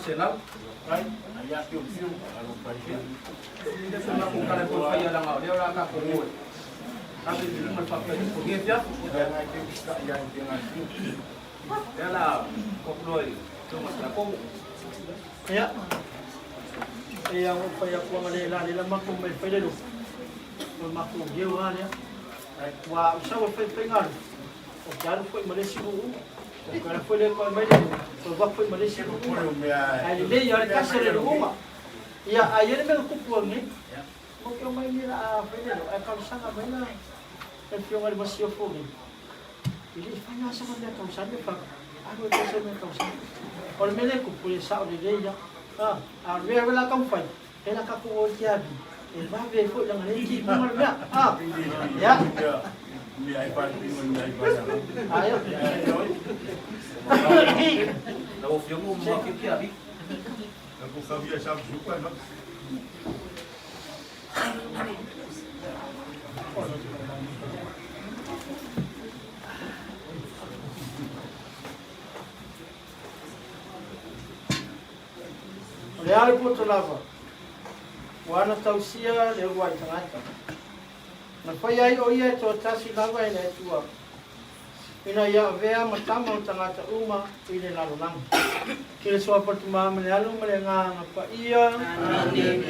100. Ia, e ia ua fai atu aga le la le la matou mai fai le lotu. O le matou geu lava lea. Ua au sau e fai faiga alu, ou te alu foi ma le isi nuu, ou te alu foi le toe mai le nuu, toe alu atu foi ma le isi nuu. Ae lelei lava le tasi o le nuu. Ia, a i ai le mea na tupu ai nei, matou te omai nei la a fai le lotu, ae talosaga mai la le afioga i le masiofo nei, e le i fai lava sana mea tausami e fai, alu e fai sana mea tausami. O le mea lea e tupu, e sao lelei lava. A o le mea o le a taumafai, e la tatou o i te avi, e vave ai foi leaga o lea e timuga le mea. Ia. Aia. O le a le poto lava, ua ana tausia le uluai tagata. Na faia ai o ia e toatasi lava e le Atua, ina ia avea ma tama o tagata uma i le lalolagi. I le Suafa o le Tama ma le Alo ma le Agaga Paia,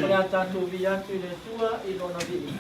o le a tatou vii atu i le Atua i Lona vii.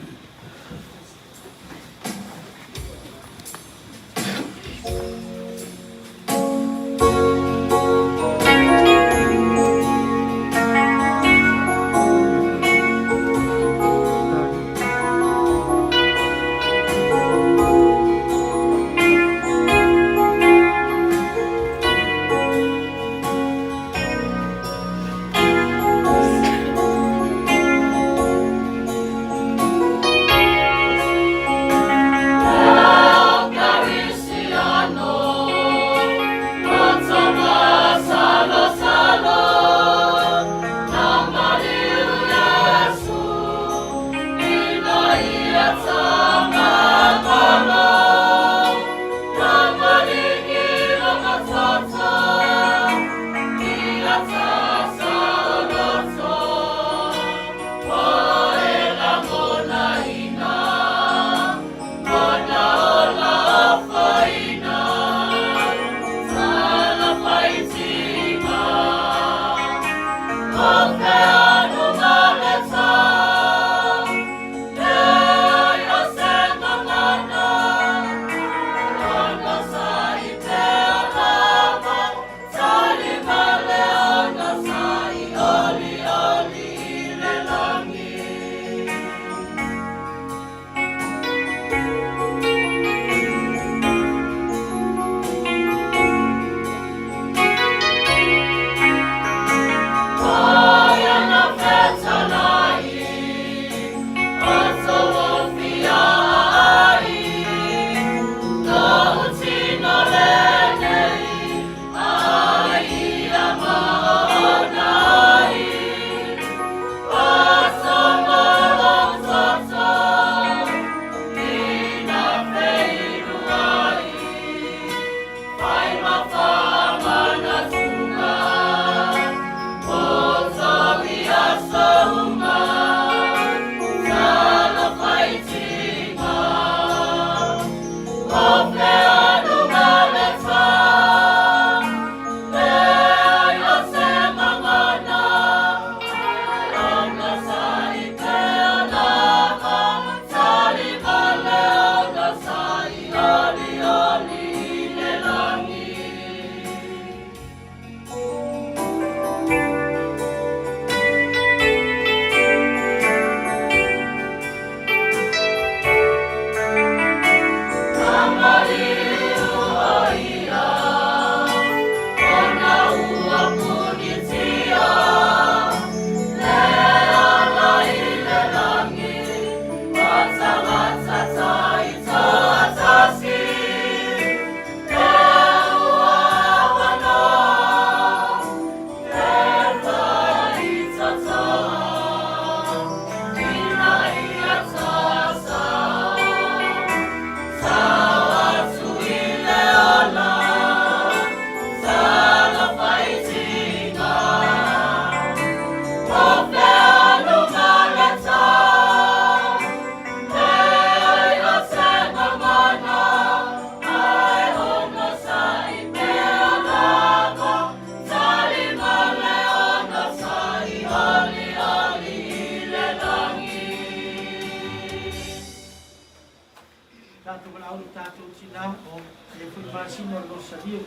Tatou valaau lo tatou tina o le foi masina o Losario.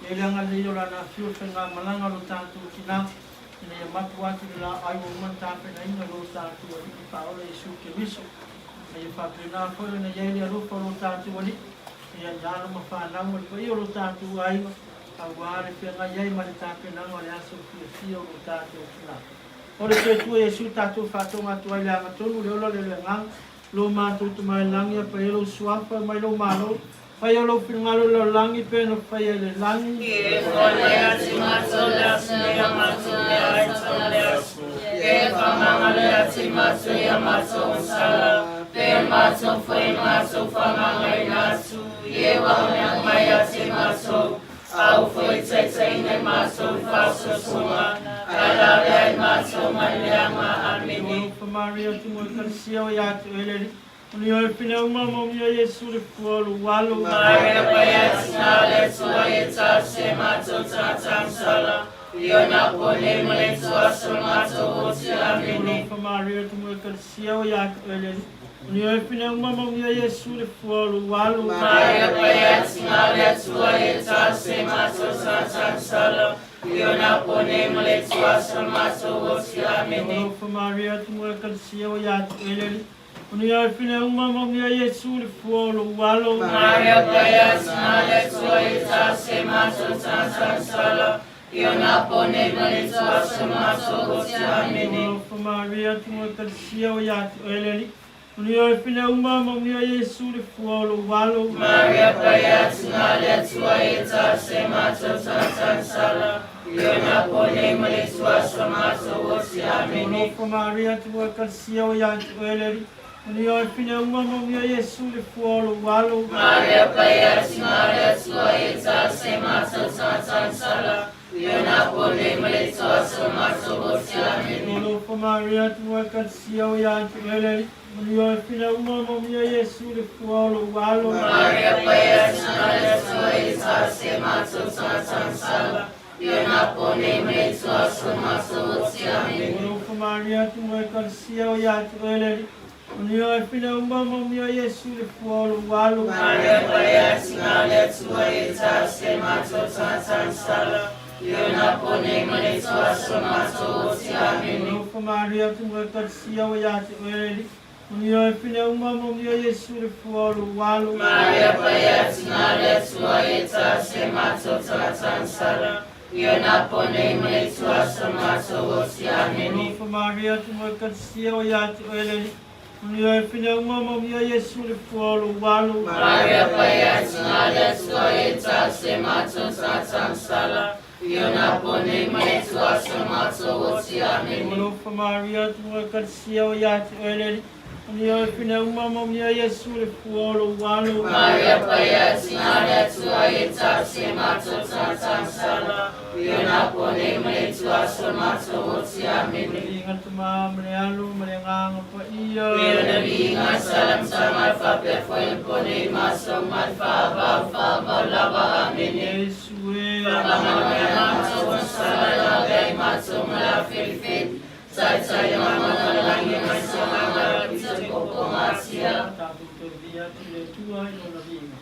E le agalelei o lana afio le faigamalaga o lo tatou tina, ina ia mapu atu le laau ua uma ona tapenaina lo tatou Alii ma Faaola Iesu Keriso. Ma ia faapena foi ona i ai le alofa o lo tatou Alii ia i alo ma fanau ma le paia o lo tatou aiga, aua le feagai ai ma le tapenaga o le aso fiafia o lo tatou tina. O le Soifua Iesu tatou faatoga atu ai le agatonu, le ola le le agaga, lo matou Tama i le lagi, ia paia lou suafa, mai lou malo, faia lou finagalo i le lalolagi pei ona faia i le lagi. Alofa Maria, tumu o Ekalesia o ia te oe le Alii, Manuia oe pneuma, manuia Iesu le fua o lou alo. Maria paia tina le Atua e tase matou tagata sala, Iona pone ma le tuaso matou oti. Amene. Alofa Maria, tumu o Ekalesia o ia te oe le Alii, Manuia oe pneuma, manuia Iesu le fua o lou alo. Maria paia tina le Atua e tase matou tagata sala, Iona pone ma le tuaso matou oti. Amene. Alofa Maria, tumu o Ekalesia o ia te oe le Alii, Manuia oe pneuma, manuia Iesu le fua o lou alo. Maria paia tina le Atua e tase matou tagata sala, Iona pone ma le tuaso matou oti. Amene. Alofa Maria, tumu o Ekalesia o ia te oe le Alii, Manuia oe pneuma, manuia Iesu le fua o lou alo. Maria paia tina le Atua e tase matou tagata sala, Iona pone ma le tuaso matou oti. Amene. Alofa Maria, tumu o Ekalesia o ia te oe le Alii, Manuia oe pneuma, manuia Iesu le fua o lou alo. Maria paia tina le Atua e tase matou tagata sala, Iona pone ma le tuaso matou oti. Amene. Alofa Maria, tumu o Ekalesia o ia te oe le Alii, Manuia oe pneuma, manuia Iesu le fua o lou alo. Maria paia tina le Atua e tase matou tagata sala, Iona pone ma le tuaso matou oti. Amene. Alofa Maria, tumu o Ekalesia o ia te oe le Alii, Manuia oe pneuma, manuia Iesu le fua o lou alo. Maria paia tina le Atua e tase matou tagata sala, Iona pone ma le tuaso matou oti. Amene. Alofa Maria, tumu o Ekalesia o ia te oe le Alii, Manuia oe pneuma, manuia Iesu le fua o lou alo. Maria paia tina le Atua e tase matou tagata sala, Iona pone ma le tuaso matou oti. Amene. Alofa Maria, tumu o Ekalesia o ia te oe le Alii, Manuia oe pneuma, manuia Iesu le fua o lou alo. Maria paia tina le Atua e tase matou tagata sala, Iona pone ma le tuaso matou oti. Amene. Alofa Maria, tumu o Ekalesia o ia te oe le Alii, Manuia oe pneuma, manuia Iesu le fua o lou alo. Maria paia tina le Atua e tase matou tagata sala, Iona pone ma le tuaso matou oti. Amene. Viiga le Tama ma le Alo ma le Agaga Paia. Pena viiga salam sama faapea foi le pone maso ma le faavau faavau lava. Amene. Iesu e. Faamamaluina matou sala la lavea i matou ma le aufelifeli, taitai ma le lagi ma se agaga pito i popogatia. Tatou toe viia atu i le Atua i lona viiga.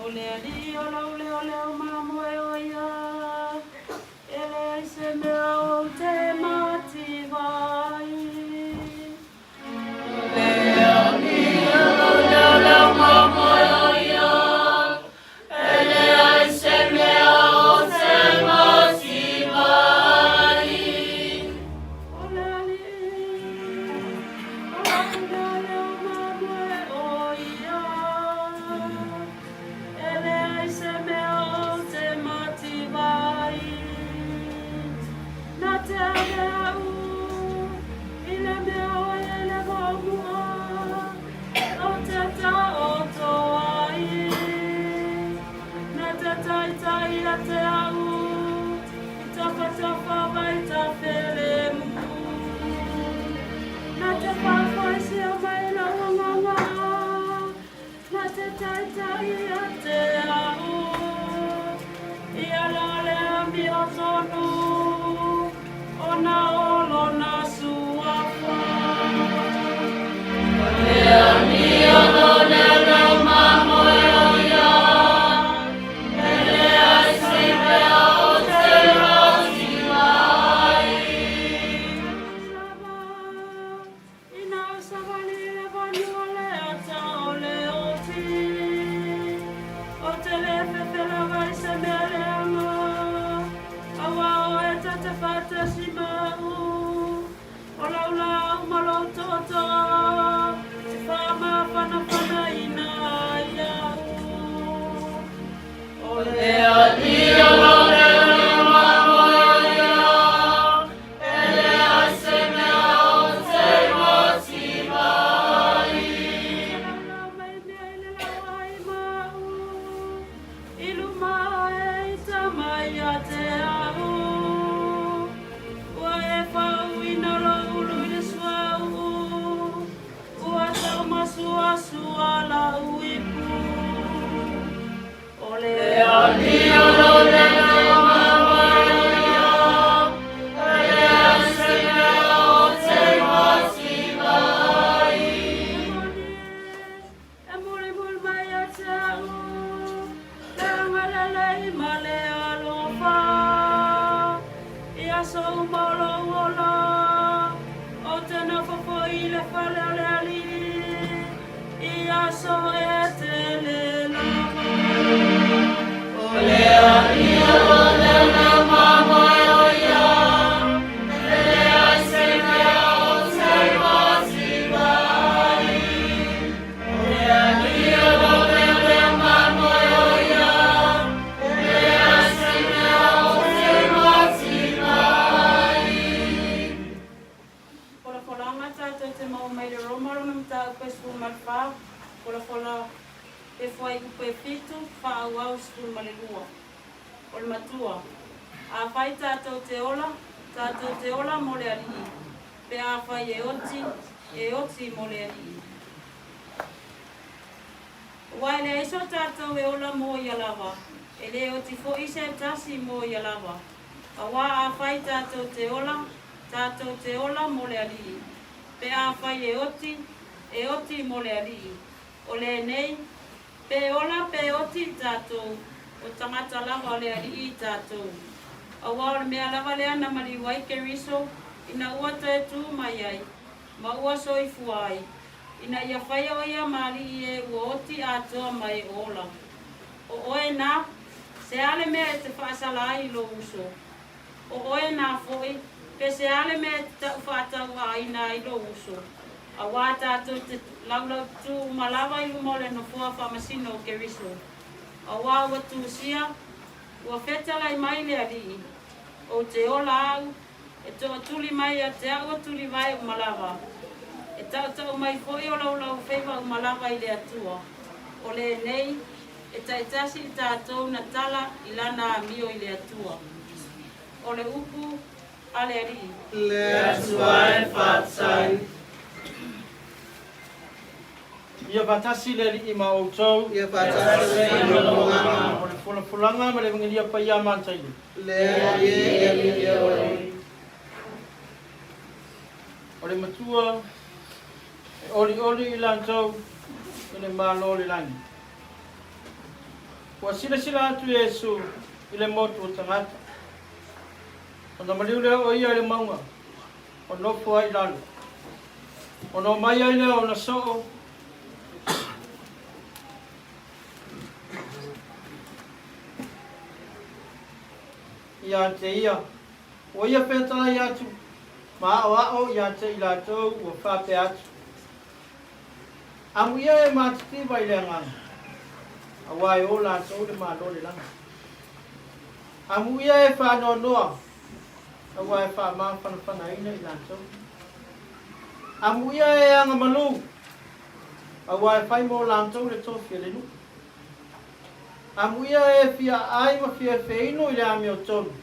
O le Alii o lou leoleo mamoe o ia, e leai se mea ou te mativa ai. O le Alii o lou leoleo mamoe o ia, e leai se mea ou te mativa ai. O le Alii o lou leoleo mamoe o ia, e leai se mea ou te mativa ai. Na te ave au i le mea o i ai le vaomua, ou te taoto ai. Na te taitai ia te au i tafatafa o vai tafelemu. Na te faafoisia mai lou agaga, na te taitai ia te au i ala o le amiotonu ona o lona suafa. O le Alii o lou leoleo mamoe o ia, e leai se mea ou te mativa ai. Ina ou savali i le fanua le ata o le oti, ou te le fefe lava i se mea leaga, auā o oe ta te faatasi ma a'u, o lau laau ma lou tootoo e faamafanafanaina ai a'u. O le Alii o lou leoleo mamoe o ia, e leai se mea ou te mativa ai. Laulau mai mea i le lauai ma a'u, i luma oe e ita mai ia te a'u. Ua e faauuina lou ulu i le suauu, ua taumasuasua la'u ipu. O le Alii o lou leoleo mamoe o ia, e leai se mea ou te mativa ai. E mulimuli mai ia te a'u le agalelei ma le alofa i aso uma o lou ola, ou te nofo foi i le fale o le Alii i aso e tele lava. O le Alii o lou leoleo mamoe o ia, e leai se mea ou te mativa ai. O le Alii o lou leoleo mamoe o ia, e leai se mea ou te mativa ai. Folafolaga tatou te maua mai le Roma lona mataupu e 14, folafola e fuaiupu e 7, faaauau 12. O le matua, afai tatou te ola, tatou te ola mo le Alii, pe afai e oti, e oti mo le Alii. Aua e leai so tatou e ola mo ia lava, e lē oti foi se tasi mo ia lava. Auā afai tatou te ola, tatou te ola mo le Alii, pe afai e oti, e oti mo le Alii. O lenei, pe ola pe oti tatou, o tagata lava o le Alii tatou. Auā o le mea lava lea na maliu ai Keriso ina ua toe tū mai ai, ma ua soifua ai, ina ia faia o ia ma Alii e ua oti atoa ma e ola. O oe na, se a le mea e te faasala ai i lou uso? O oe na foi, pe se a le mea e te taufaatauaaina ai lou uso? Auā tatou te laulaututū uma lava i luma o le nofoa faamasino o Keriso. Auā ua tusia, ua fetalai mai le Alii, Ou te ola au, e tootuli mai ia te a'u o tulivae uma lava. E tautau mai foi o laulau faiva uma lava i le Atua. O lenei, e taitasi i tatou na tala i lana amio i le Atua. O le upu a le Alii. Le Atua e faafetai. Ia faatasi le Alii ma outou. Ia faatasi foi ma lou agaga. O le folafolaga ma le Evagelia paia a Mataio. Le Alii e ia viia oe. O le matua e olioli i latou i le Malo o le lagi. Ua silasila atu Iesu i le motu o tagata. Ona maliu lea o ia i le mauga, o nofo ai i lalo. Ona omai ai lea ona soo ia te ia. Ua ia fetalai atu ma aʻoaʻo ia te i latou ua faapea atu. Amuia e matitiva i le agaga, auā e o latou le Malo o le lagi. Amuia e faanoanoa, auā e faamafanafanaina i latou. Amuia e agamalu, auā e fai mo latou le tofi a le nuu. Amuia e fia aai ma fia feinu i le amiotonu,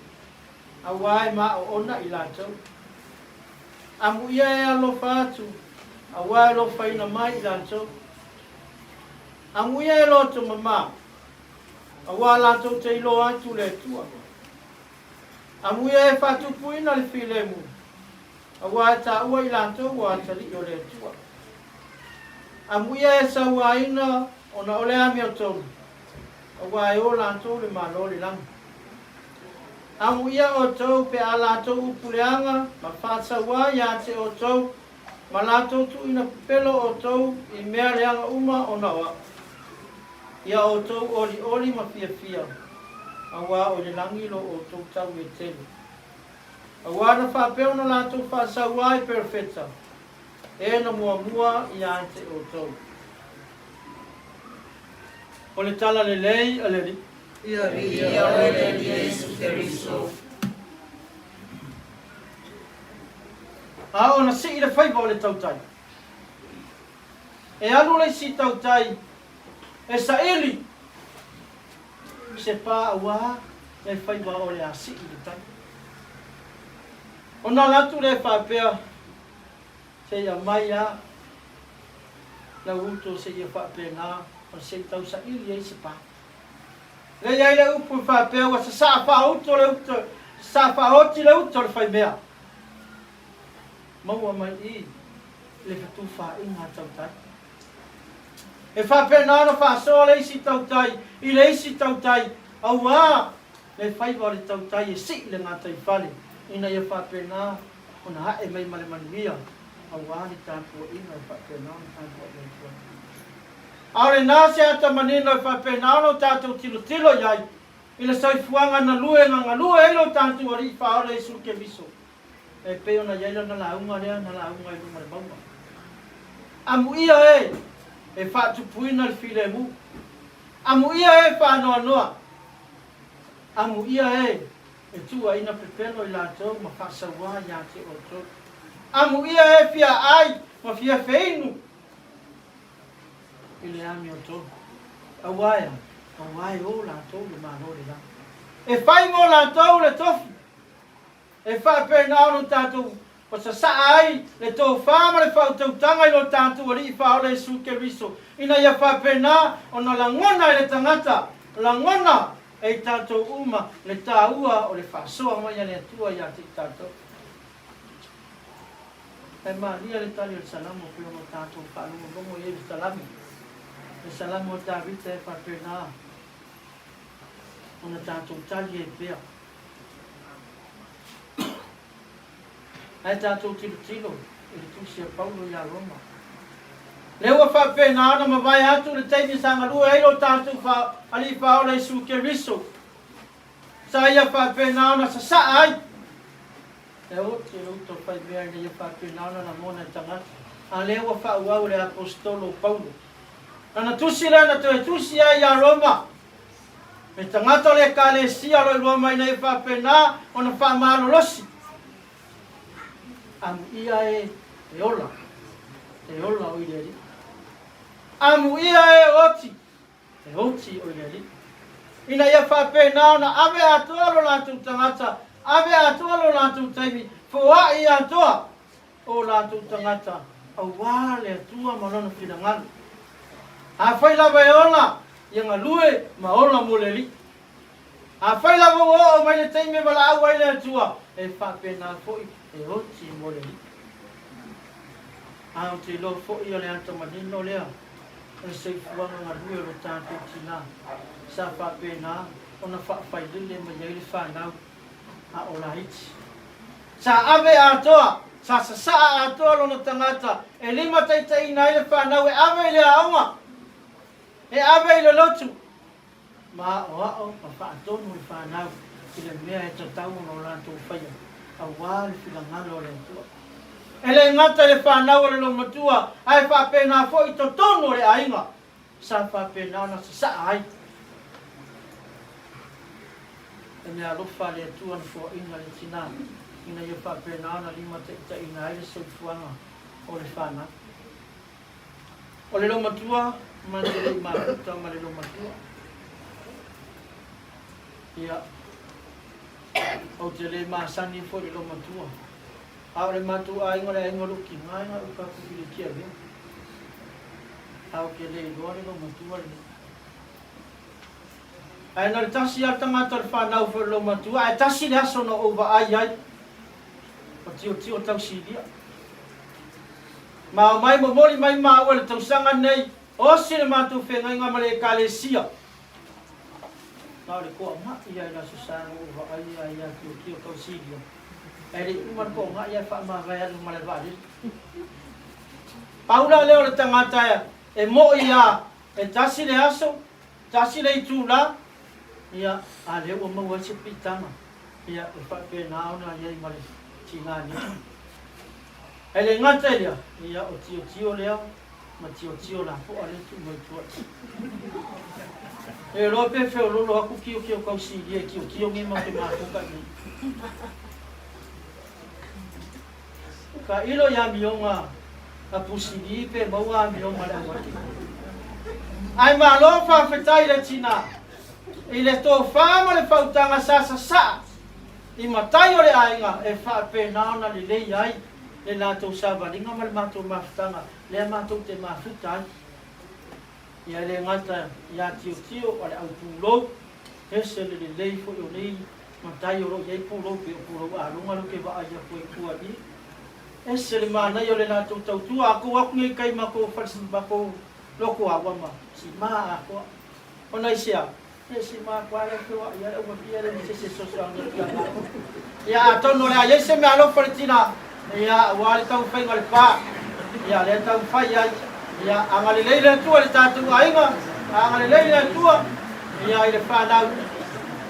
auā e maoona i latou. Amuia e alofa atu, auā e alofaina mai i latou. Amuia e loto mamā, auā latou te iloa atu le Atua. Amuia e faatupuina le filemu, auā e taua i latou o atalii o le Atua. Amuia e sauaina ona o le amiotonu, auā e o latou le Malo o le lagi. Amuia outou pe a latou upu leaga ma faasauā iā te outou, ma latou tuuina pepelo outou i mea leaga uma ona o A'u. Ia outou olioli ma fiafia, auā o i le lagi lo outou tau e tele. Auā na faapea ona latou faasauā i perofeta, e na muamua iā te outou. O le Tala Lelei a le Alii. Ia viia oe le Alii Iesu Keriso. A ona sii le faiva o le tautai. E alu le isi tautai e saili se pa auā le faiva o le a sii le tai. Ona alu atu lea faapea, Seia mai a lau uto seia faapena ona se i tau saili ai se pa. Lea i ai le upu e faapea ua sasaa faauto le uto, sasaa faaoti le uto o le faimea. Maua mai i le fetufaaiga a tautai. E faapena ona faasoa le isi tautai i le isi tautai auā le faiva o le tautai e sii le gataifale ina ia faapena ona ae mai ma le manuia auā le tapuaiga e faapena ona tapuai atu ai. A o lena se ata manino e faapena ona o tatou tilotilo i ai i le soifuaga na lue na galue ai lo tatou Alii Faaola Iesu Keriso, e pei ona i ai lana lauga lea na lauga i luga o le mauga. Amuia e e faatupuina le filemu. Amuia e faanoanoa. Amuia e e tuuaina pepelo i latou ma faasauā iā te outou. Amuia e fia ai ma fia feinu i le amiotonu. Auā e a? Auā e o latou le Malo o le lagi. E fai mo latou le tofi. E faapena ona tatou ua sasaa ai le tofa ma le faautautaga i lo tatou Alii Faaola Iesu Keriso, ina ia faapena ona lagona e le tagata, lagona e i tatou uma le taua o le faasoa mai a le Atua ia te i tatou. Ae malia le tali o le Salamo pei ona tatou faalogologo i ai i le Salamo, le Salamo a Tavita e faapena ona tatou tali ai pea. Ae tatou tilotilo i le tusi a Paulo iā Roma. Lea ua faapena ona mavae atu le taimi sa galue ai lo tatou Alii Faaola Iesu Keriso, sa ia faapena ona sasaa ai e oti le uta o faimea ina ia faapena ona lagona e tagata. A lea ua faaauau e le Aposetolo o Paulo lana tusi lea na toe tusi ai iā Roma. Me tagata o le Ekalesia o lo o i Roma ina ia faapena ona faamalolosi. Amuia e e ola, e ola o i le Alii. Amuia e oti, e oti o i le Alii. Ina ia faapena ona ave atoa lo latou tagata, ave atoa lo latou taimi, foai atoa o latou tagata auā le Atua ma Lona finagalo. Afai lava e ola, ia galue ma ola mo le Alii. Afai lava ua oo mai le taimi e valaau ai le Atua, e faapena foi e oti mo le Alii. A ou te iloa foi o le ata manino lea. O le soifuaga galue o lo tatou tinā sa faapena ona faafailele mai ai le fanau a o laiti. Sa ave atoa, sa sasaa atoa lona tagata e limataitaiina ai le fanau e ave i le aoga, e ave i le lotu, ma aoao ma faatonu le fanau i le mea e tatau ona o latou faia aua le finagalo o le Atua. E le gata i le fanau a le loomatua, ae faapena foi i totonu o le aiga sa faapena ona sasaa ai. E mea alofa a le Atua na foaina le tinā ina ia faapena ona limataitaiina ai le soifuaga o le fanau. O le loomatua ma te le i mafuta ma le loomatua. Ia, ou te le masani foi i le loomatua. A o le matou aiga o le aiga o lou tina e na uka atu i le Tiavea. A ou te le iloa le loomatua lenei. Ae na o le tasi lava le tagata o le fanau foi o le loomatua, ae tasi le aso na ou vaai ai, o tiotio tausilia. Ma omai momoli mai maua i le tausaga lenei, osi le matou feagaiga ma le Ekalesia. Na o le toama'i lava i le Aso Sa na ou vaaia ai ia Tiotio Tausilia, ae le i uma le toama'i ae faamavae alu ma le vaalele. Pau la lea o le tagata e mo'i lava e tasi le aso, tasi le itula, ia, a lea ua maua ai se piitaga, ia, e faapena ona i ai ma le tinā nei. Ae le gata i lea, ia, o Tiotio lea ma tiotio lafoa lea tuu mai tua i. E iloa pe feololo atu kiokio kau silia i kiokio nei ma te mafuta nei. Ka ilo i amioga a pusili pe maua amioga le auati. Ae malo faafetai le tina i le tofa ma le fautaga sa sasaa i matai o le aiga e faapena ona lelei ai le latou savaliga ma le matou mafutaga lea matou te mafuta ai. Ia e le gata ia Tiotio a le au pulou, ese le lelei foi o nei matai o lo o i ai pulou pei o pulou aluga lea ou te vaai atu ai i tua i i. Ese le manaia o le latou tautua, a tou atu nei i tai matou fale matou lotu aua ma sima atoa. Ona aisea? Ia si matua lea feoai ai aua fia le se se fesoasoani atu ia matou. Ia atonu o le a i ai se mea alofa i le tina, ia aua le taumafaiga o le pa. Ia lea e taumafai ai. Ia agalelei le Atua i le tatou aiga, agalelei le Atua ia i le fanau.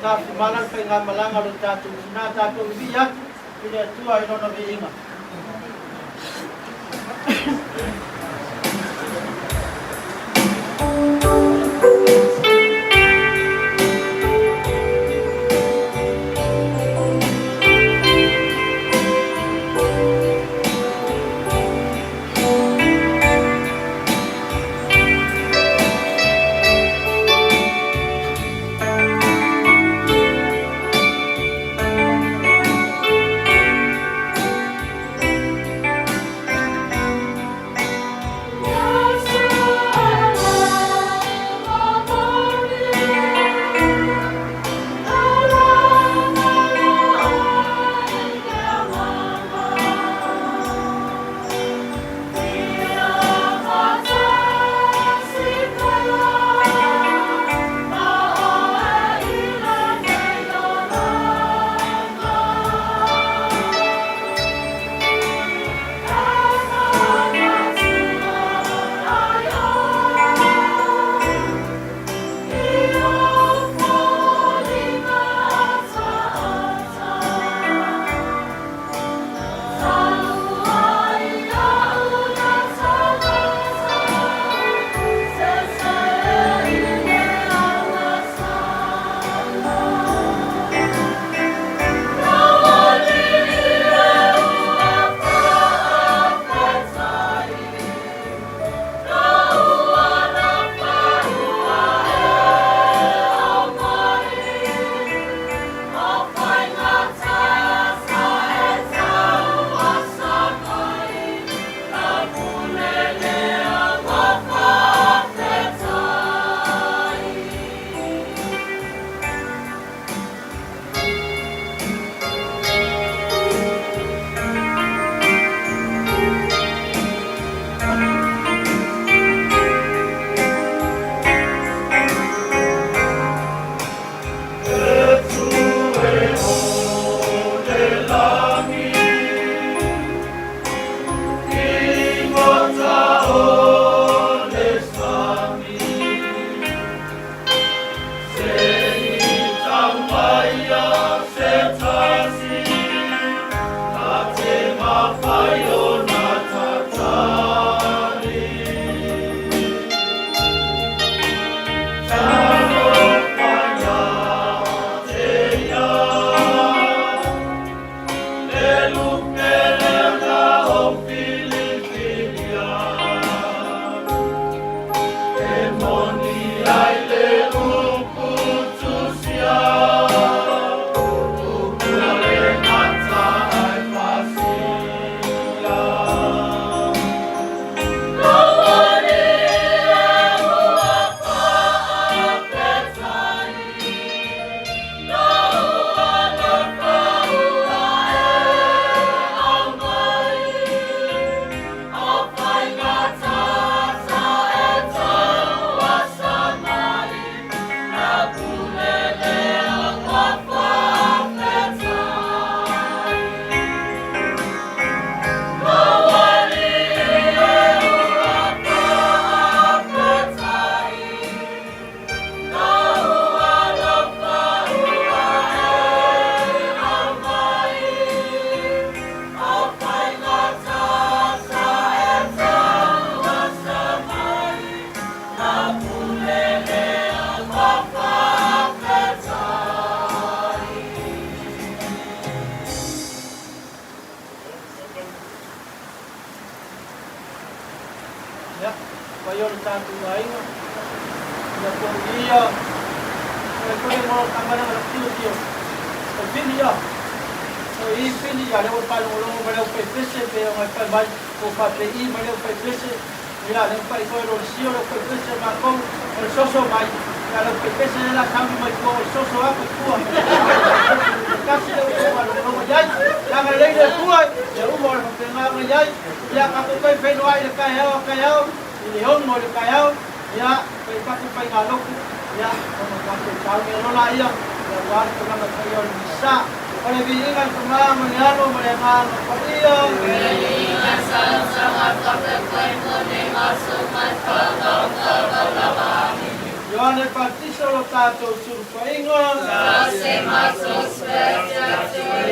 Tafumala le faigamalaga o lo tatou tina, tatou vivii atu i le Atua i lona viiga. tatou aiga. Ia poia, o le kore mo kamana na tio tio. O fili ia. O i fili ia le o palongolongo ma le o pese pe o ngai pai mai o fa pe i ma le o pese. Ia le pai ko lo sio le o pese ma ko o le soso mai. Ia le o pese la sauni mai ko o soso a ko tua. Kasi le o palongolongo iai. Ia ngai le le tua. Ia uma o le faapena ona iai. Ia tatou toe feiloai i le taeao a taeao, i le 6 o le taeao, ia, toe tatou faigalotu, ia, ona tatou sauni loa laia, ia aua le tulaga paia o le Misa. O le viiga i le Tama ma le Alo ma le Agaga Paia. Le viiga saosaoga faafoefoe mo nei aso ma le faavaavau lava. Amene. Ioane Paratisa o lo tatou sulufaiga.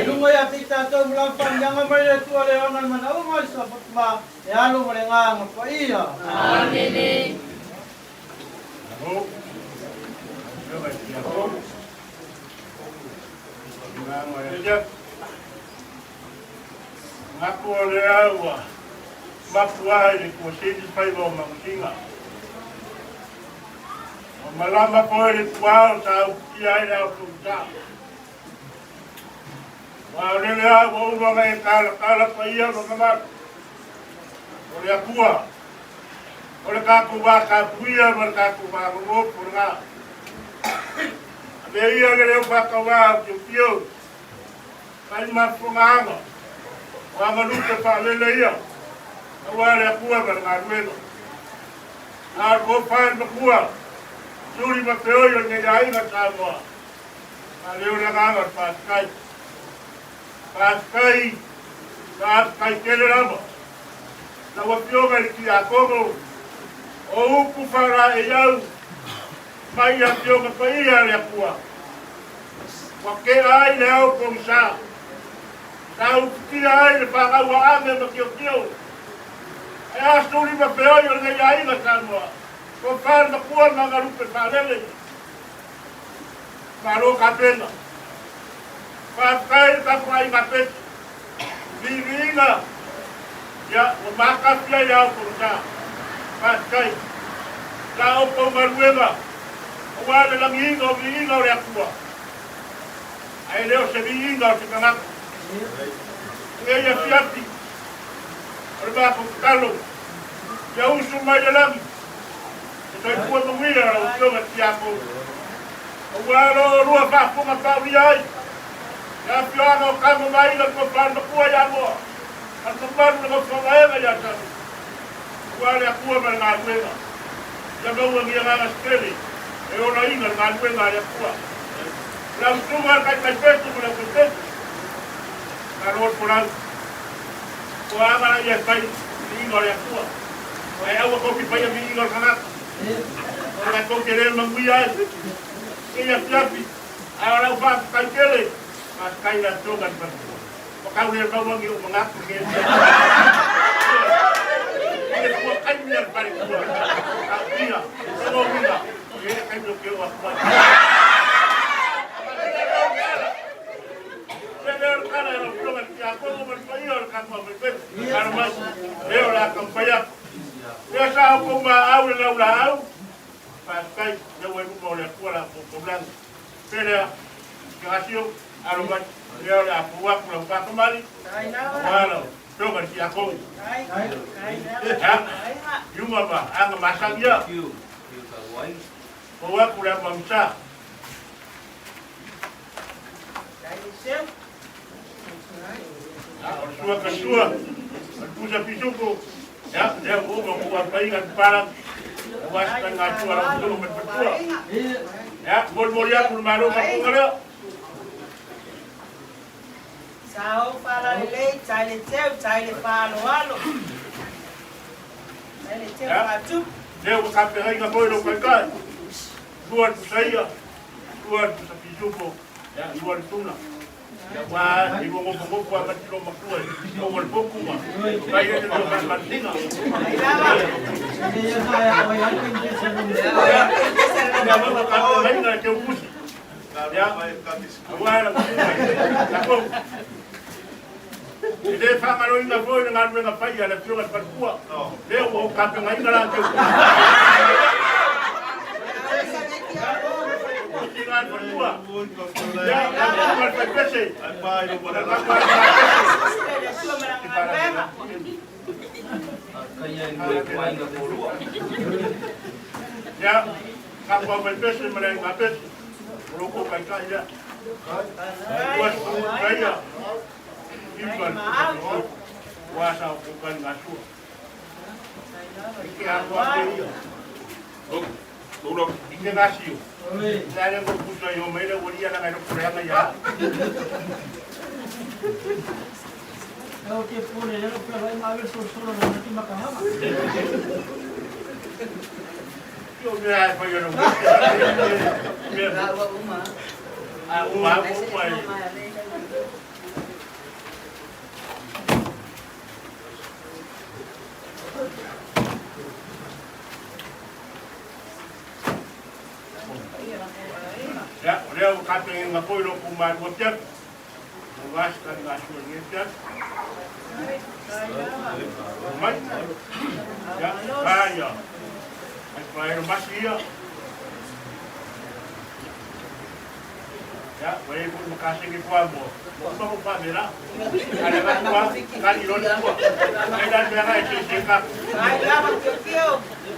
I luga ia te i tatou ma lana faamanuiaga mai le Atua le ona le manaoga i Suafa ma le Alo ma le Agaga Paia. Amene. Manatu o lea ua mafua i le kuasini faiva o Manusina. Ua malama foi le puao sa uputia ai le ao tuuta. Ua o lele a ua uma ona e talatala paia ma mamalu o le Atua, o le tatou va tapuia ma le tatou va nonofo lena. Avea ia le leo faatauvā o Tiotio mai mafofogaaga o agalupe faalele ia aua le Atua ma le galuega. A o le tofa i le Matua, suli ma feoi o lenei aiga Samoa, faaleo le agaga o le faafetai. Faafetai, faafetai tele lava. Lau Afioga i le Tiakono, o upu faalaeiau mai i Afioga Paia a le Atua, ua tea ai le ao pogisa, sa uputia ai le fanau a Ame ma Tiotio, ae a suli ma feoi o lenei aiga Samoa, tofa le matua ma galupe faalele. Malo tapena. Faafetai le tapuaiga Peti. Viiviiga, ia, ua matafi ai ao pogisa. Faafetai. La outou galuega, aua le lagiina o viiga o le Atua, ae le o se viiga o se tagata. I lenei afiafi, o le matou tatalo, ia usu mai le lagi, se soifua manuia lau Afioga i le Tiakono, aua lo oulua faafofoga paulia ai le afioaga o Kamo ma Aiga le Tofa le Matua ia Moa ma le mamalu le Nofo-a-Vaega ia Samu, aua le Atua ma le galuega. Ia maua ni agaga se tele e olaina le galuega a le Atua. O lau susuga le taitaipetu ma le aufaipetu, malo le folau. Ua aga ia e fai viiga o le Atua, ae aua tou te faia viiga o le tagata. O le tou te le manuia ai i afiafi, ae o lau faafetai tele, faafetai i le Afioga i le Faletua. Ua tau le maua ni ou manatu i lenei afiafi. I le fua taimi a le faletua, tautia, o lona uiga, e i ai le taimi ou te oo atu ai. Ia lea o le tala i lau Afioga i le Tiakono ma le paia o le tatou aufaipepu. Alo mai, lea o le a taumafai atu. Lea sa outou maau le laulaau, faafetai, lea ua i luma o le Atua la outou taulaga. Pe lea, Igasio, alo mai, lea o le a fou atu lau faakamali, aua lau Afioga i le Tiakono. Ia, iuga ma aga masani ia. Fou atu le amuamusa. O le sua ka sua, o le pusa pisuku, ia, lea ua uma ua alufaiga le papalagi, aua se taligasua a lau afioga ma le faletua. Ia, molimoli atu le Malo faafofoga lea. Sa ou faalalelei, tai le teu, tai le faaaloalo, tai le teu faatupu. Lea ua tapenaina foi lou taitai, lua le pusa ia, lua le pusa pisupo, ia, lua le tuna. Ia, ua i lua nofonofo a ma tilo matua i o le poku ma kai e le lua faamatisina. Ia, ua tapenaina e teu pusi. Ia, aua lau susuga i le Tiakono. E lē faagaloina foi le galuega fai a le afioga i le faletua lea ua ou tapenaina latou tina le faletua ia ma le faipese ia tatou au faipese ma le aiga pese o lo kou taitai lea ua ia ipa ua sa o kou taligasua i ke atoa te ia i ke gasio le ale mo pusa i o mai le ua ia langa i loko leanga ia. Evo ke pole le lo vai ma ver solo solo no ti makahama. Io me ai fai no. Me a uma uma e. Ia, o lea ua tapenaina foi lou kumalua piapi. Ua se taligasua i lenei afiafi. Mai. Ia, aia. Ai paelo masi ia. Ia, ua i ai foi ma kasegi fuamoa. Ua uma lou faamela. Ale avatu lava, kali loa le fua. Ai la le mea na e sese tatou.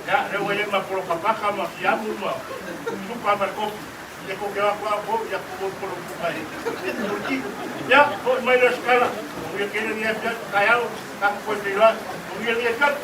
Ia, lea ua i ai ma poloka paka ma siamu ma suka ma le kopi. Ia ko ke atu au foi, ia ko mo polo puka e. Ia, foi mai le skala. O ia kele ni afiafi, taeao, tatou toe feiloai. O ia ni afiafi.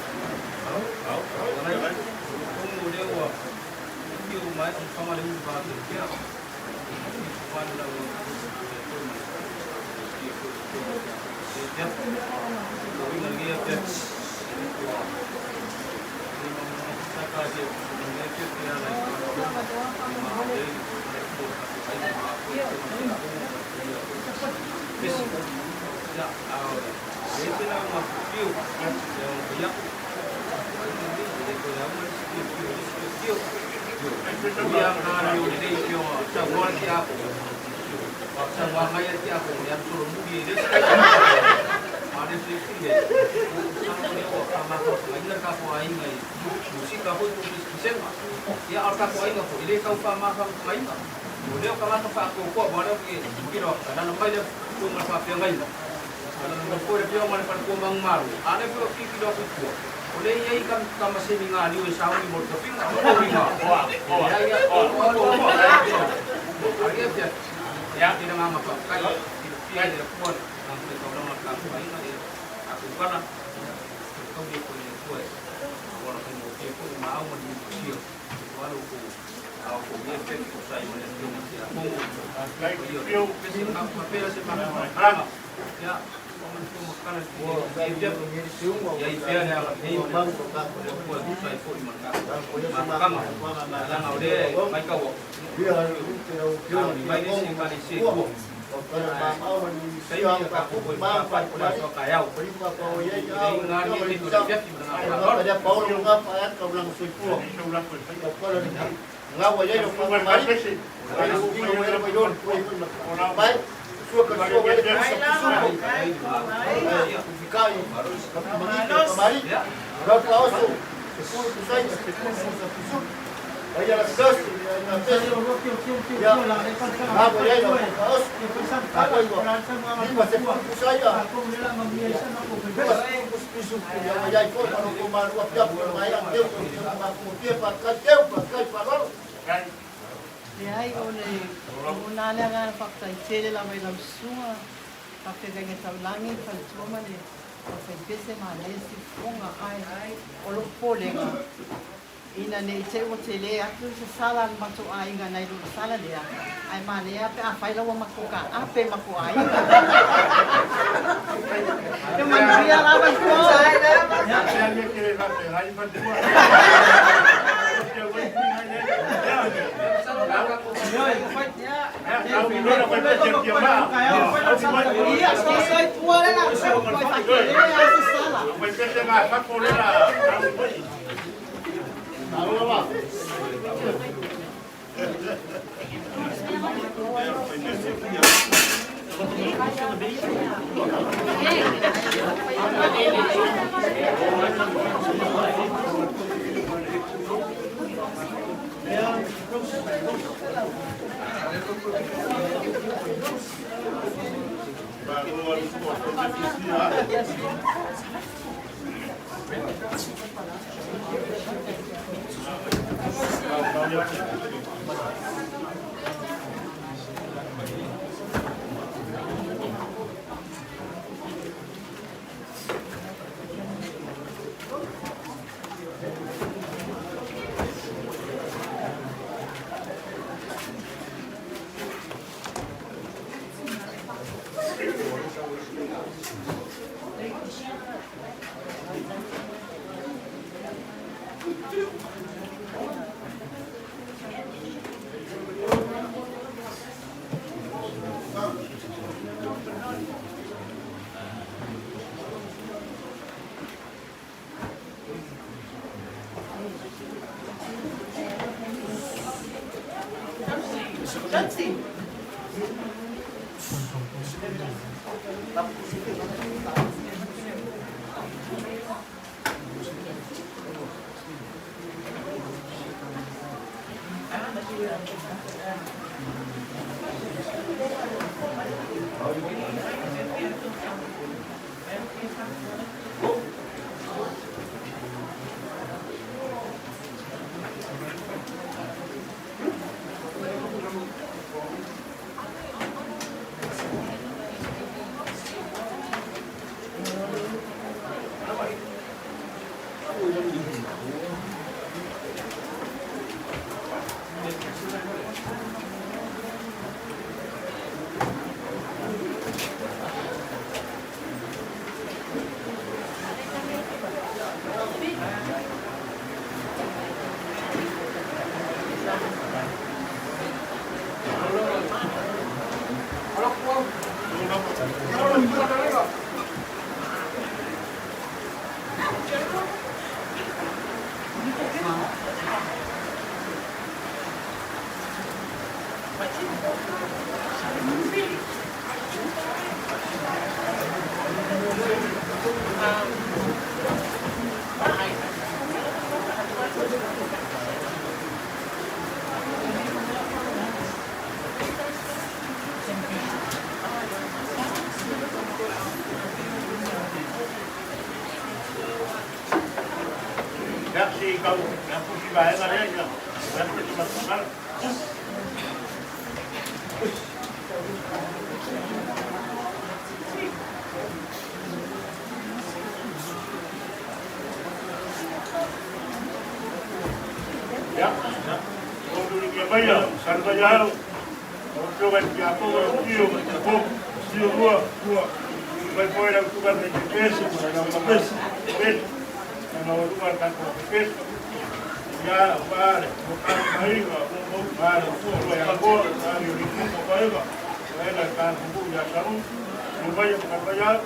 Leai, o le lagona lava le agaga faafetai tele lava i lau susuga faafeagaiga taulagi, le faletua ma le aufaipese manaia siufofoga ae o lou popolega ina ne i te i ua tele atu se sala a le matou aiga nai lo le sala lea ae manaia pe afai la ua matou taape matou aiga. Ia manuia lava le po. Ia, se i tau pusi vaega lea, ia, fai atu le matou tala. Ia, o tuligia maia, Saluvaiao, lau Afioga i le Tiakono, lau Tio, Tio Rua, mai foi lau Susuga i le Pese, Pese, Pese, na maualuga le tatou Pese. Ia, aua le maiga, ma le Tua ia Koa, le Paega, paega le tatou ia Salu, mai ma Saluvaiao.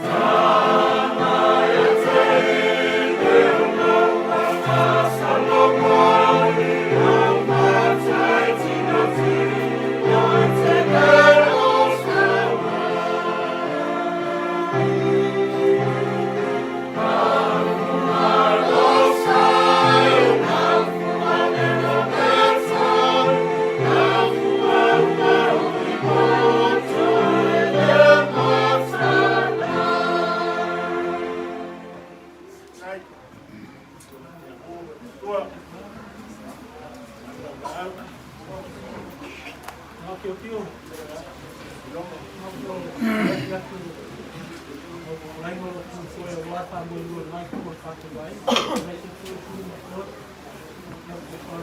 Sa afio, atu atu o lo o aua faamoemoe o lena itu o le tatou aiga, aemaise foi o sui ma toe, ia po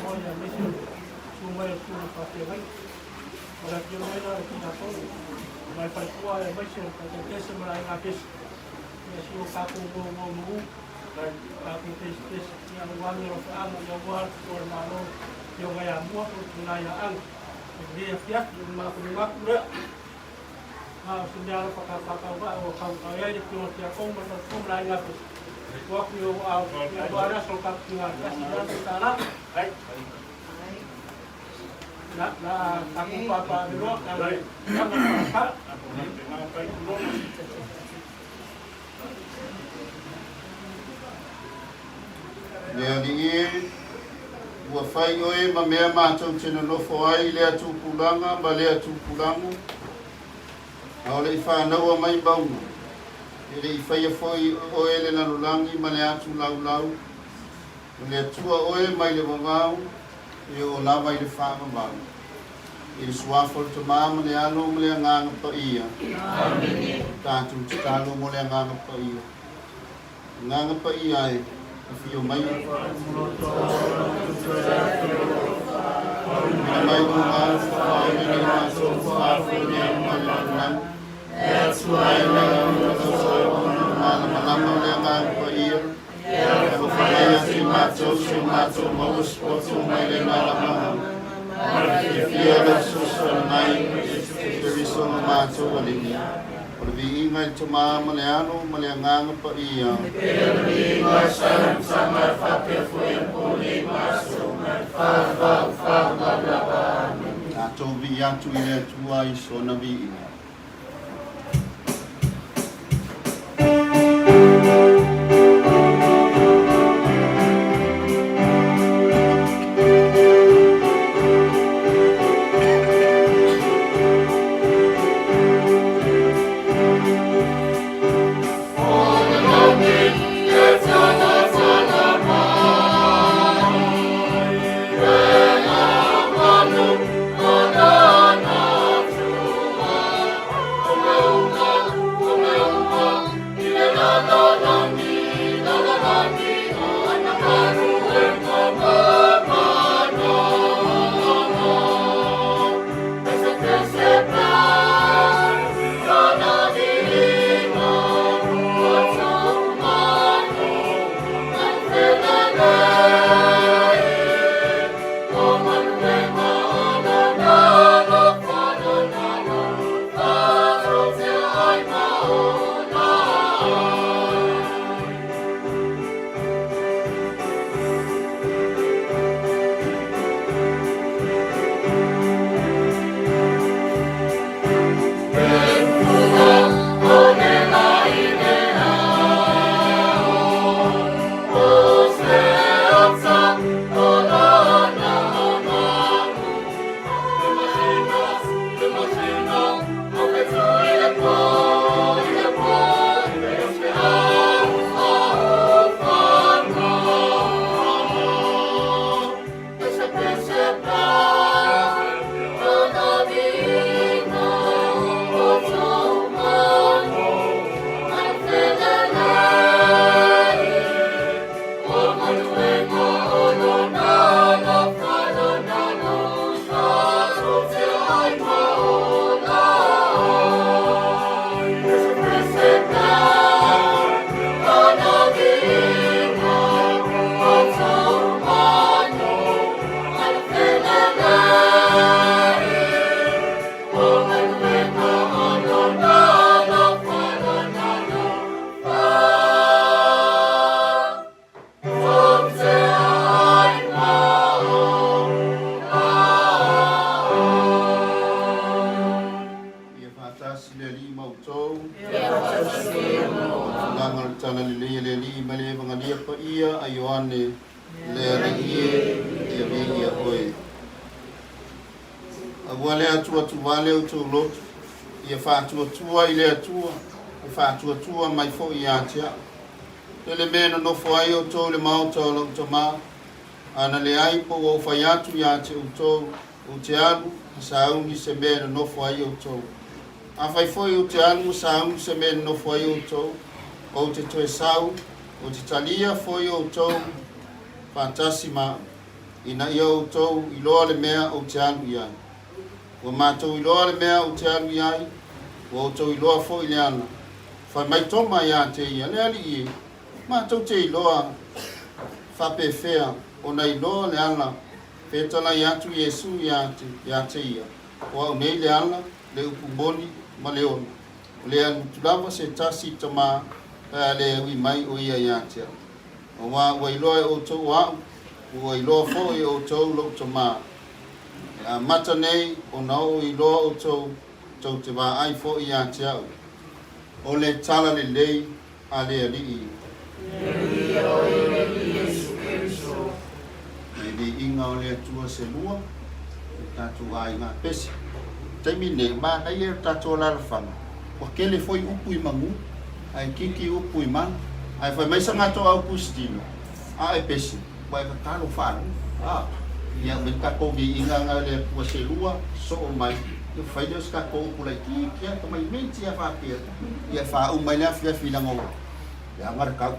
o le aemaise o le susu mai o le susuga i le faafeagaiga. O le afio mai la o le Tulafono, mai faletua aemaise o le taitai pese ma le aiga pese, ia si o tatou nonomanu, tatou pesepese, ia aua le alofaaga, ia aua le fua o le Malo, Afioga ia Mua po o le tina ia Aga. I lenei afiafi, o le matou atu lea. A o se mea alofa ka whakatauvaa ua tautau ai le Afioga i le Tiakono ma le faletua ma le aiga pese. Tuu atu i ou aao, ia aua le aso o le tatou faiga $1,000. La la tatou papaaveloa, la le tulaga le faataa. Le Alii e, ua fai oe ma mea matou te nonofo ai i lea tupulaga ma lea tupulaga, a o le i fanaua mai mauga, e le i faia foi oe le lalolagi ma le atu laulau, o le Atua oe mai le vavau e oo lava i le faavavau. I le suafa o le Tama ma le Alo ma le Agaga Paia. Amene. Tatou tatalo mo le Agaga Paia. Agaga Paia e, afio mai. Tuuina mai luga, faaoli nei matou faafoe nei ma le lalolagi. Ai le malamalama o le Agaga Paia. Alofa mai ia te matou si o matou maua se poto mai le malamaga. Ma le fiafia o le fesoasoani mai i Keriso ma matou Alii. O le viiga i le Tama ma le Alo ma le Agaga Paia. Tatou vii atu i le Atua i sona viiga. Ia faatasi le Alii ma outou. Tulaga o le Tala Lelei a le Alii mai le Evangalia Paia a Ioane, Le Alii e, ia viia oe. Aua le atuatuvale outou loto, ia faatuatua i le Atua, e faatuatua mai foi ia te au. Tele mea e nonofo ai outou i le maota o lou Tama, a na leai po ua ou fai atu ia te outou, ou te alu, ma sauni se mea e nonofo ai outou. Afai foi ou te alu ma sauni se mea e nonofo ai outou, ou te toe sau, ou te talia foi outou faatasi ma a'u, ina ia outou iloa le mea ou te alu i ai. Ua matou iloa le mea ou te alu i ai, ua outou iloa foi le ala. Fai mai Toma iā te ia, Le Alii e, matou te iloa faapefea ona iloa le ala. Fetalai atu Iesu iā te, iā te ia, O au nei le ala, le upu moni, ma le ola. O le alu atu lava se tasi i Tamā, pe a le ui mai o ia iā te au. Auā ua iloa e outou o a'u, ua iloa foi e outou lou Tamā. E amata nei ona oo iloa outou, tou te vaai foi iā te a'u. O le tala lelei a le Alii. Viia oe le Alii Iesu Keriso. Mai viiga o le Atua se lua, le tatou aiga pese. Taimi nei, manaia le tatou alalafaga, ua tele foi upu i manu, ae itiiti upu i mana. Ae fai mai sa matou au Kusitino, a e pese, ua e tatalo faalua. A, ia aumai le tatou viiga na le Atua se lua, soo mai, ia fai lea o se tatou upu laitiiti lava, tamai minti lava faapea, ia faauma ai le afiafi leaga ua leaga le tau.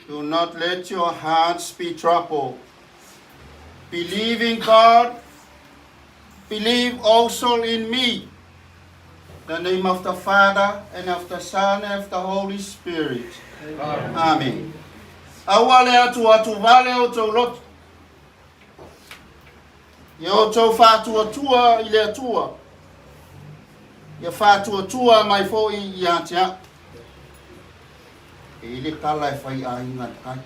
Do not let your hearts be troubled. Believe in God, believe also in me. The name of the Father, and of the Son, and of the Holy Spirit. Amen. Aua le atu atu vale o tou loto. Ia outou faatuatua i le Atua. Ia faatuatua mai foi ia te au. E i le tala e fai aiga le kai.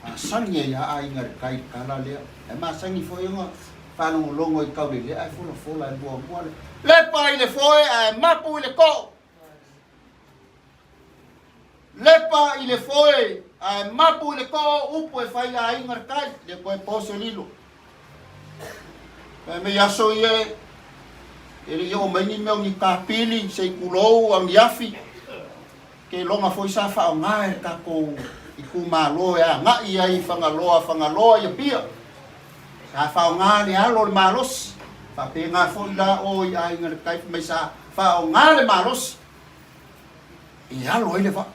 Masani ai a aiga le kai le tala lea. E masani foi ona faalogologo i taulelea ae folafola e muamua le lepa i le foe ae mapu i le koo. Lepa i le foe ae mapu i le koo upu e fai aiga le kai. Le koe po se lilo. E mei aso ia e le i oo mai ni mea o ni kapili, se i tulou, agiafi, ke loga foi sa faaaoga e le tatou itumalo e agai ai i Fagaloa, Fagaloa i Apia. Sa faaaoga le alo o le malosi. Faapena foi la o i aiga le tai mai sa faaaoga le malosi e alo ai le vaa.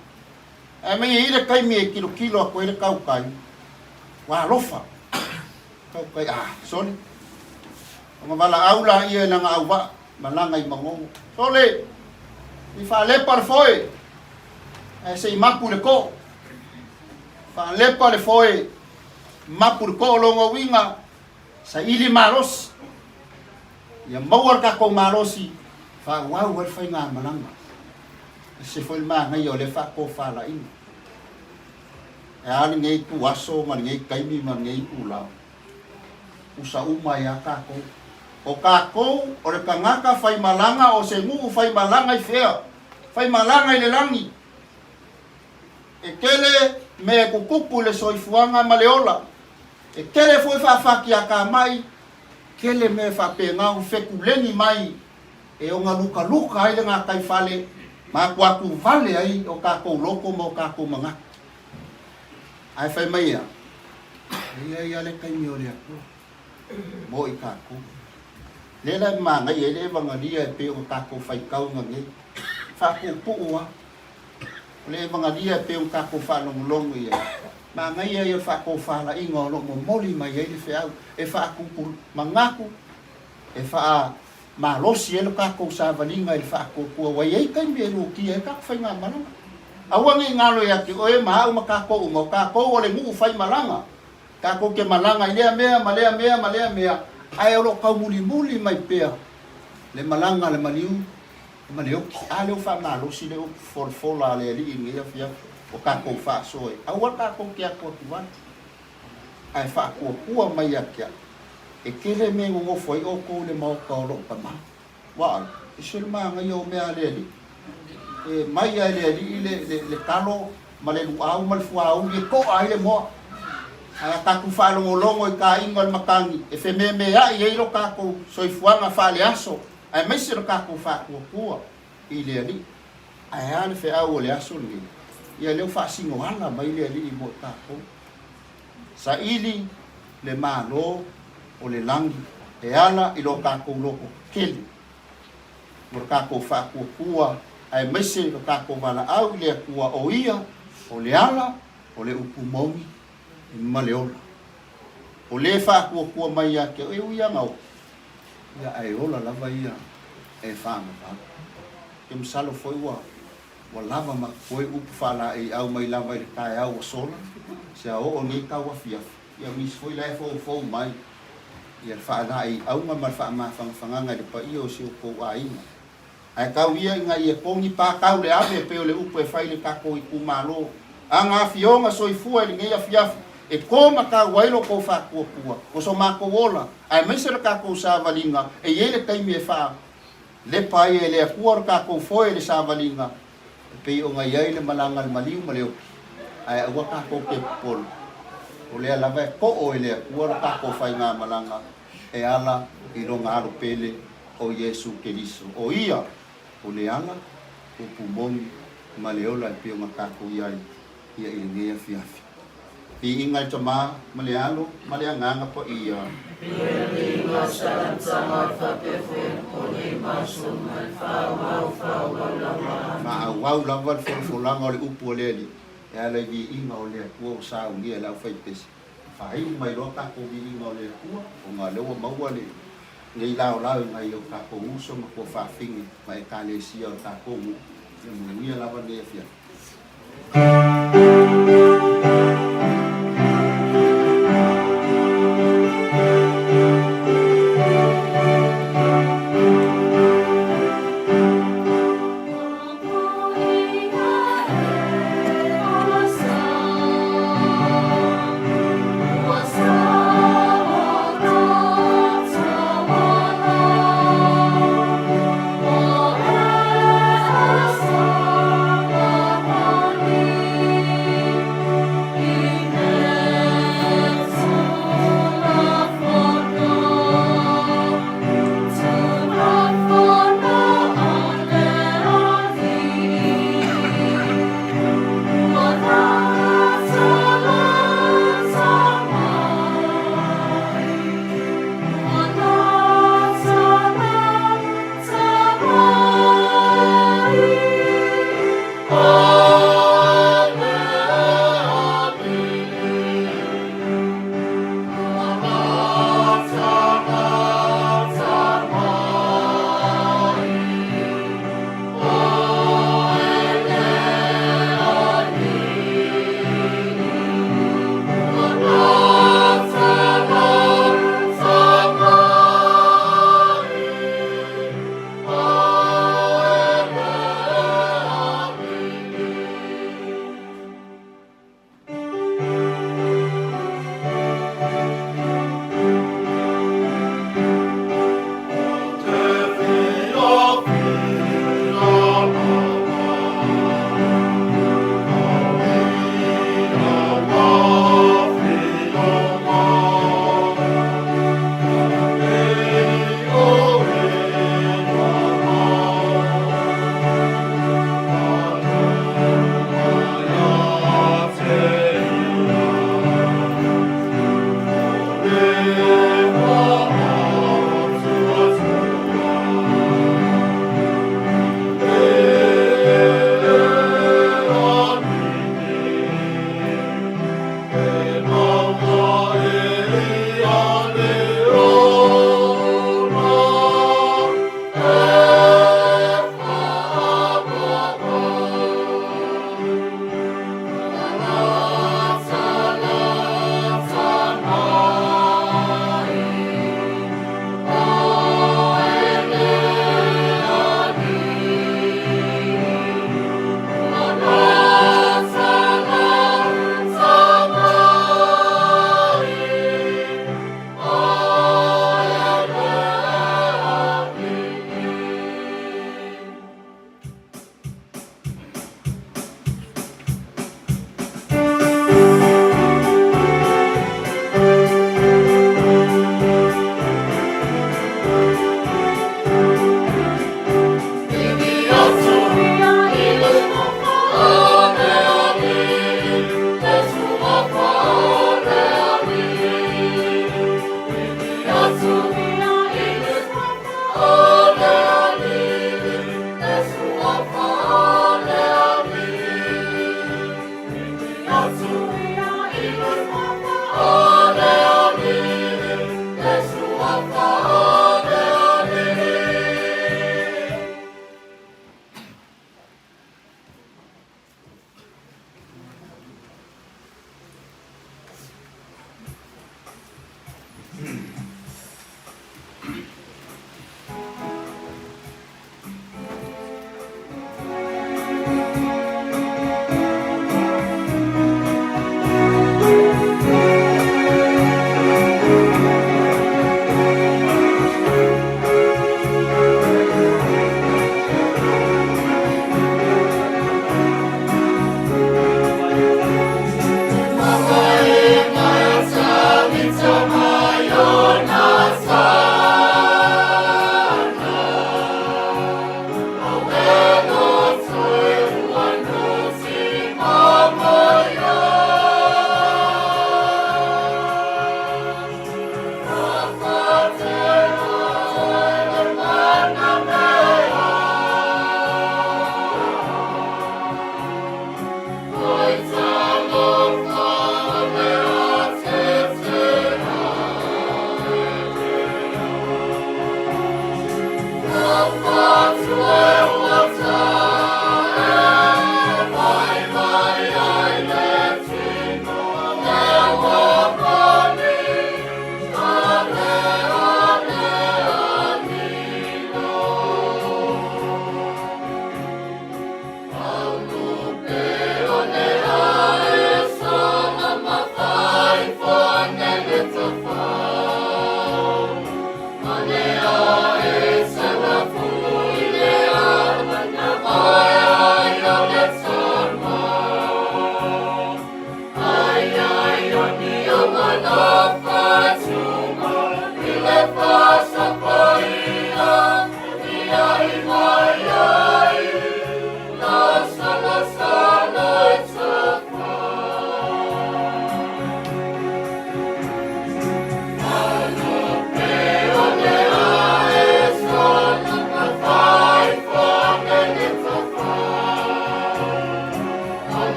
Ae mai e i le taimi e tilotilo atu ai le tautai, ua alofa. Tautai, ah, sole. Ona valaau laia i lana auvaa, malaga i Manono. Sole, i faalepa le foe, ae se i mapu i le koo. Faalepa le foe, mapu i le koo lona uiga, saili malosi. Ia maua le tatou malosi, faaauau ai le faigamalaga. E se foi le manaia o lea faatofalaiga. E a lenei ituaso ma lenei taimi ma lenei itula, usa uma ai lava tatou. O tatou o le tagata faimalaga o se nuu faimalaga i fea? Faimalaga i le lagi. E tele mea e tutupu i le soifuaga ma le ola. E tele foi faafatiatamai, tele mea e faapena ona fetuleni mai e ona lukaluka ai le gataifale ma atuatuvale ai o tatou loto ma o tatou manatu. Ae fai mai ea, e i ai lava le taimi o le Atua mo i tatou. Lea la e manaia ai le Evagalia e pei ona tatou faitauina nei. Faapuupuu lava. O le Evagalia e pei ona tatou faalogologo i ai, manaia ia o le faatofalaiga o lo o momoli mai ai le feau e faatupu manatu, e faa malosi ai lo tatou savaliga i le faatuatua ua i ai taimi e lutia ai tatou faigamalaga. Aua ne i galo ia te oe ma au ma tatou uma, o tatou o le nuu faimalaga, tatou te malaga i lea mea ma lea mea ma lea mea, ae o lo o taumulimuli mai pea le malaga a le maliu ma le oti. A lea ua faamalosi le upu folafola a le Alii i lenei afiafi o tatou faasoa ai. Aua tatou te atuatuai. Ae faatuatua mai ia te au, e tele mea e nonofo ai outou i le maota o lou tama. Ua ese le manaia o mea a le Alii. E mai lava e le Alii le, le, le talo ma le luau ma le fuauli e toa ai le moa. Ae a tatou faalogologo i taiga o le matagi, e fememeai ai lo tatou soifuaga faaleaso, aemaise lo tatou faatuatua i le Alii. Ae a le feau o le aso lenei? Ia lea ua faasino ala mai le Alii mo i tatou. Saili le Malo o le lagi e ala i lo tatou loto kele mo le tatou faatuatua aemaise lo tatou valaau i le Atua o Ia o le ala o le upu moni ma le ola. O le faatuatua mai ia te oe, e ui lava na oti, ia ae ola lava ia e faagavale. Ou te masalo foi ua ua lava ma totoe upu faalaeiau mai lava i le taeao ua sola, se a oo nei tau afiafi, ia o nisi foi la e foufou mai ia le faalaeiauga ma le faamafanafanaga i le paia o si o tou aiga. Ae tau ia ina ia togi pa tau le ave e pei o le upu e fai i le tatou itumalo. A na afioga soifua i lenei afiafi, e to ma tau ai lo tou faatuatua, o so matou ola, aemaise le tatou savaliga, e i ai le taimi e faa lepa ai e le Atua lo tatou foe i le savaliga, e pei ona i ai le malaga a le maliu ma le oki, ae aua tatou te popole, o lea lava e too e le Atua lo tatou faigamalaga e ala i lona Alo pele o Iesu Keriso. O ia o le ala, upu moni ma le ola e pei ona tatou i ai ia i lenei afiafi. Viiga i le Tama ma le Alo ma le Agaga Paia. Faaauau lava le folafolaga o le upu a le Alii. e ala i viiga o le Atua ua saunia e le aufaipese, faaiu mai loa tatou viiga o le Atua, ona o lea ua maua lenei laolao i nai o tatou uso ma tuafafine ma Ekalesia o le tatou nuu. Ia manuia lava lenei afiafi.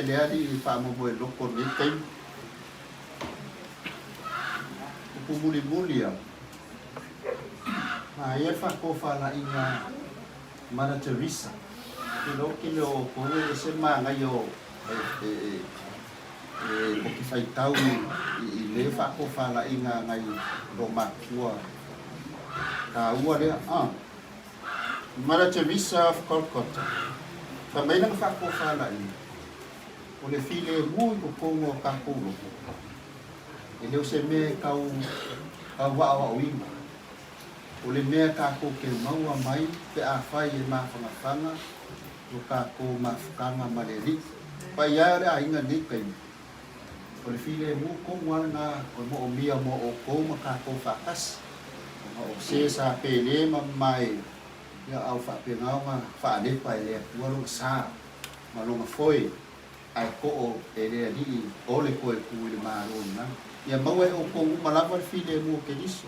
e le alii e faamoemoe loko i lenei taimi. Upu mulimuli lava, manaia le faatofalaiga a Mother Teresa. Ou te iloa o le tele o outou e ese le manaia o e tou te faitau i lea faatofalaiga a nai loomatutua taua lea. Mother Teresa of Calcutta, fai mai lana faatofalaiga, O le filemu i totonu o tatou loto, e le o se mea e tau tau aoaoina. O le mea tatou te maua mai pe afai e mafanafana lo tatou mafutaga ma le Alii. Paia e o le aiga i lenei taimi, o le filemu tonu lava lena o le moomia mo outou ma tatou faatasi, ona o se sa pele ma mamae, ia a ua faapena ona faalepa e le Atua lona sa ma lona foe, ae too e le Alii o le toe tu i le Malo lena. Ia maua e outou uma lava le filemu o Keriso,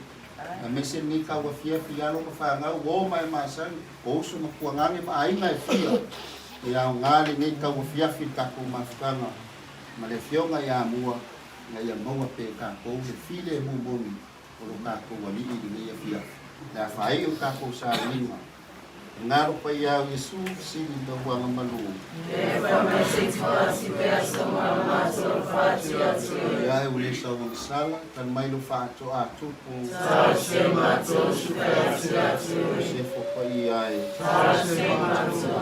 aemaise lenei tau afiafi i alo ma fanau, uo ma e masani, o uso ma tuagane ma aiga e fia, e aoga lenei tau afiafi i le tatou mafutaga ma le Afioga ia Amua, ina ia maua pea e tatou le filemu moni o lo tatou Alii i lenei afiafi. Le afaai o le tatou sauniga. Galo paia au Iesu sili tauaga malu. Ia e ule sauaga sala tan mai lo faatoa tupu. Sefo paia e.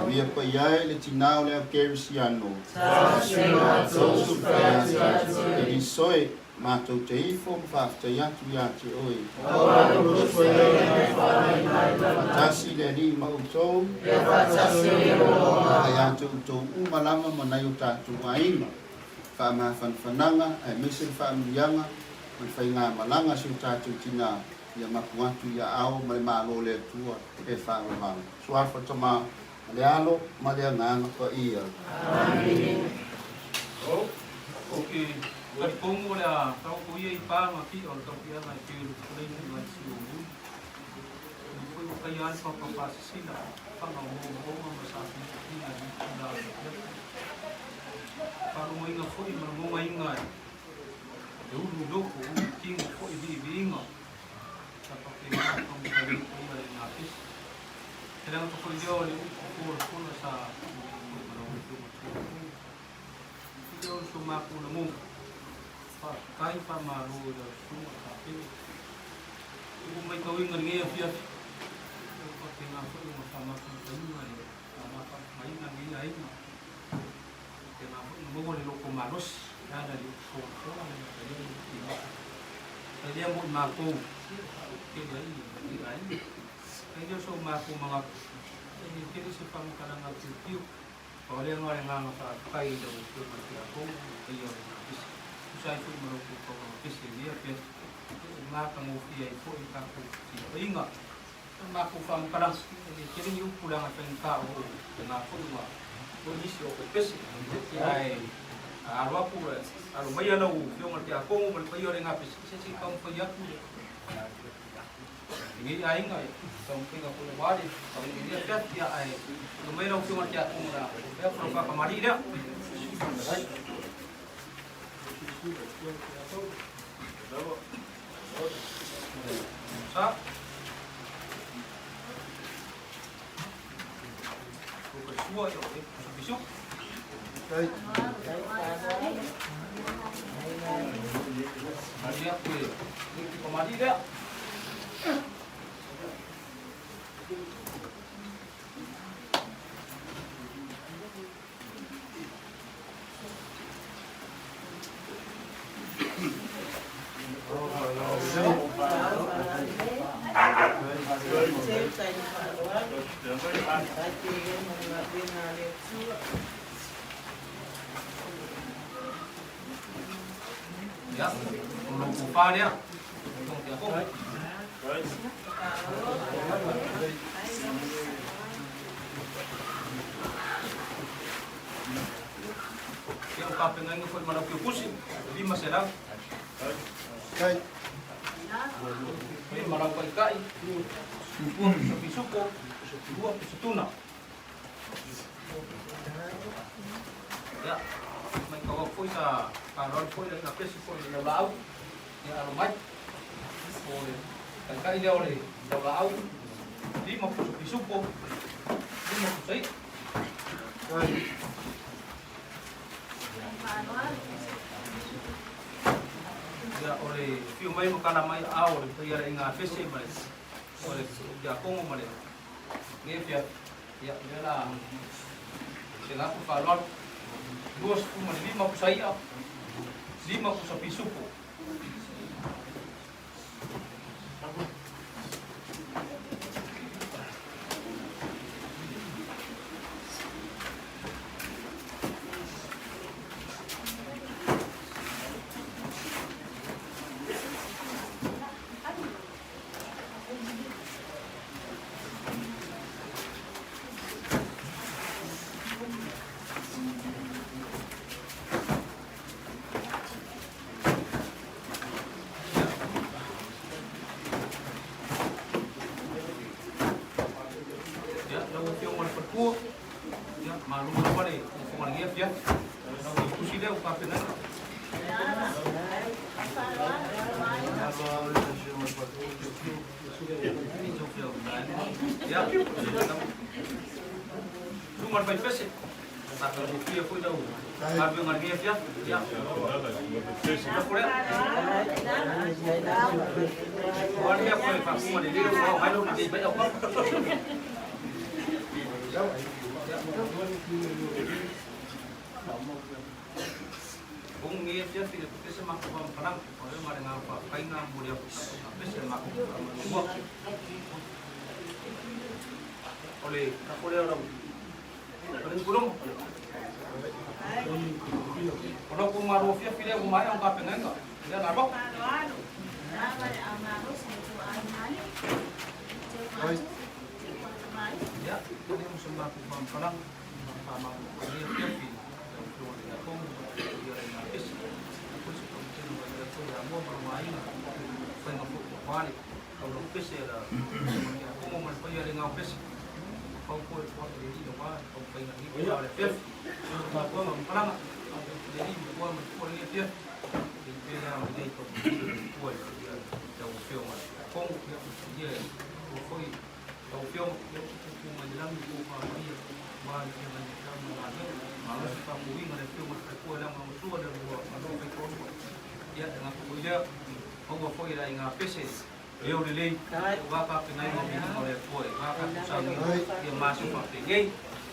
Mia paia e le tina o le au Kerisiano. Keriso e. Matou te ifo ma faafetai atu ia te Oe. Faatasi le Alii ma outou. Ia te outou uma lava ma nai o tatou aiga. Faamafanafanaga aemaise le faamanuiaga ma le faigamalaga a si o tatou tina ia mapu atu i aao ma le Malo o le Atua e faaaloalo. Suafa Tama ma le Alo ma le Agaga Paia. Amene. Ou te talitonu o le a taoto ia i pa ma ti'a o le taupiaga e pei o le pupulaina i vaisiuaui. Ua foi ua taia ai le papa faasisina, faga o moomooga ma safisafiga i itula o le afiafi. Faalogoina foi ma lagonaina e ulu i loko, ulu i tino foi viiviiga sa faapena ona taumafai ai paia le Gapesi. He leaga foi lea o le upu folafola sa foi ma lau Afioga Tuilaepa. I lea o so matou lagona, faafetai faamalo i lau Susuga Tapele. I ua maitauina i lenei afiafi, ua faapena foi ona faamafanafanaina le faamafanafanaina lenei aiga. Faapena foi ona maua le loto malosi e ala i le upu folafola lea na talia i le timata. Mai lea mo i matou, e faautele ai lenei aiga. Mai lea o so matou manatu, e le tele se faamatalaga piopio. Pau lea o le agaga faafetai i lau Afioga i le Tiakono ma le paia o le Gapisi. Tusa ai foi ma la outou taulaga pese i lenei afiafi, e matagofie ai foi le tatou tilofaiga. O le matou faamatalaga, e le tele ni upu leaga e faigata o lo o faapena foi ona foi nisi o outou pese. Ae a alo atu, alo maia lau Afioga i le Tiakono ma le paia o le Gapisi, se i taumafai atu le Lenei aiga e taumafaiga foi aua le taunuu afiafi, ae alo mai lau Afioga i le Tiakono o le a fai atu lau faatamalii lea. Sa. Sua i o e pisu. Mali aku e. Pemali lea. Ia, o lou tofa lea. Ia, o tapenaina foi ma lau Kiokusi, 500. Ia, ma lau Taitai, Pisupo, lua piso tuna. Ia. Matau atu foi sa faaaloalo foi le aiga pesi foi i le laulaau, ia alo mai. O le taitai lea o le laulaau, 5 pusa pisupo, 5 pusa i'a. Ia, o le afio mai ma kala mai aao o le paia o le aiga pese ma le o le tiakono ma le nefia. Ia, o lea la tela atu faaaloalo. 25 pusa i'a, 5 pusa pisupo. Ia, lau Afioga i le Faletua, ia, malo lava le fofoga i lenei afiafi. Lau tusi lea ua tapena ai. Ia, susuga i le faipese, matagofie foi lau galuega i lenei afiafi. Ia, lafo lea. O a le mea koe faafuga lelei lau ao mai lau lelei mai au papa. Kung ngi afiafi le pese ma ko fa'amatalaga o le ma le agaga faafetaiga mo le atu i pese ma ko fa'amalua o le lafo lea o lau o le nukulogo o lau kou malo afiafi lea ua maea ona tapenaina lea na alu atu. Ia, lea mo se matou fa'amatalaga. Lau Afioga, ia ou tuutuu mai le lagi i kou faamaia, aua le feagai ai ma galuega. Malosi faamauina le Afioga i le Faletua i le lagolagosua i le lua malo faitoalua. Ia, e gata foi lea, maua foi e le aiga pese leo lelei, aua tapenaina o viiga o le Atua i va tatou saunia, ia maso faapenei.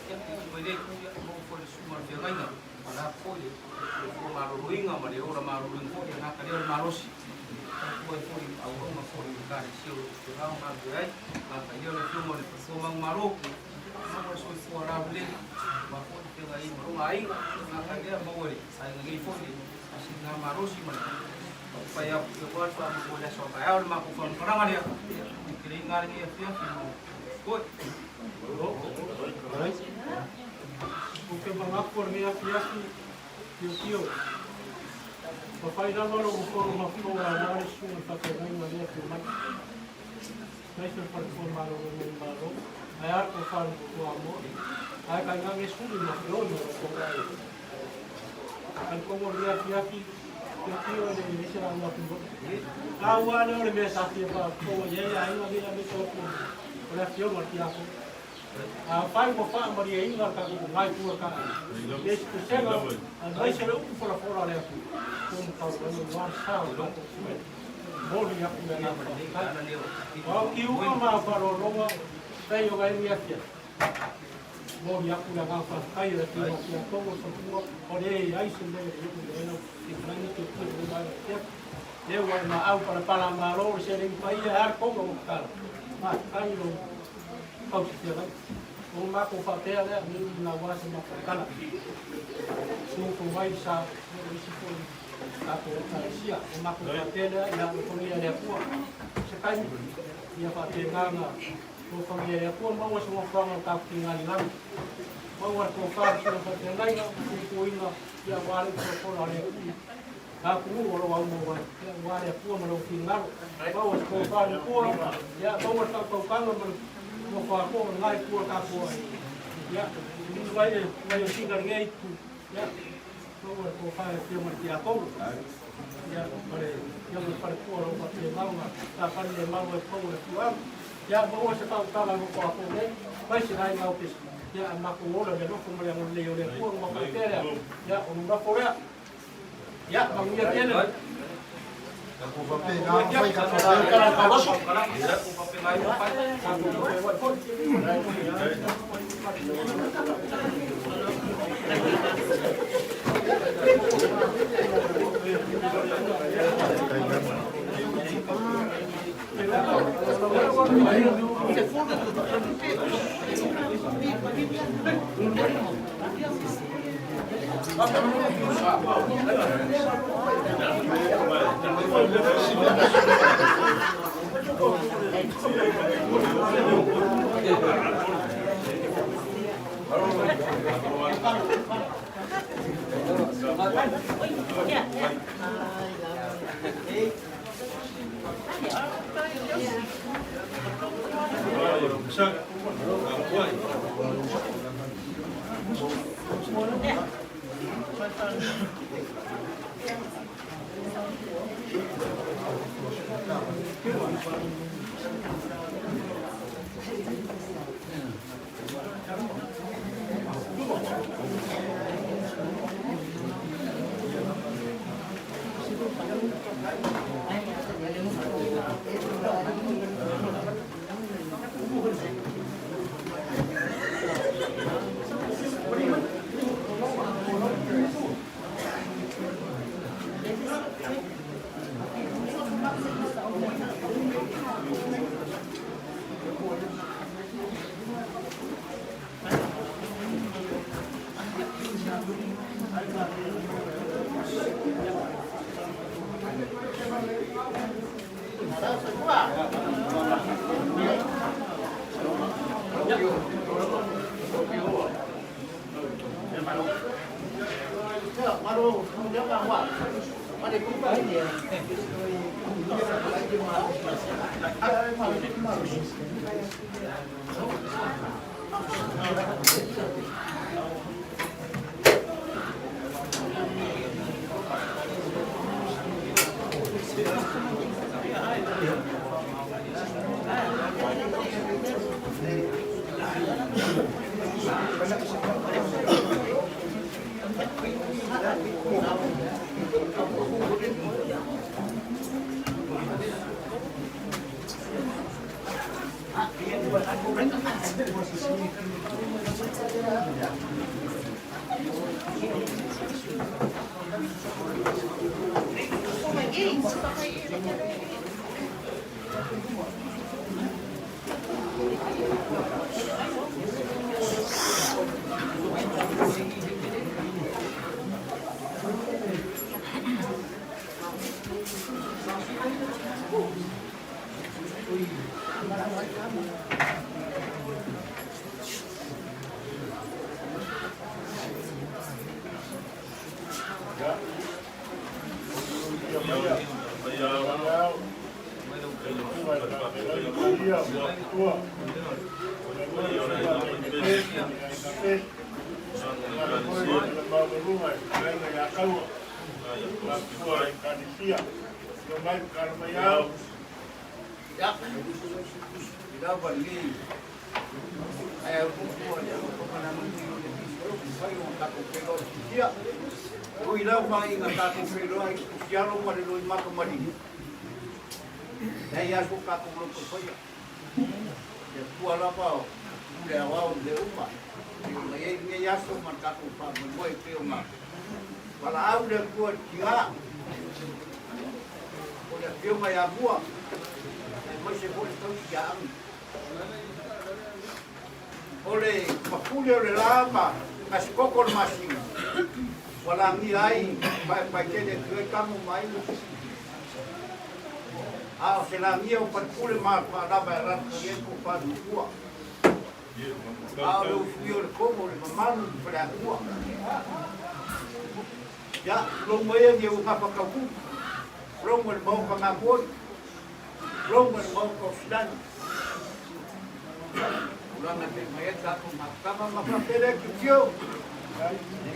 Ia, iu mai lea itu, ia, maua foi le susuga o le feagaiga, ma la foi le soifua maloloina ma le ola maloloina foi, e gata lea o le malosi. Tautua ai foi i auauna foi i Ekalesia o lo o faapena ona galulue ai. Gata ai lea o le Afioga i le Faletua Manumalo, maua le soifua laulelei, aua foi le feagai ai ma lona aiga. Gata ai lea, maua e le aiga nei foi le faasiligamalosi ma le taumafai atu aua le faamoemoe i le aso a taeao le matou faamatalaga lea. Ia, auteleina lenei afiafi mo koe. Ou te manatu o lenei afiafi, Tiotio, Ua fai lava lou tolu matua aua le susuga i le faafeagaiga lea e mai. Aemaise o le faletua malolo nei Malo, ae a le tofa i le Tuamoa, ae tainane suli ma feoi o lo outou aiga. Talitonu o lenei afiafi, Tiotio e le leai se lauga atu moi. Pau lava lea o le mea sa fia faafofoga i ai aiga nei aemaise o o le afioga i le Tiakono. Afai ua faamalieina le tatou tonai tua tatou, i isi pusega, aemaise le upu folafola a le Atua, ua matauina aua le sa o le tatou sui. Momoli atu le agaga faafetai. O au kiuga ma au faaaloaloga, pei ona emi afiafi. Momoli atu le agaga faafetai a le Afioga ia Tiakono le Faletua, ua leai se mea e le umi ai lau fetalaiga Tiotio i lenei vaega afiafi. Lea ua e maau palapala malo le seleni paia e a le koga ua tatala. Faafetai i lou fausifia mai. O le matou faapea lea, nei umi naua se matou tala. Susu mai sa o isi foi tatou ekalesia. O le matou faapea lea, ia alofagia e le Atua. Se taimi, ia faapena ona alofagia e le Atua, maua se nofoaga o tatou tigalilagi. Maua le tofa le susuga faafeagaiga, puipuiga, ia aua le upu a le Atua. Atunuu o lo o aumaua ai, ia aua le Atua ma lou finagalo. Maua se tofa i le Atua, ia maua le faautautaga ma le nofo atoa o lena itu o le tatou aiga. Ia, liliu mai le mai o sina lenei itu, ia, Maua le tofa i le Afioga i le Tiakono, ia, ma le Afioga i le Faletua o lo o faapena ona taafale le malu ai totonu o le afioaga. Ia, maua se faautaga i Rotoapo nei, aemaise aiga o Pese, ia, ae matou ola i le alofa ma le agalelei o le Atua ona faapea lea, ia, o le lafo lea. Ia, manuia tele.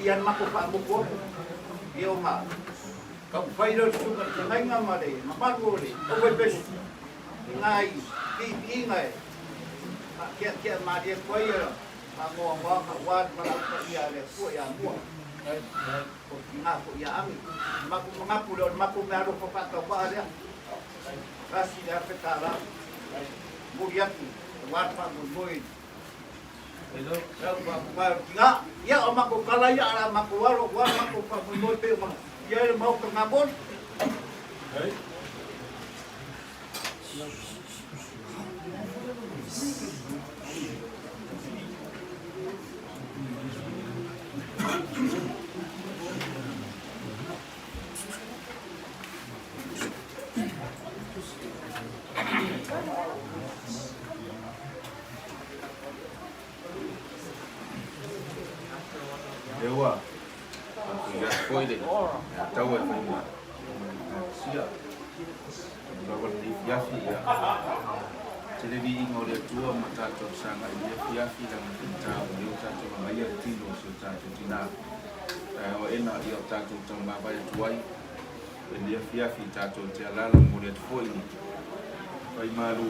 Ia na matou faamotu atu, ia ona taumafai lea o le susuga i le feagaiga ma le mamalu o le aufaipesi i nai piipiiga e faateatea malie atu ai faanoanoaga aua le valaau paia a le Atua ia Mua, o le tina foi ia Agi. O le matou manatu lea, o le matou meaalofa faatauvaa lea, $1,000 momoli atu aua le faamoemoe i lau faamoemoe o le tina. Ia, o matou tala ia, ae o le a matou alo aua le matou faamoemoe pei ona i ai le Maota Gamoli. Ewa, ia foi le taua e fai ma sia. Lava le fiafi ia. Tele viiga o le Atua ma tatou saga i lea fiafi lana fita o lea o tatou agaia le tino o si o tatou tina. Taeao aena ia o tatou taumavae atu ai i lea fiafi tatou te alaala momoli atu foi ni faimalu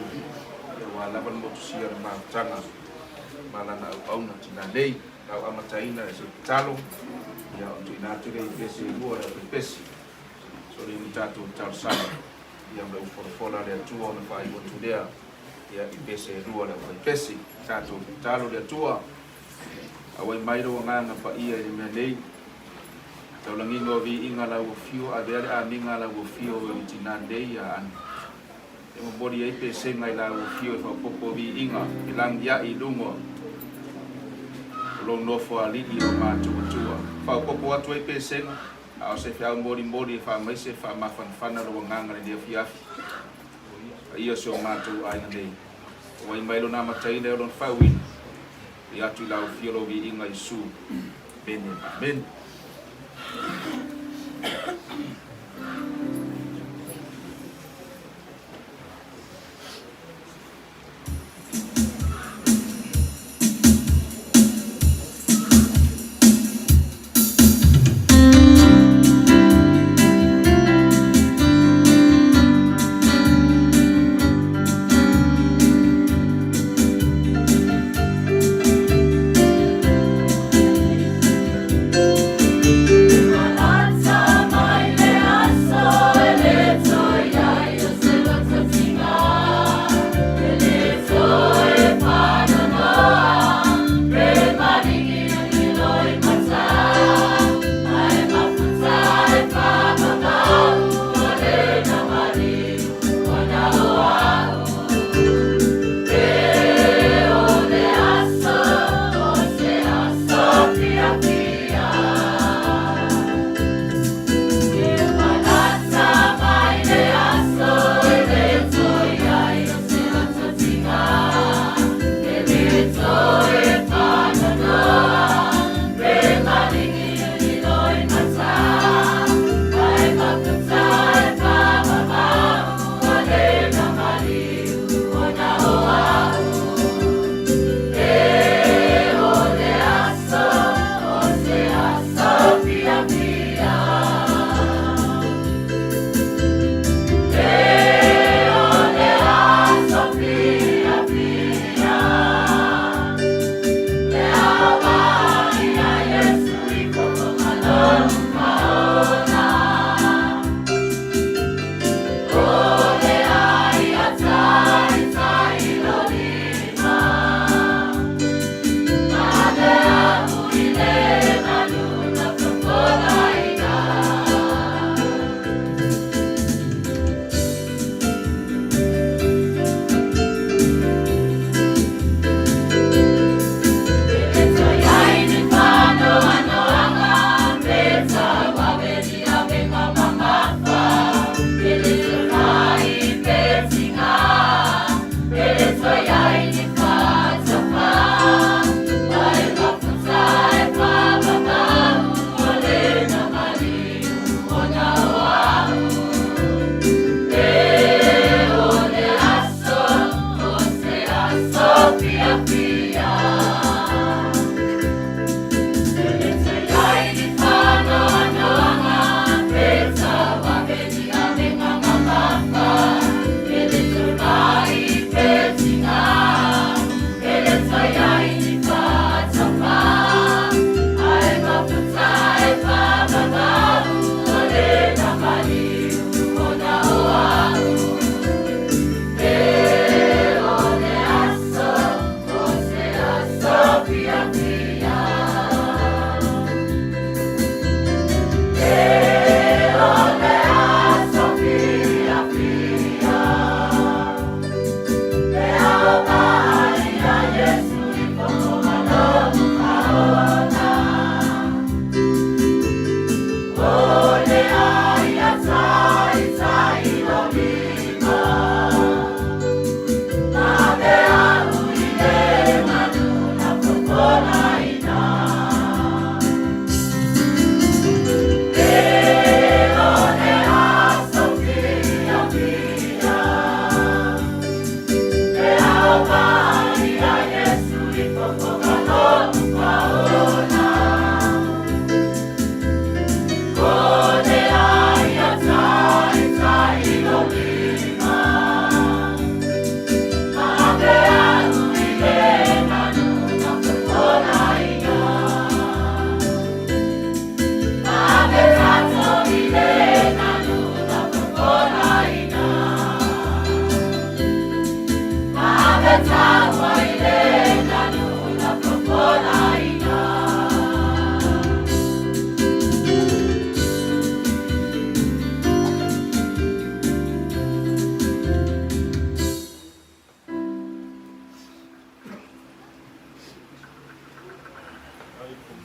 ia aua lava le motusia o le mafutaga ma lana auauna tina nei. Lau amataina e se tatalo ia ona tuuina atu lea i pese e lua o le aufaipesi. So le ni tatou talosaga ia ma le ufolafola a le Atua ona faaiu atu lea ia i pese e lua le aufaipesi. Tatou tatalo le Atua auai mai lou agaga paia i le mea nei. Taulagiga o viiga lau afio, avea le amiga lau afio i le tina nei ia Ana. E momoli ai pesega i lau afio e faaopoopo viiga e lagiai i luga o lou nofo alii o matou Atua. Faaopoopo atu ai pesega, a o se feau molimoli e faamaise e faamafanafana lou agaga i lenei afiafi. Paia o si o matou aiga nei, auai mai lona amataina e lona faauuina, ui atu i lau afio lou viiga Iesu. Amene. Amene.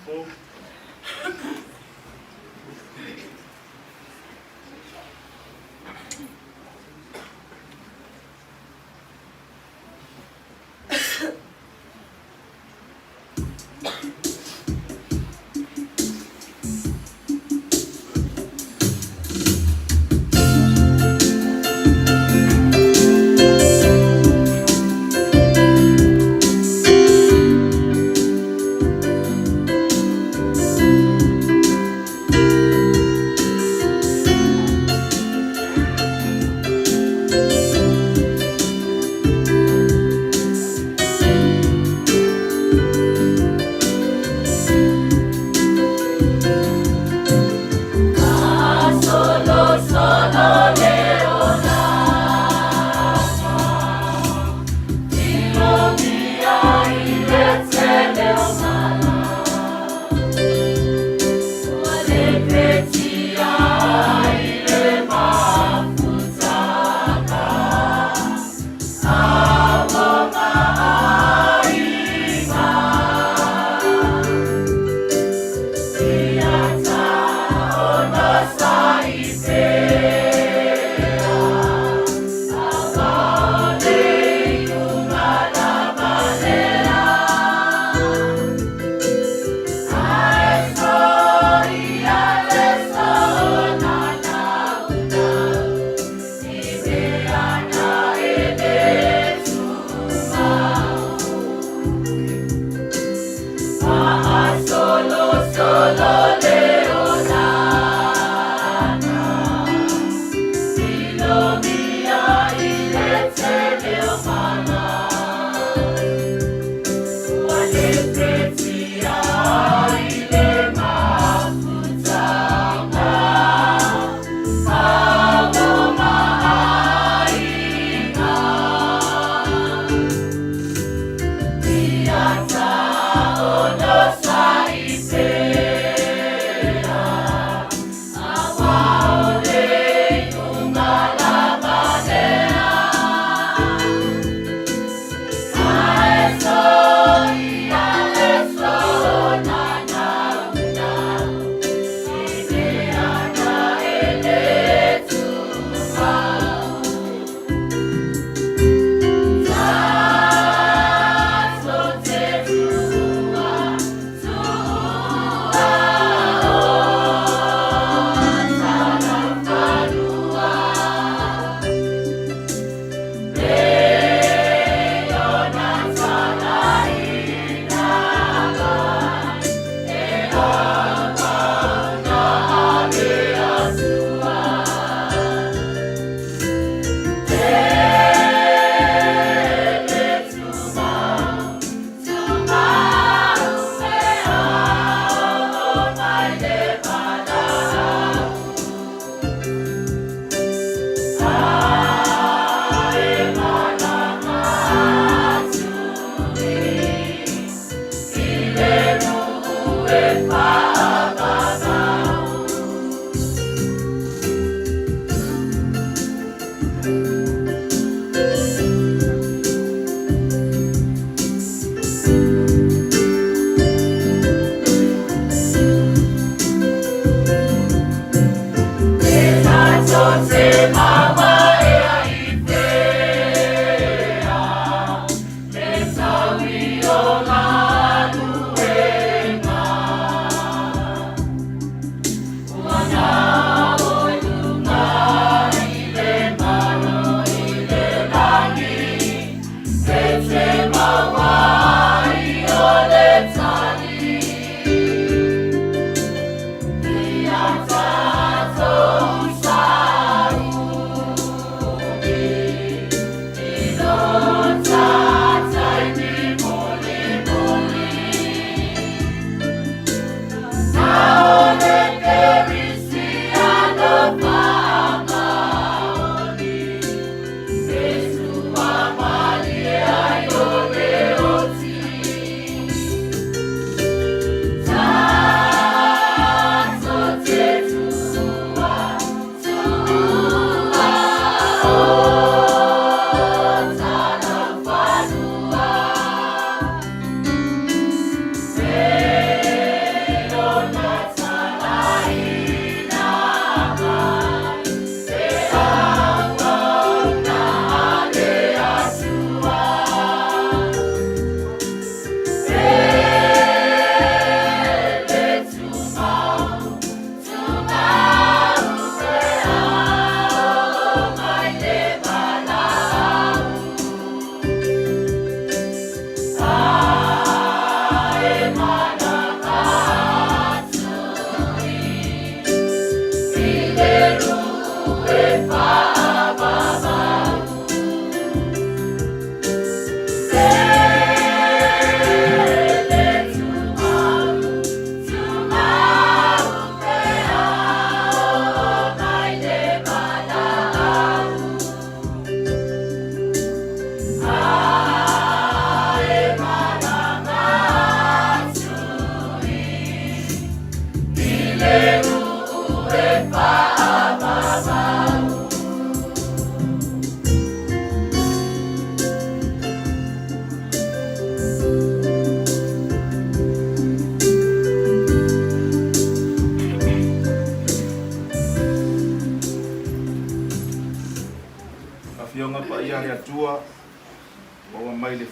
Ayo.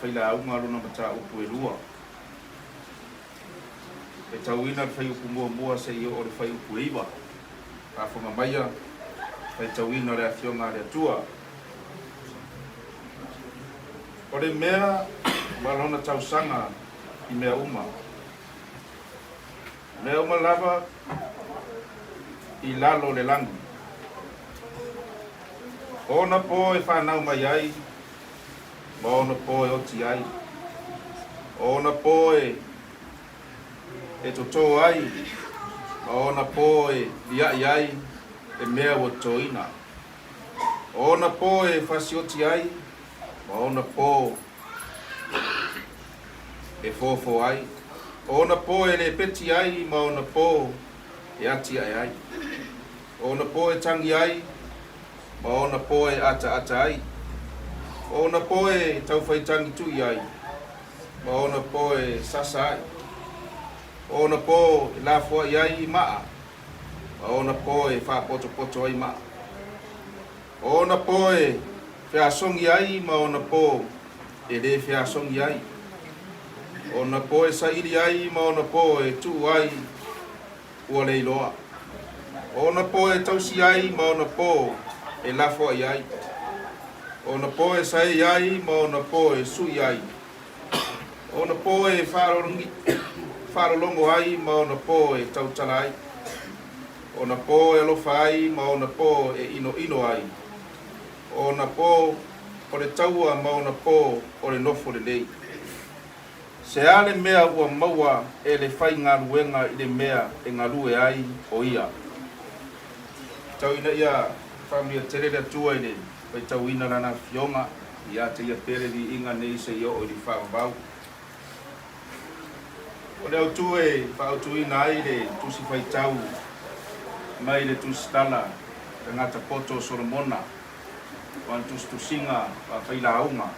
failauga lona mataupu e lua. Faitauina le fuaiupu muamua seia oo i le fuaiupu e iva. Faafofoga maia, faitauina le Afioga a le Atua. O le mea ma lona tausaga i mea uma. Mea uma lava i lalo o le lagi. O ona po e fanau mai ai, ma ona po e oti ai. O ona po e e totō ai, ma ona po e liaʻi ai le mea ua totoina. O ona po e fasioti ai, ma ona po e fofo ai. O ona po e lepeti ai ma ona po e atiae ai. O ona po e tagi ai ma ona po e ataata ai. O ona po e taufaitagi tui ai ma ona po e sasa ai. O ona po e lafoai ai i maa ma ona po e faapotopoto ai maa. O ona po e feasogi ai ma ona po e lē feasogi ai. O ona po e saili ai ma ona po e tuu ai ua le iloa. O ona po e tausi ai ma ona po e lafoai ai. O ona po e saei ai ma ona po e sui ai. O ona po e faalologo ai ma ona po e tautala ai. O ona po e alofa ai ma ona po e inoino ai. O ona po o le taua ma ona po o le nofo lelei. Se a le mea ua maua e le faigaluega i le mea e galue ai o ia? Tau ina ia faamanuia tele le Atua i le faitauina Lana Afioga ia te ia pea le viiga nei seia oo i le faavavau. O le autu e faaautuina ai le Tusi Faitau mai le Tusitala Tagata Poto o Solomona o ana tusitusiga faafailauga,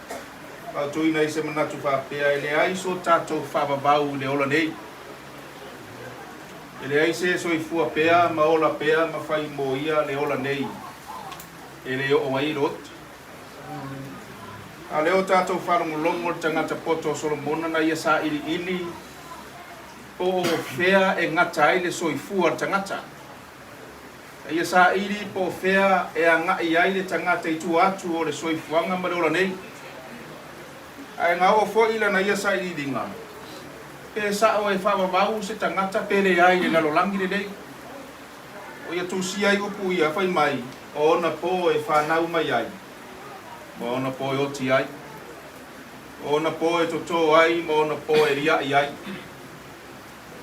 faaautuina ai se manatu faapea e leai so tatou faavavau i le ola nei. E leai se soifua pea ma ola pea ma fai mo ia le ola nei e le oo ai le oti. A o lea ua tatou faalogologo i le tagata poto o Solomona na ia sailiili po o fea e gata ai le soifua o le tagata. Na ia saili po o fea e agai ai le tagata i tua atu o le soifuaga ma le ola nei. Ae gaoo foi lana ia sailiiliga, pe sao e faavavau se tagata pe leai i le lalolagi lenei. O ia tusia ai upu ia fai mai, o ona po e fanau mai ai, ma ona po e oti ai, o ona po e totō ai ma ona po e liaʻi ai.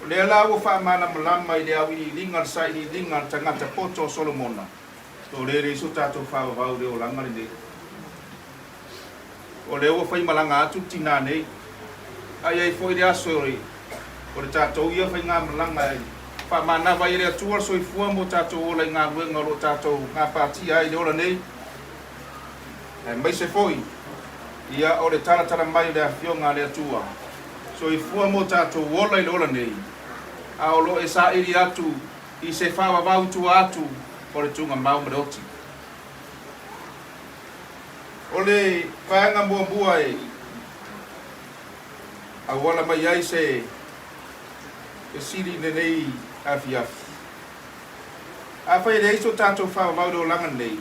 O lea la ua faamalamalama i le auiliiliga le sailiiliga a le tagata poto o Solomona, o lea e leai so tatou faavavau i le olaga lenei. O lea ua faimalaga atu le tinā nei, a i ai foi le aso o le tatou ia faigamalaga e faamanava ai e le Atua le soifua mo tatou ola i galuega o lo o tatou gapatia ai i le ola nei, aemaise foi ia o le talatala mai o le Afioga a le Atua soifua mo tatou ola i le ola nei, a o lo o e saili atu i se faavavau i tua atu o le tuugamau ma le oti. O le vaega muamua e auala mai ai se fesili i lenei afiafi, afai e leai so tatou faavavau i le olaga nei,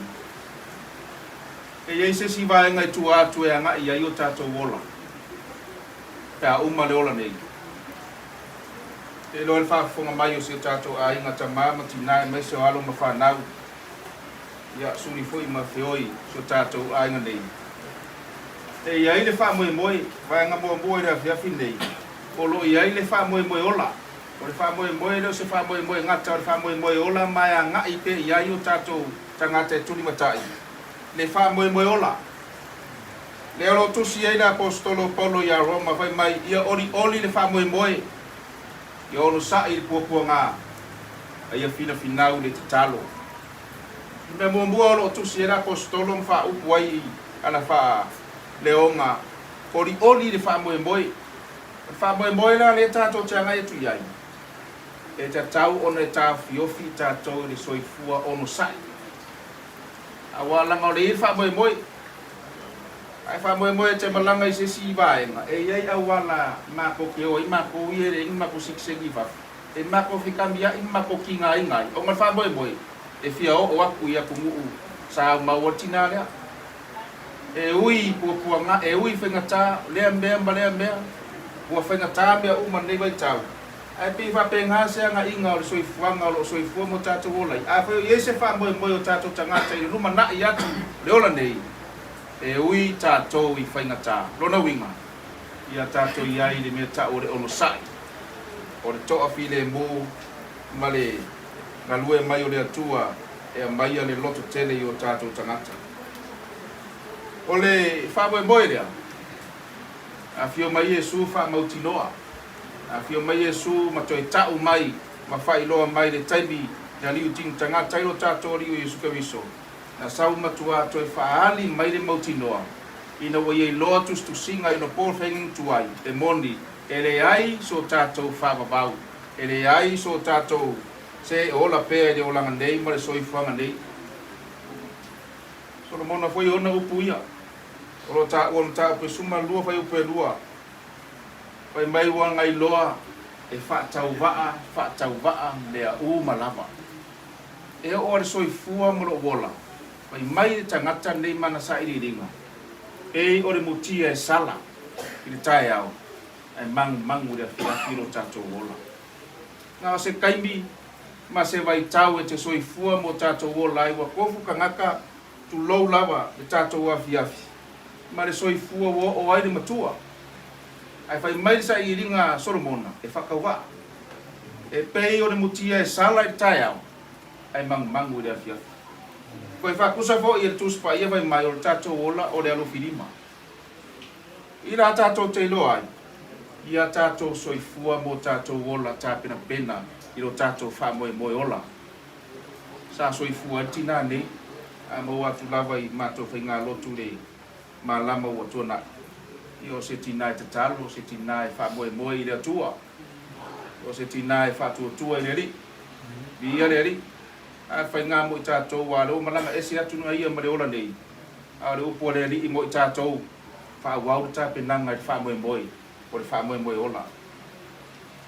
e i ai se isi vaega i tua atu e agai i ai o tatou ola pe a uma le ola nei? E iloa i le faafofoga mai o si o tatou aiga tama ma tina aemaise o alo ma fanau, Ia suli foi ma feoi si o tatou aiga nei. E i ai le faamoemoe, vaega muamua i le afiafi nei, o lo o i ai le faamoemoe ola. O le faamoemoe e le o se faamoemoe gata, o le faamoemoe ola ma e agai pea i ai o tatou tagata e tulimatai. Le faamoemoe ola. Lea o lo o tusi ai le Aposetolo o Paulo ia Roma, fai mai, Ia olioli le faamoemoe, ia onosai i le puapuaga, a ia finafinau i le tatalo. O le mea muamua o lo o tusi ai le Aposetolo ma faaupu ai i ana faaleoga, olioli le faamoemoe. O le faamoemoe la lea tatou te agai atu i ai, e tatau ona e taofiofi tatou i le soifua onosai. Aua leaga o lea e i ai le faamoemoe. Ae faamoemoe e te malaga i se isi vaega e i ai auala matou te o ai matou ia e leai ni matou sekiseki i fafo, e matou fekamia'i ma matou tigaina ai, ona o le faamoemoe e fia oo atu i atunuu sa aumau ai le tina lea. E ui i puapuaga, e ui i faigata lea mea ma lea mea, ua faigata mea uma i lenei vaitau, ae pei e faapena se agaiga o le soifuaga o lo o soifua ma o tatou ola ai. Afai o i ai se faamoemoe o tatou tagata i le lumanai atu o le ola nei, E ui tatou i faigata. Lona uiga, ia tatou i ai i le mea tau o le onosai, o le toafilemu ma le galue mai o le Atua e aumaia le loto tele i o tatou tagata. O le faamoemoe lea, afio mai Iesu faamautinoa, afio mai Iesu ma toe tau mai ma faailoa mai le taimi na liutini tagata ai lo tatou Alii o Iesu Keriso, Na sau matuā toe faaali mai le mautinoa ina ua iai loa tusitusiga i ona faiga tuai, e moni, e leai so tatou faavavau, e leai so tatou se e ola pea i le olaga nei ma le soifuaga nei. Solomona foi ona upu ia, o lo taua mataupu e 12 fuaiupu e 2, fai mai ua gailoa e faatauvaa, faatauvaa mea uma lava. E oo a le soifua ma lou ola, fai mai le tagata nei ma ana sailiiliga, Ei o le mutia e sala i le taeao, ae magumagu i le afiafi lo tatou ola. Na o se taimi ma se vaitau e te soifua mo tatou ola ai ua tofu tagata tulou lava le tatou afiafi ma le soifua ua oo ai le matua. Ae fai mai le sailiiliga a Solomona e faatauvaa. E pei o le mutia e sala i le taeao, ae magumagu i le afiafi. Toe faatusa foi e le Tusi Paia fai mai o le tatou ola o le alofilima. I la tatou te iloa ai, ia tatou soifua mo tatou ola tapenapena i lo tatou faamoemoe ola. Sa soifua ai le tinā nei, a maua atu lava i matou faigalotu i le malama ua tuanai. Ia o se tinā e tatalo, o se tinā e faamoemoe i le Atua. O se tinā e faatuatua i le Alii. Viia le Alii. Ae faiga mo i tatou, aua o lea ua malaga ese atu na ia ma le ola nei, a o le upu a le Alii mo i tatou, faaauau le tapenaga i le faamoemoe, o le faamoemoe ola.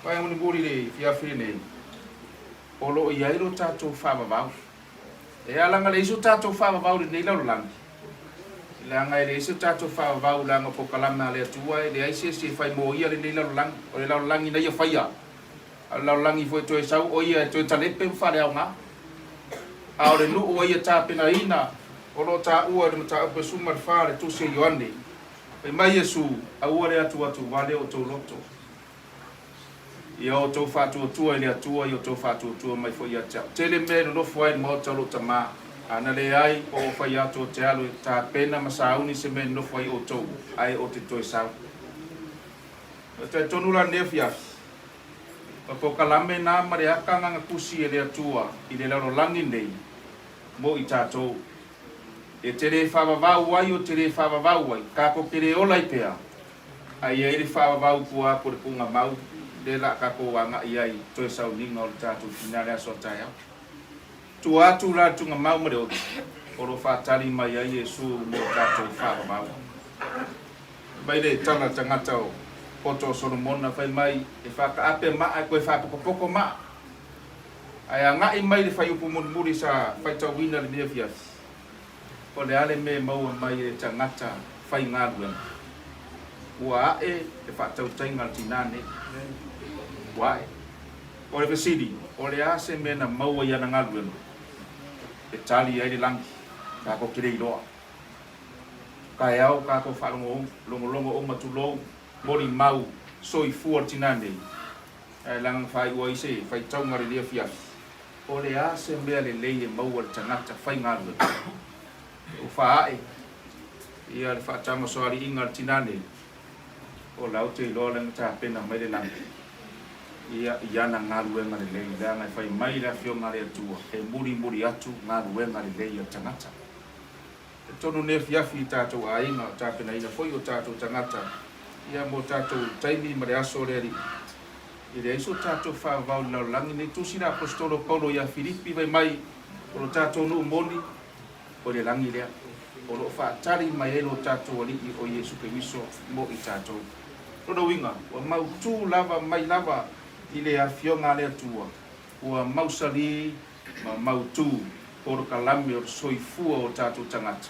Vaea mulimuli le fiafi lenei, o lo o i ai lo tatou faavavau. E ala ona leai so tatou faavavau i lenei lalolagi, leaga e leai so tatou faavavau leaga o polokalame a le Atua e leai se isi e fai mo ia lenei lalolagi. O le lalolagi na ia faia, a o le lalolagi foi e toe sau o ia e toe talepe ma faaleaoga. A o le nuu a ia tapenaina o lo o taua i le mataupu e 14 o le Tusi a Ioane, fai mai Iesu, Aua le atuatu vale o outou loto. Ia outou faatuatua i le Atua, ia outou faatuatua mai foi ia te au. Tele mea e nonofo ai i le maota o lou tama, a na leai, o ou fai atu ou te alu e tapena ma sauni se mea e nonofo ai outou, ae ou te toe sau. E talitonu la lenei afiafi, o polokalame na ma le aka agaga tusi e le Atua i le lalolagi nei mo i tatou. E te le faavavau ai o te le faavavau ai, tatou te le ola ai pea, A i ai le faavavau tua atu o le tuugamau, lea la a tatou agai ai i toe sauniga o le tatou tina le aso a taeao. Tua atu la le tuugamau ma le oti, o lo o faatali mai ai Iesu mo tatou faavavau. Fai mai le tala a le tagata o poto o Solomona, fai mai, E faataape maa e toe faapotopoto maa. Ae agai mai le faiupu mulimuli sa faitauina i lenei afiafi, O le a le mea e maua mai e le tagata faigaluega? Ua ae le faatautaiga a le tinā nei. Ua ae. O le fesili, o le a se mea na maua i ana galuega? E tali ai le lagi, tatou te le iloa. Taeao tatou faalogologo uma tulou, molimau, soifua le tinā nei, ae leaga na faaiu ai se faitauga i lenei afiafi. O le a se mea lelei e maua e le tagata faigaluega? Ua faaae ia le faatamasoaliiga a le tinā nei, o la ou te iloa lea na tapena mai le lagi ia i ana galuega lelei, leaga e fai mai le Afioga a le Atua, e mulimuli atu galuega lelei a le tagata. E tonu nei afiafi i tatou aiga, o tapenaina foi o tatou tagata ia mo tatou taimi ma le aso o le Alii. E leai so tatou faavavau i le lalolagi nei. Tusi le Aposetolo o Paulo ia Filipi, fai mai, O lo tatou nuu moni, o le lagi lea. o lo o faatali mai ai lo tatou Alii o Iesu Keriso mo i tatou. Lona uiga, ua mautū lava mai lava i le Afioga a le Atua, ua mausali ma mautū polokalame o le soifua o tatou tagata,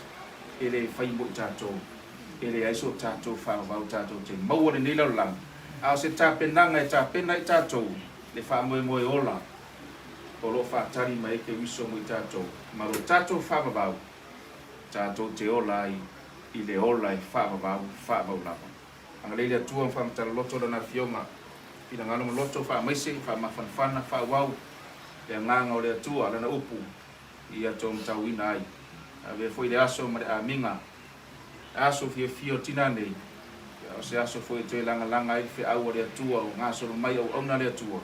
e le fai mo i tatou, e leai so tatou faavavau tatou te maua lenei lalolagi, a o se tapenaga e tapena i tatou le faamoemoe ola o lo o faatali mai ai Keriso mo i tatou ma lo tatou faavavau tatou te ola ai i le ola e faavavau faavau lava. Agalelei le Atua ma faamatala loto Lana Afioga, finagalo ma loto faamaise, faamafanafana, faaauau le agaga o le Atua, Lana upu ia tou matauina ai. Avea foi le aso ma le amiga, le aso fiafia o tina nei, ia o se aso foi e toe lagalaga ai le feau a le Atua o gasolo mai auauna a le Atua,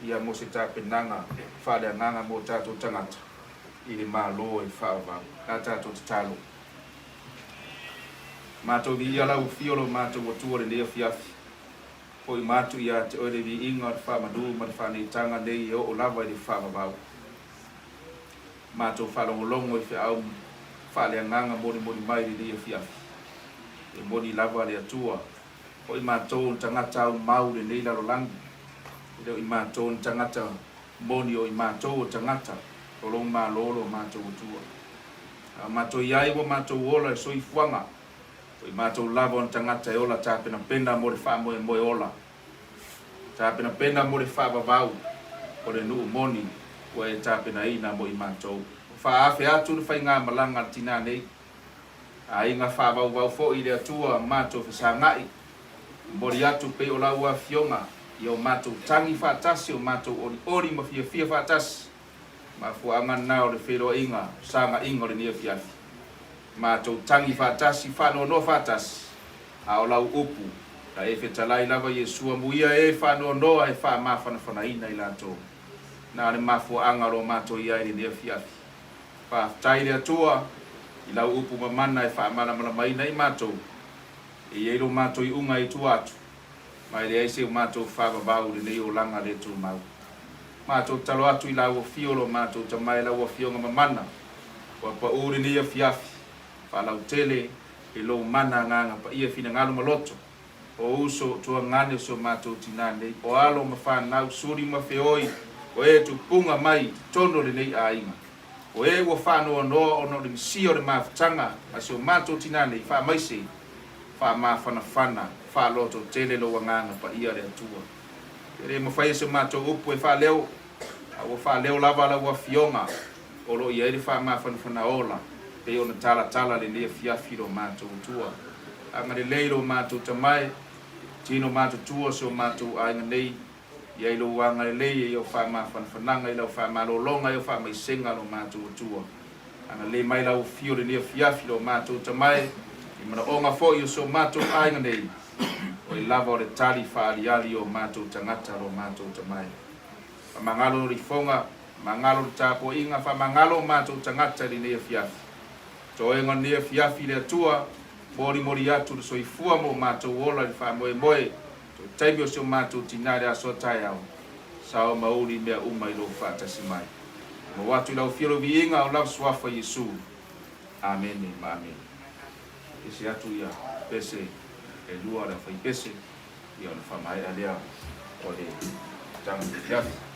ia mo se tapenaga faaleagaga mo tatou tagata i le Malo e faavavau. La tatou tatalo. Matou viia lau afio lo matou Atua lenei afiafi. Foi matu ia te oe le viiga o le faamanu ma le faaneetaga nei e oo lava i le faavavau. Matou faalogologo i feau faaleagaga molimoli mai lenei afiafi. E moni lava le Atua, o i matou o ni tagata aumau lenei lalolagi, e le o i matou o ni tagata moni o i matou o tagata o lou Malo lo matou Atua. A o matou i ai ua matou ola i le soifuaga, o i matou lava o ni tagata e ola tapenapena mo le faamoemoe ola, tapenapena mo le faavavau o le nuu moni ua e tapenaina mo i matou. Ua faaafe atu le faigamalaga a le tinā nei, aiga faavauvau foi i le Atua matou fesagai, momoli atu pei o lau Afioga i o matou tagi faatasi, o matou olioli ma fiafia faatasi. Mafuaaga lena o le feiloaiga, sagaiga o lenei afiafi. Matou tagi faatasi, faanoanoa faatasi, a o lau upu, na e fetalai lava Iesu amuia e faanoanoa e faamafanafanaina i latou. Na o le mafuaaga o lo matou i ai i lenei afiafi. Faafetai i le Atua i lau upu mamana e faamalamalamaina i matou, e i ai lo matou iuga i tua atu, ma e leai se matou faavavau i lenei olaga le tumau. Matou tatalo atu i lau afio lo matou tama e lau afioga mamana, ua pau lenei afiafi, faalautele i lou mana agaga paia finagalo ma loto, o uso o tuagane o si o matou tina nei, o alo ma fanau, suli ma feoi, o e tupuga mai i totonu o lenei aiga, o e ua faanoanoa ona o le misia o le mafutaga a si o matou tina nei, faamaise, faamafanafana, faalototele lou agaga paia le Atua. E le mafai e se matou upu e faaleo, a ua faaleo lava lau Afioga o lo o i ai le faamafanafana ola, pei ona talatala lenei afiafi i lo matou Atua. Agalelei lo matou tamae, tino matutua si o matou aiga nei, i ai lou agalelei, i au faamafanafanaga, i lau faamalologa, i au faamaisega lo matou Atua. Agalelei mai lau afio lenei afiafi lo matou tamae, i manaoga foi o si o matou aiga nei, Oi lava o le tali faaliali o matou tagata lo matou tamae. Faamagalo le ifoga, faamagalo le tapuaiga, faamagalo o matou tagata i lenei afiafi. Toega o lenei afiafi i le Atua, molimoli atu le soifua mo matou ola i le faamoemoe, toe taimi o si o matou tina i le aso a taeao, sao ma uli mea uma i lou faatasi mai. Maua atu i lau afio le viiga o lau Suafa Iesu. Amene ma amene. Pese atu ia pese e lua o le aufai pese, ia ona faamaea lea o le taga afiafi.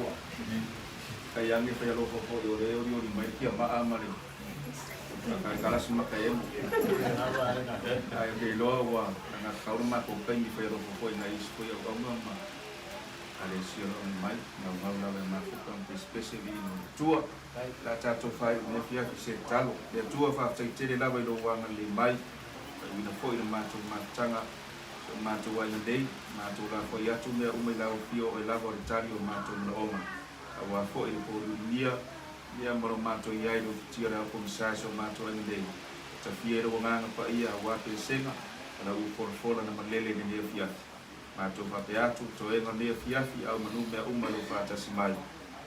taua. Kai age fai alofa foi o lea e olioli mai le tiamaa ma le kalasi ma ka emo. Ae ou te iloa ua alagatatau le matou taimi fai alofa foi i nai isi foi auauna ma Ekalesia o lo o mai, naunau lava e mafuta ma pesepese viiga o le Atua. O le a tatou faaiu i lenei afiafi se tatalo. Le Atua, faafetai tele lava i lou agalelei mai, faaiuina foi le matou mafutaga i o matou aiga nei, matou lafoai atu mea uma i lau afio o oe lava o le tali o matou manaoga. Aua foi le pouliulimia, ia ma lo matou i ai i le ufitia o le ao pogisa i so matou aiga nei, e tafia i lou agaga paia aua pesega ma lau folafola na malele i lenei afiafi. Matou faapea atu, toega o lenei afiafi, au manu mea uma i lou faatasi mai.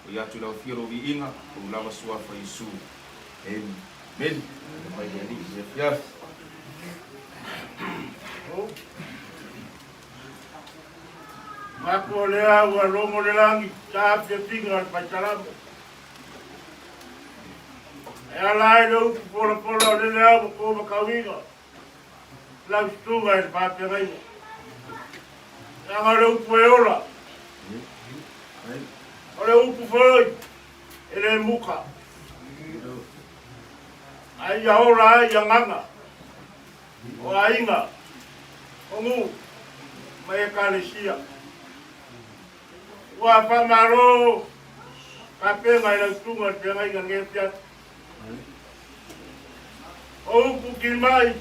Oi atu i lau afio lou viiga, ou lava suafa Iesu. Amene. Haere mai le Alii i lenei afiafi. Matua lea ua logo le lagi, saafiafiga o le faisalamo. E ala ai le upu polapola o lele au ma ko makauiga. Lau susuga i le faafeagaiga. Leaga o le upu e ola. O le upu foi e le muka. A ia ola ai agaga o aiga, o nuu ma Ekalesia. Ua faamalo tapena i lau susuga i le feagaiga lenei afiafi. O upu kimai